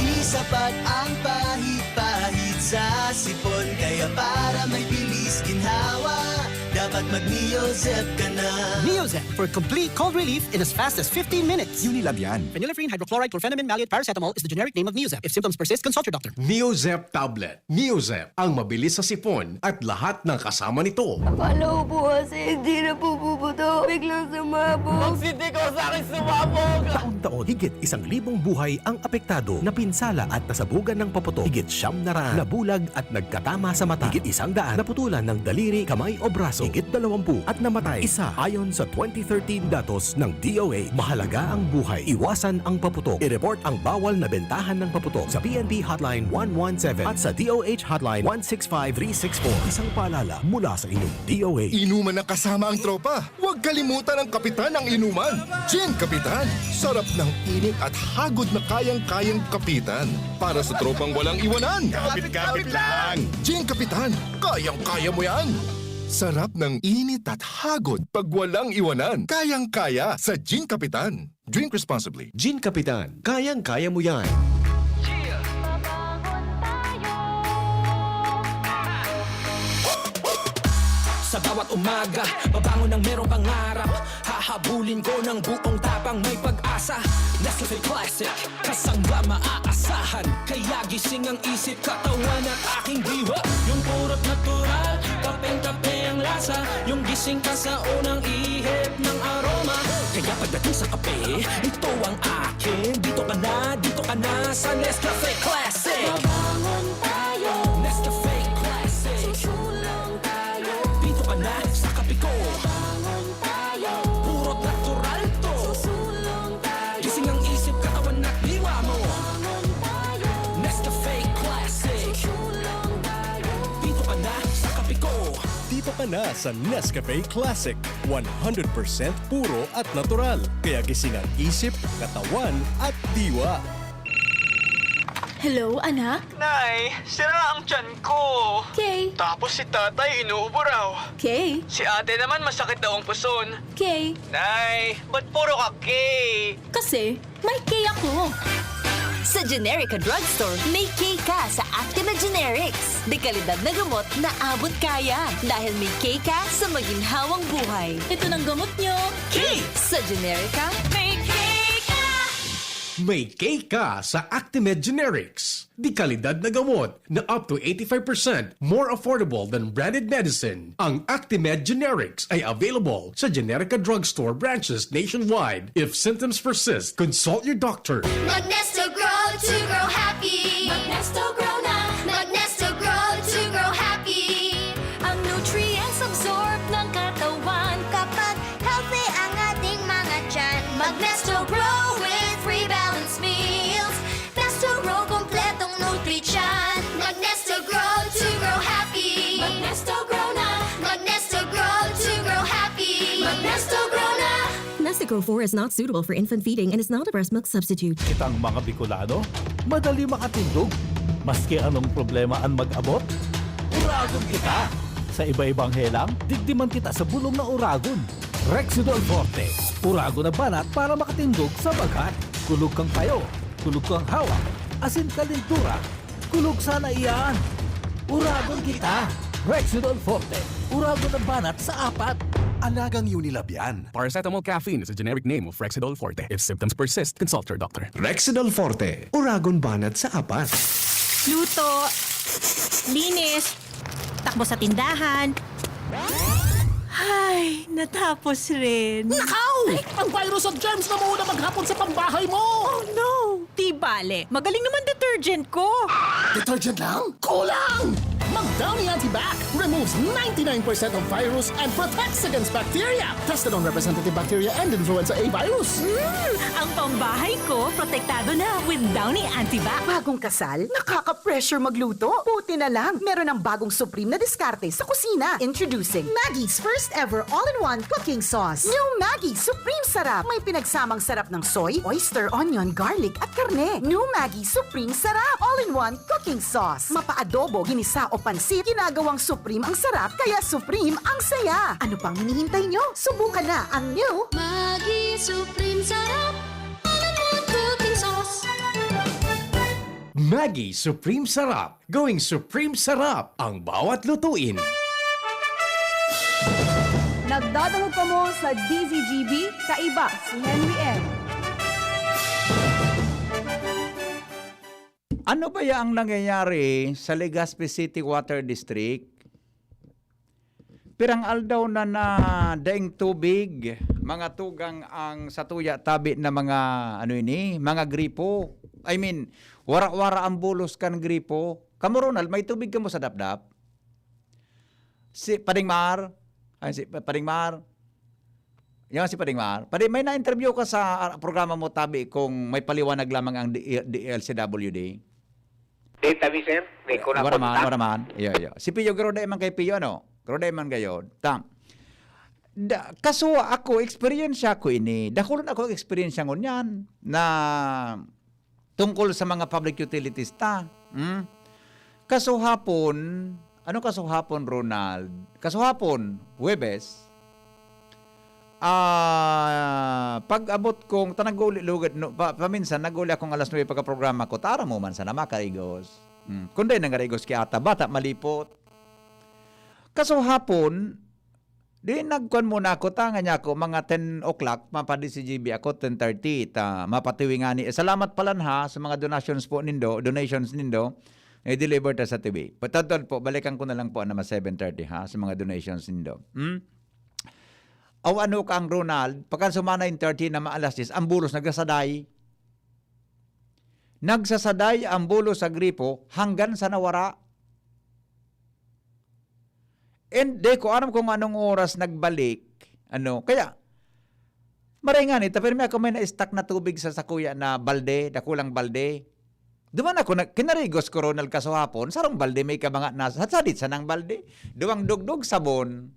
Di sapat ang pahid-pahid sa sipon, kaya para may bilis ginhawa, dapat mag-Neozep ka na. Neozep for complete cold relief in as fast as fifteen minutes. Unilab yan. Phenylephrine, hydrochloride, chlorphenamine, maleate, paracetamol is the generic name of Neozep. If symptoms persist, consult your doctor. Neozep tablet. Neozep, ang mabilis sa sipon at lahat ng kasama nito. Akala ko po kasi hindi na po bubuto. Biglang sumabog. Magsitikaw sa akin sumabog! Taon-taon, higit isang libong buhay ang apektado, napinsala at nasabugan ng paputok. Higit siyam na raan nabulag at nagkatama sa mata. Higit isang daan naputulan ng daliri, kamay o braso. Higit dalawampu at namatay. Isa, ayon sa twenty thirteen datos ng D O H. Mahalaga ang buhay. Iwasan ang paputok. I-report ang bawal na bentahan ng paputok sa P N P Hotline one one seven at sa D O H Hotline one six five three six four. Isang paalala mula sa inyong D O H. Inuman na kasama ang tropa. Huwag kalimutan ang kapitan ng inuman. Gin Kapitan. Sarap ng init at hagod na kayang-kayang kapitan. Para sa tropang walang iwanan. Kapit-kapit lang. Gin Kapitan. Kayang-kaya mo yan. Sarap ng init at hagod pag walang iwanan. Kayang-kaya sa Gin Kapitan. Drink responsibly. Gin Kapitan, kayang-kaya mo yan. Mabangon tayo. Sa bawat umaga, babangon ng merong pangarap. Hahabulin ko ng buong tapang, may pag-asa. Nescafe Classic, kasangga maaasahan. Kaya gising ang isip, katawan at aking diwa. Yung purot natural, kapeng-kape ang lasa. Yung gising ka sa unang ihip ng aroma. Kaya pagdating sa kape, ito ang akin. Dito ka na, dito ka na sa Nescafe Classic. Mabangon tayo. Nescafe Classic. Susulong tayo. Dito ka na sa kape ko. Mabangon tayo. Puro natural to. Susulong tayo. Gising ang isip, katawan at diwa mo. Mabangon tayo. Nescafe Classic. Susulong tayo. Dito ka na sa kape ko. Dito Pana sa Nescafe Classic, one hundred percent puro at natural. Kaya gising ang isip, katawan at diwa. Hello, anak? Nay, sira ang tiyan ko. Kay? Tapos si tatay inuubo raw. Kay? Si ate naman masakit daw ang puson. Kay? Nay, ba't puro ka K? Kasi may K ako. Sa Generica Drugstore, may K ka sa Actimed Generics. Dekalidad na gamot na abot kaya. Dahil may K ka sa maginhawang buhay. Ito ng gamot nyo. K! Sa Generica, May K ka! May K ka sa Actimed Generics. Dekalidad na gamot na up to eighty-five percent more affordable than branded medicine. Ang Actimed Generics ay available sa Generica Drugstore branches nationwide. If symptoms persist, consult your doctor. Magnesto Grow to grow happy. Magnesto Grow na. Magnesto Grow to grow happy. Ang nutrients absorb ng katawan kapag healthy ang ating mga tiyan. Magnesto Grow with three balanced meals. Nesto Grow kompletong nutrition. Magnesto Grow to grow happy. Magnesto Grow na. Magnesto Grow to grow happy. Magnesto Grow na. Nestico four is not suitable for infant feeding and is not a breast milk substitute. Kitang mga Bicolano, madali makatindog. Maski anong problema an mag-abot, uragon kita. Sa iba-ibang helang, digdi man kita sa bulong na uragon. Rexidol Forte, uragon na banat para makatindog sa bagat. Kulog kang payo, kulog kang hawak, asin kalentura. Kulog sana iyan. Uragon kita. Rexidol Forte, uragon na banat sa apat. Alagang Unilab yan. Paracetamol caffeine is a generic name of Rexidol Forte. If symptoms persist, consult your doctor. Rexidol Forte, uragon banat sa apat. Luto, linis, takbo sa tindahan. Ay, natapos rin. Nakaw! Ang virus at germs na mauna maghapon sa pambahay mo! Oh no! Di bale, magaling naman detergent ko. Detergent lang? Kulang! Mag Downy Antibac removes ninety-nine percent of virus and protects against bacteria. Tested on representative bacteria and influenza A virus. Mm, ang pambahay ko, protektado na with Downy Antibac. Bagong kasal? Nakaka-pressure magluto? Buti na lang, meron ng bagong supreme na diskarte sa kusina. Introducing Maggie's first ever all-in-one cooking sauce. New Maggie Supreme Sarap. May pinagsamang sarap ng soy, oyster, onion, garlic, at karne. New Maggie Supreme Sarap. All-in-one cooking sauce. Mapa-adobo, ginisa o pansit, ginagawang supreme ang sarap, kaya supreme ang saya. Ano pang hinihintay nyo? Subukan na ang new Maggie Supreme Sarap. All-in-one cooking sauce. Maggie Supreme Sarap. Gawing Supreme Sarap ang bawat lutuin. Nagdadangog kamo sa D Z G B, kaiba si Henry M. Ano baya ang nangyayari sa Legazpi City Water District? Pirang aldaw na na daing tubig, mga tugang, ang satuya tabi na mga, ano ini, mga gripo. I mean, wara-wara ang bulos kan gripo. Kamo, Ronald, may tubig kamo sa dapdap? Si Pading Mar? Ay, si Pa-, Pading Mar? Yan si Pading Mar. Padi, may na-interview ka sa, ah, programa mo, tabi, kung may paliwanag lamang ang D-, D L C W D? Di, tabi, sir. Di ko na Wara man, kontak. Wara man. Iyo, iyo. Si Pio, garo dai man kay Pio, ano? Garo dai man gayod. Tang. Da, kaso ako, eksperyensya ko ini. Dakulon ako eksperyensya ngunyan na tungkol sa mga public utilities ta. Hmm? Kasuhapon, ano kasuhapon, Ronald? Kasuhapon, Huwebes, ah, pag-abot kong, ta nag-uli lugad, no, pa, paminsan, nag-uli akong alas nuebe pagka-programa ko, tara mo man sana, makarigos. Hmm. Kung dai nangarigos ki ata, bata, malipot. Kasuhapon, di nagkuan muna ako, ta, nga niya ako, mga ten o'clock, mapa-D C G B ako, ten thirty, ta, mapatiwi ngani. Eh, salamat pala, ha, sa mga donations po nindo, donations nindo, i-deliver ta sa T V. Patadtad po, balikan ko na lang po na mga seven thirty, ha, sa mga donations nindo. Hmm? Aw, ano ka ang Ronald, pagka sumana yung thirty na maalas diyes, ang bulos nagsasaday. Nagsasaday ang bulos sa gripo hanggang sa nawara. And di ko aram kung anong oras nagbalik. Ano, kaya, maray ngani, ta pirmi ako may na-stock na tubig sa sakuya na balde, dakulang balde. Duman ako, nag-, kinarigos ko, Ronald, kasuhapon, sarong balde may kabanga na, sa sadit sanang balde. Duwang dugdog sabon.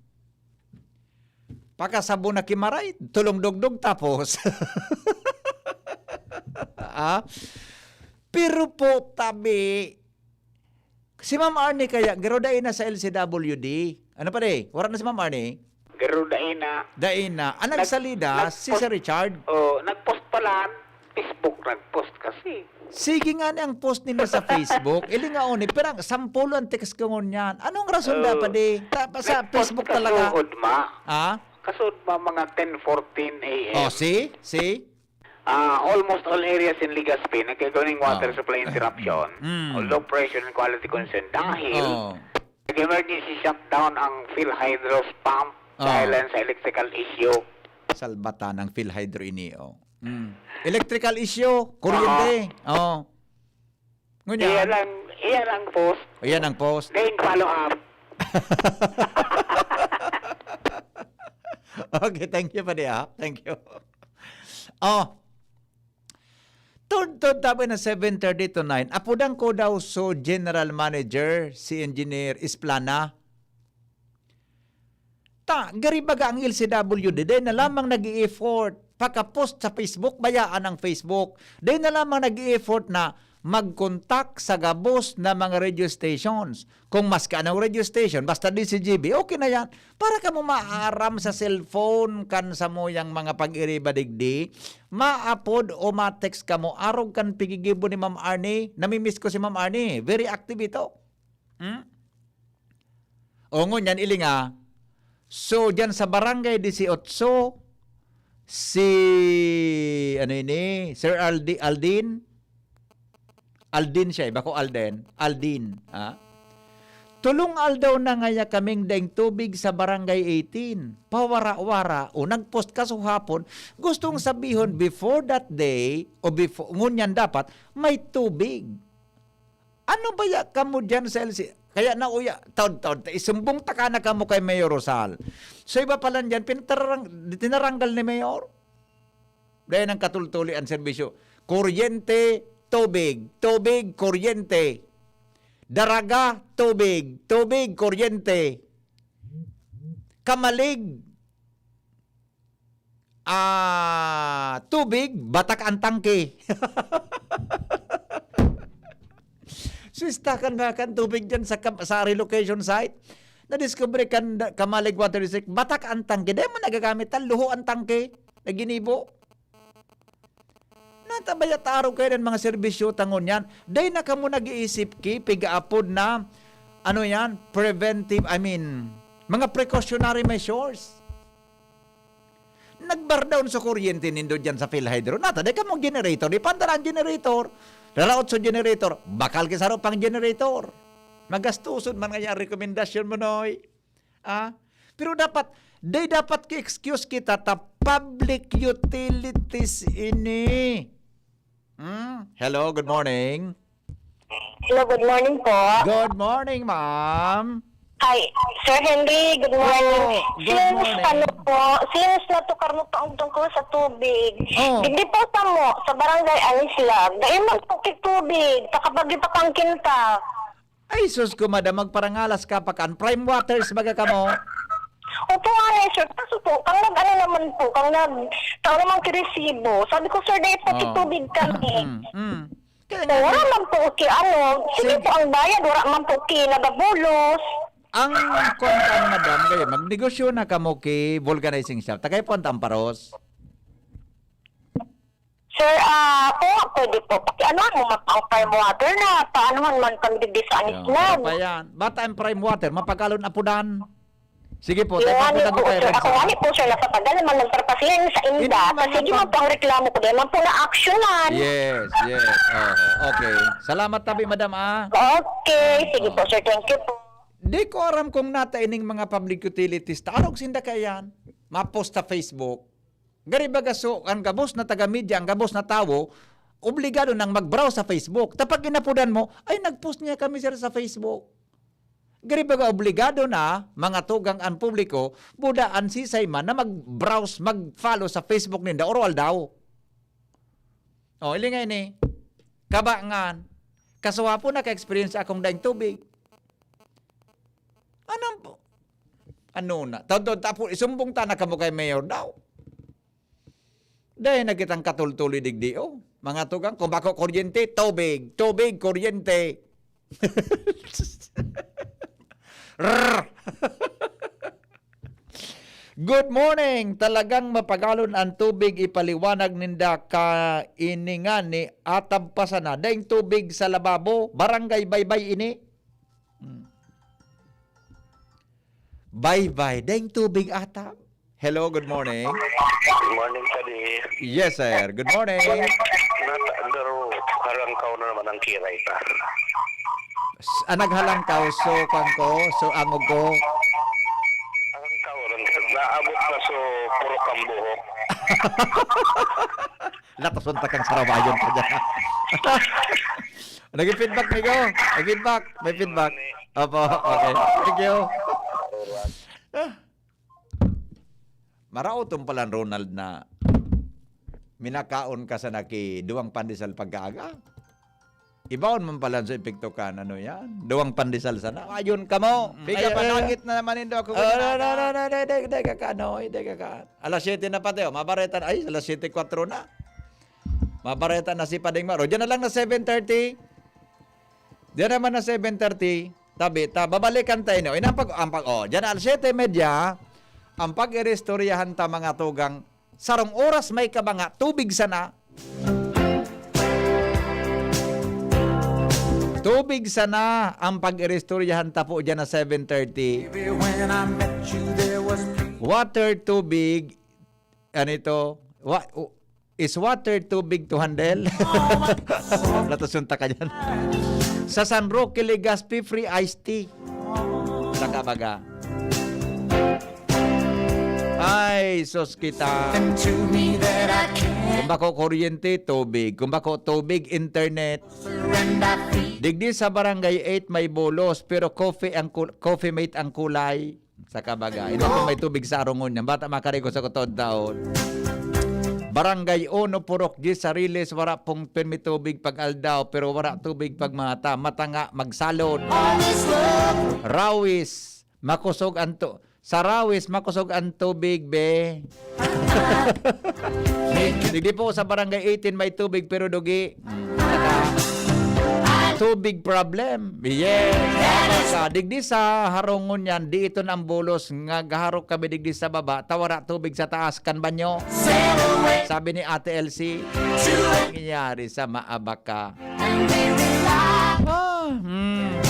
Pakasabon na kimaray, tulong dugdog tapos. Ah? Pero po, tabi, si Ma'am Arnie kaya, garo dai na sa L C W D. Ano pa, de? Wala na si Ma'am Arnie? Garo dai na. Dai na. Ang Nag-, nagsalida, nag-post si Sir Richard. Oh, nag-post pala. Facebook nag-post kasi. Sige nga ni ang post ninyo sa Facebook. Ilingaon ni, pero ang sampulo ang text ko ngunyan. Anong rason Oh. dapat, de? Ta-, sa Nag-post Facebook talaga? kasuod, ma. Ha? Kasuod, ma, mga ten fourteen A M. Oh, see? See? Ah, almost all areas in Legazpi nagkakaroon ng water Oh. supply interruption. Mm. Although pressure and quality concern dahil Oh. nag-emergency shutdown ang PhilHydro's pump Oh. dahil lang sa electrical issue. Salbatan ang PhilHydro ini, oh. Mm. Electrical issue, kuryente. Oh. Ngunyan. Iyan ang, iyan ang post. Iyan ang post. Then follow up. Okay, thank you, padi, ah. Thank you. Oh. Tudtod tabi na seven thirty to nine. Apudan ko daw so general manager, si Engineer Isplana. Ta, gari baga ang L C W D, dai na lamang nag-i-effort pagka-post sa Facebook, bayaan ang Facebook. Dai na lamang nag-i-effort na mag-contact sa gabos na mga radio stations. Kung maski anong radio station, basta D Z G B, okay na yan. Para kamo maaram sa cellphone kan samuyang mga pag-iriba digdi, maapod o ma-text kamo, arog kan pigigibo ni Ma'am Arnie. Namimiss ko si Ma'am Arnie. Very active ito. Hmm? O, ngunyan, ilinga. So, dyan sa Barangay Dieciocho, si, ano ini, Sir Aldi-, Aldin? Aldin siya, eh, bako Alden. Aldin, ha? Tulong aldaw na ngaya kaming daing tubig sa Barangay eighteen. Pawara-wara, o nag-post kasuhapon, gustong sabihon, before that day, o before, ngunyan dapat, may tubig. Ano baya kamo diyan sa L C? Kaya nauya, taon-taon, ta isumbong taka na kamo kay Mayor Rosal. So, iba pa lang diyan, pinatarang-, tinaranggal ni Mayor. Dahil ang katultuli ang serbisyo. Kuryente, tubig, tubig, kuryente. Daraga, tubig, tubig, kuryente. Kamalig, ah, tubig, batak ang tangke. Swistakan nga kan tubig dyan sa kam-, sa relocation site. Nadiskubre kan da-, Kamalig Water District, batak ang tangke. Dahil mo nagagamit, tan luho ang tangke na ginibo. Natabaya ta arog kayo ng mga serbisyo tangon yan. Dahil na kamo nag-iisip ki, pigaapod na, ano yan, preventive, I mean, mga precautionary measures. Nagbardaon sa kuryente nindo dyan sa PhilHydro. Nata, di ka mong generator, di pantara ang generator. Raraot sa generator, bakal ki saro pang generator. Magastuson man nga yung rekomendasyon mo, Noy. Ah? Pero dapat, di dapat ki-excuse kita ta public utilities ini. Hmm? Hello, good morning. Hello, good morning po. Good morning, ma'am. Hi, Sir Henry, good morning. Oh, good Since morning. ano po, since natukar mo pa ang tungkol sa tubig, Oh. hindi po sa mo, sa barangay Anislag, dahil magpukit tubig, takapag ipapangkin ta. Ay, sus ko, madam, magparangalas ka pa kan. Prime Waters, baga ka mo. Opo, ano, sir, kaso po, kang nag-ano naman po, kang nag-, tao naman kiresibo. Sabi ko, sir, dahil pati Oh. tubig kami. Mm, mm. Kaya O, nga, wala man po ki ano, sige Sige. po ang bayad, wala man po ki nagabulos. Ang kwan ka, madam, kayo, magnegosyo na kamo ki vulcanizing shop. Tagay po ang tamparos. Sir, ah, po, pwede po. Pakianuhan mo man ang prime water na paanuhan man kami digdi sa Anis Yan, Club. Wala pa yan. Bata ang prime water, mapagalon apudan. Sige po, Yung tayo ano papunan po, ko kayo, sir, ako Renzo. Ano po, sir, napatagal naman nagpapasihan sa inda. Hindi naman Kasi di man napag- po ang reklamo ko, di man po na-actionan. Yes, yes. Oo, okay. Salamat tabi, madam, ah. Okay, sige Oo. po, sir. Thank you po. Di ko aram kung nata ining mga public utilities ta. Arog sinda kaya yan? Mapost sa Facebook. Gari baga so, ang gabos na taga-media, ang gabos na tawo, obligado nang mag-browse sa Facebook. Ta pag inapudan mo, "Ay, nag-post niya kami, sir, sa Facebook." Gari baga obligado na, mga tugang an publiko, buda an sisay man na mag-browse, mag-follow sa Facebook ninda, oro aldaw. O, ili nga ini. Kabangan. Kasuhapon naka-experience akong daing tubig. Anong po? Ano na? Taon-taon, tapo, isumbong ta na kamo kay mayor daw. Dahil na kitang katultuloy digdi, oh. Mga tugang, kung bako kuryente, tubig, tubig, kuryente. Rrr. Good morning! Talagang mapagalon ang tubig, ipaliwanag ninda ka ini nga ni atab pa sana. Daing tubig sa lababo, barangay Baybay ini. Hmm. Baybay, daing tubig ata. Hello, good morning. Good morning, Kadi. Yes, sir. Good morning. Nata, pero harangkaw na naman ang kiray ta. S- ah, naghalangkaw, so, kwan ko, so, angog ko. Harangkaw, harangkaw. Naabot na so puro kambuhok. Latason ta kang sarawayon ka dyan. Nag-feedback, Migo. May feedback. May feedback. Opo, okay. Thank you. Ah. Maraot tong palan, Ronald, na minakaon ka sa naki duwang pandesal pagkaaga. Ibaon man palan sa epekto kan, ano yan? Duwang pandesal sana. Ayun ka mo. Piga panangit na naman indo ako. Oh, no, no, no, no, hindi, hindi ka ka, ano, hindi ka ka. Alas siyete na pati, oh. Mabareta na. Ay, alas siyete kwatro na. Mabareta na si Pading Maro. Diyan na lang na seven thirty. Diyan naman na seven thirty. Tabi ta, babalikan tayo, no? Inang pag, ang pag, oh, diyan alas siyete y media, ang pag-iristoryahan ta, mga tugang, sarong oras may kabanga, tubig sana. Tubig sana ang pag-iristoryahan ta po diyan na seven thirty. Water, tubig, ano ito? Wa, u- is water too big to handle? Latos yung taka dyan. Sa San Roque, Legazpi, free iced tea. Saka baga. Ay, sus kita. Kung bako kuryente, tubig. Kung bako tubig, internet. Digdi sa Barangay eight may bulos, pero coffee ang kul- coffee mate ang kulay. Saka baga, ito po may tubig sa arungon niyan. Bata makariko sa kutod taon. Barangay uno, Purok diyes, Sariles, wara pong pirmi tubig pag aldaw, pero wara tubig pag mata. Matanga, magsalon. Rawis, makusog ang tu- Sa Rawis, makusog ang tubig, be. Digdi po sa Barangay eighteen may tubig pero dugi. Tubig problem. Yes. Sa digdi sa Harongon yan, di ito na ang bulos nga gaharok kami digdi sa baba, tawara tubig sa taas kan banyo. Sabi ni Ate Elsie, nangyayari sa Maabaka. Ah, hmm.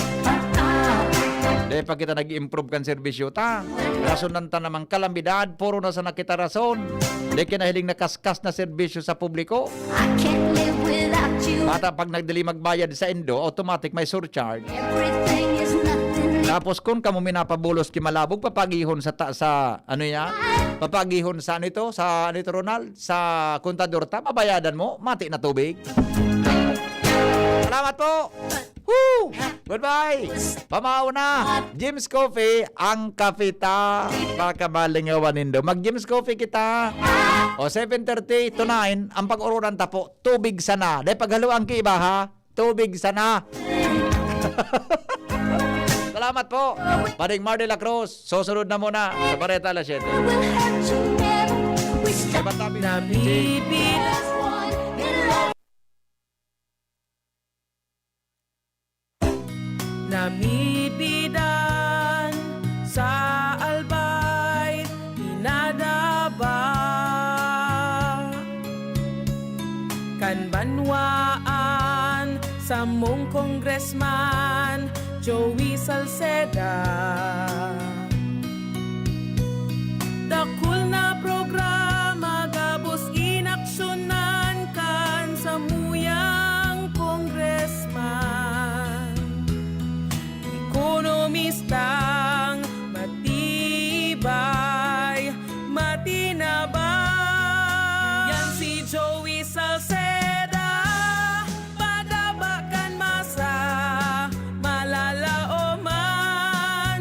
Dahil pa kita nag-improve kan serbisyo ta. Rasonan ta naman kalamidad, puro na sana kita rason. Di kinahiling nakaskas na serbisyo sa publiko. I can't live without you. Bata pag nagdali magbayad sa indo, automatic may surcharge. Everything is nothing. Tapos kung kamo minapabulos ki Malabog, papagihon sa ta- sa ano yan? Papagihon sa ano ito? Sa ano ito, Ronald? Sa kontador ta, mabayadan mo, mati na tubig. Salamat po! Woo! Goodbye! Pamauna! Jim's Coffee, ang kape ta. Baka malingawan nindo. Mag Jim's Coffee kita. O seven thirty to nine, ang pag-urunan ta po, tubig sana. Dahil paghaluan ki iba ha, tubig sana. Salamat po. Pading Mar de la Cruz, susunod na muna sa Bareta alas siyete. We'll have to never. We stop Bata, Nabibilang as one in love. Namibidan sa Albay, inadaba kan banwaan, samong congressman, Joey Salceda. Dakul na programa gabos inaksyonan kan samuyang congressman. Ekonomistang matibay, matinabang. Yan si Joey Salceda, padaba kan masa, malalaoman.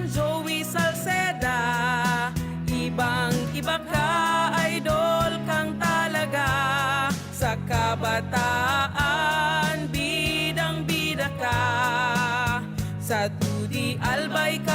Joey Salceda, ibang iba ka, idol kang talaga sa kabataan.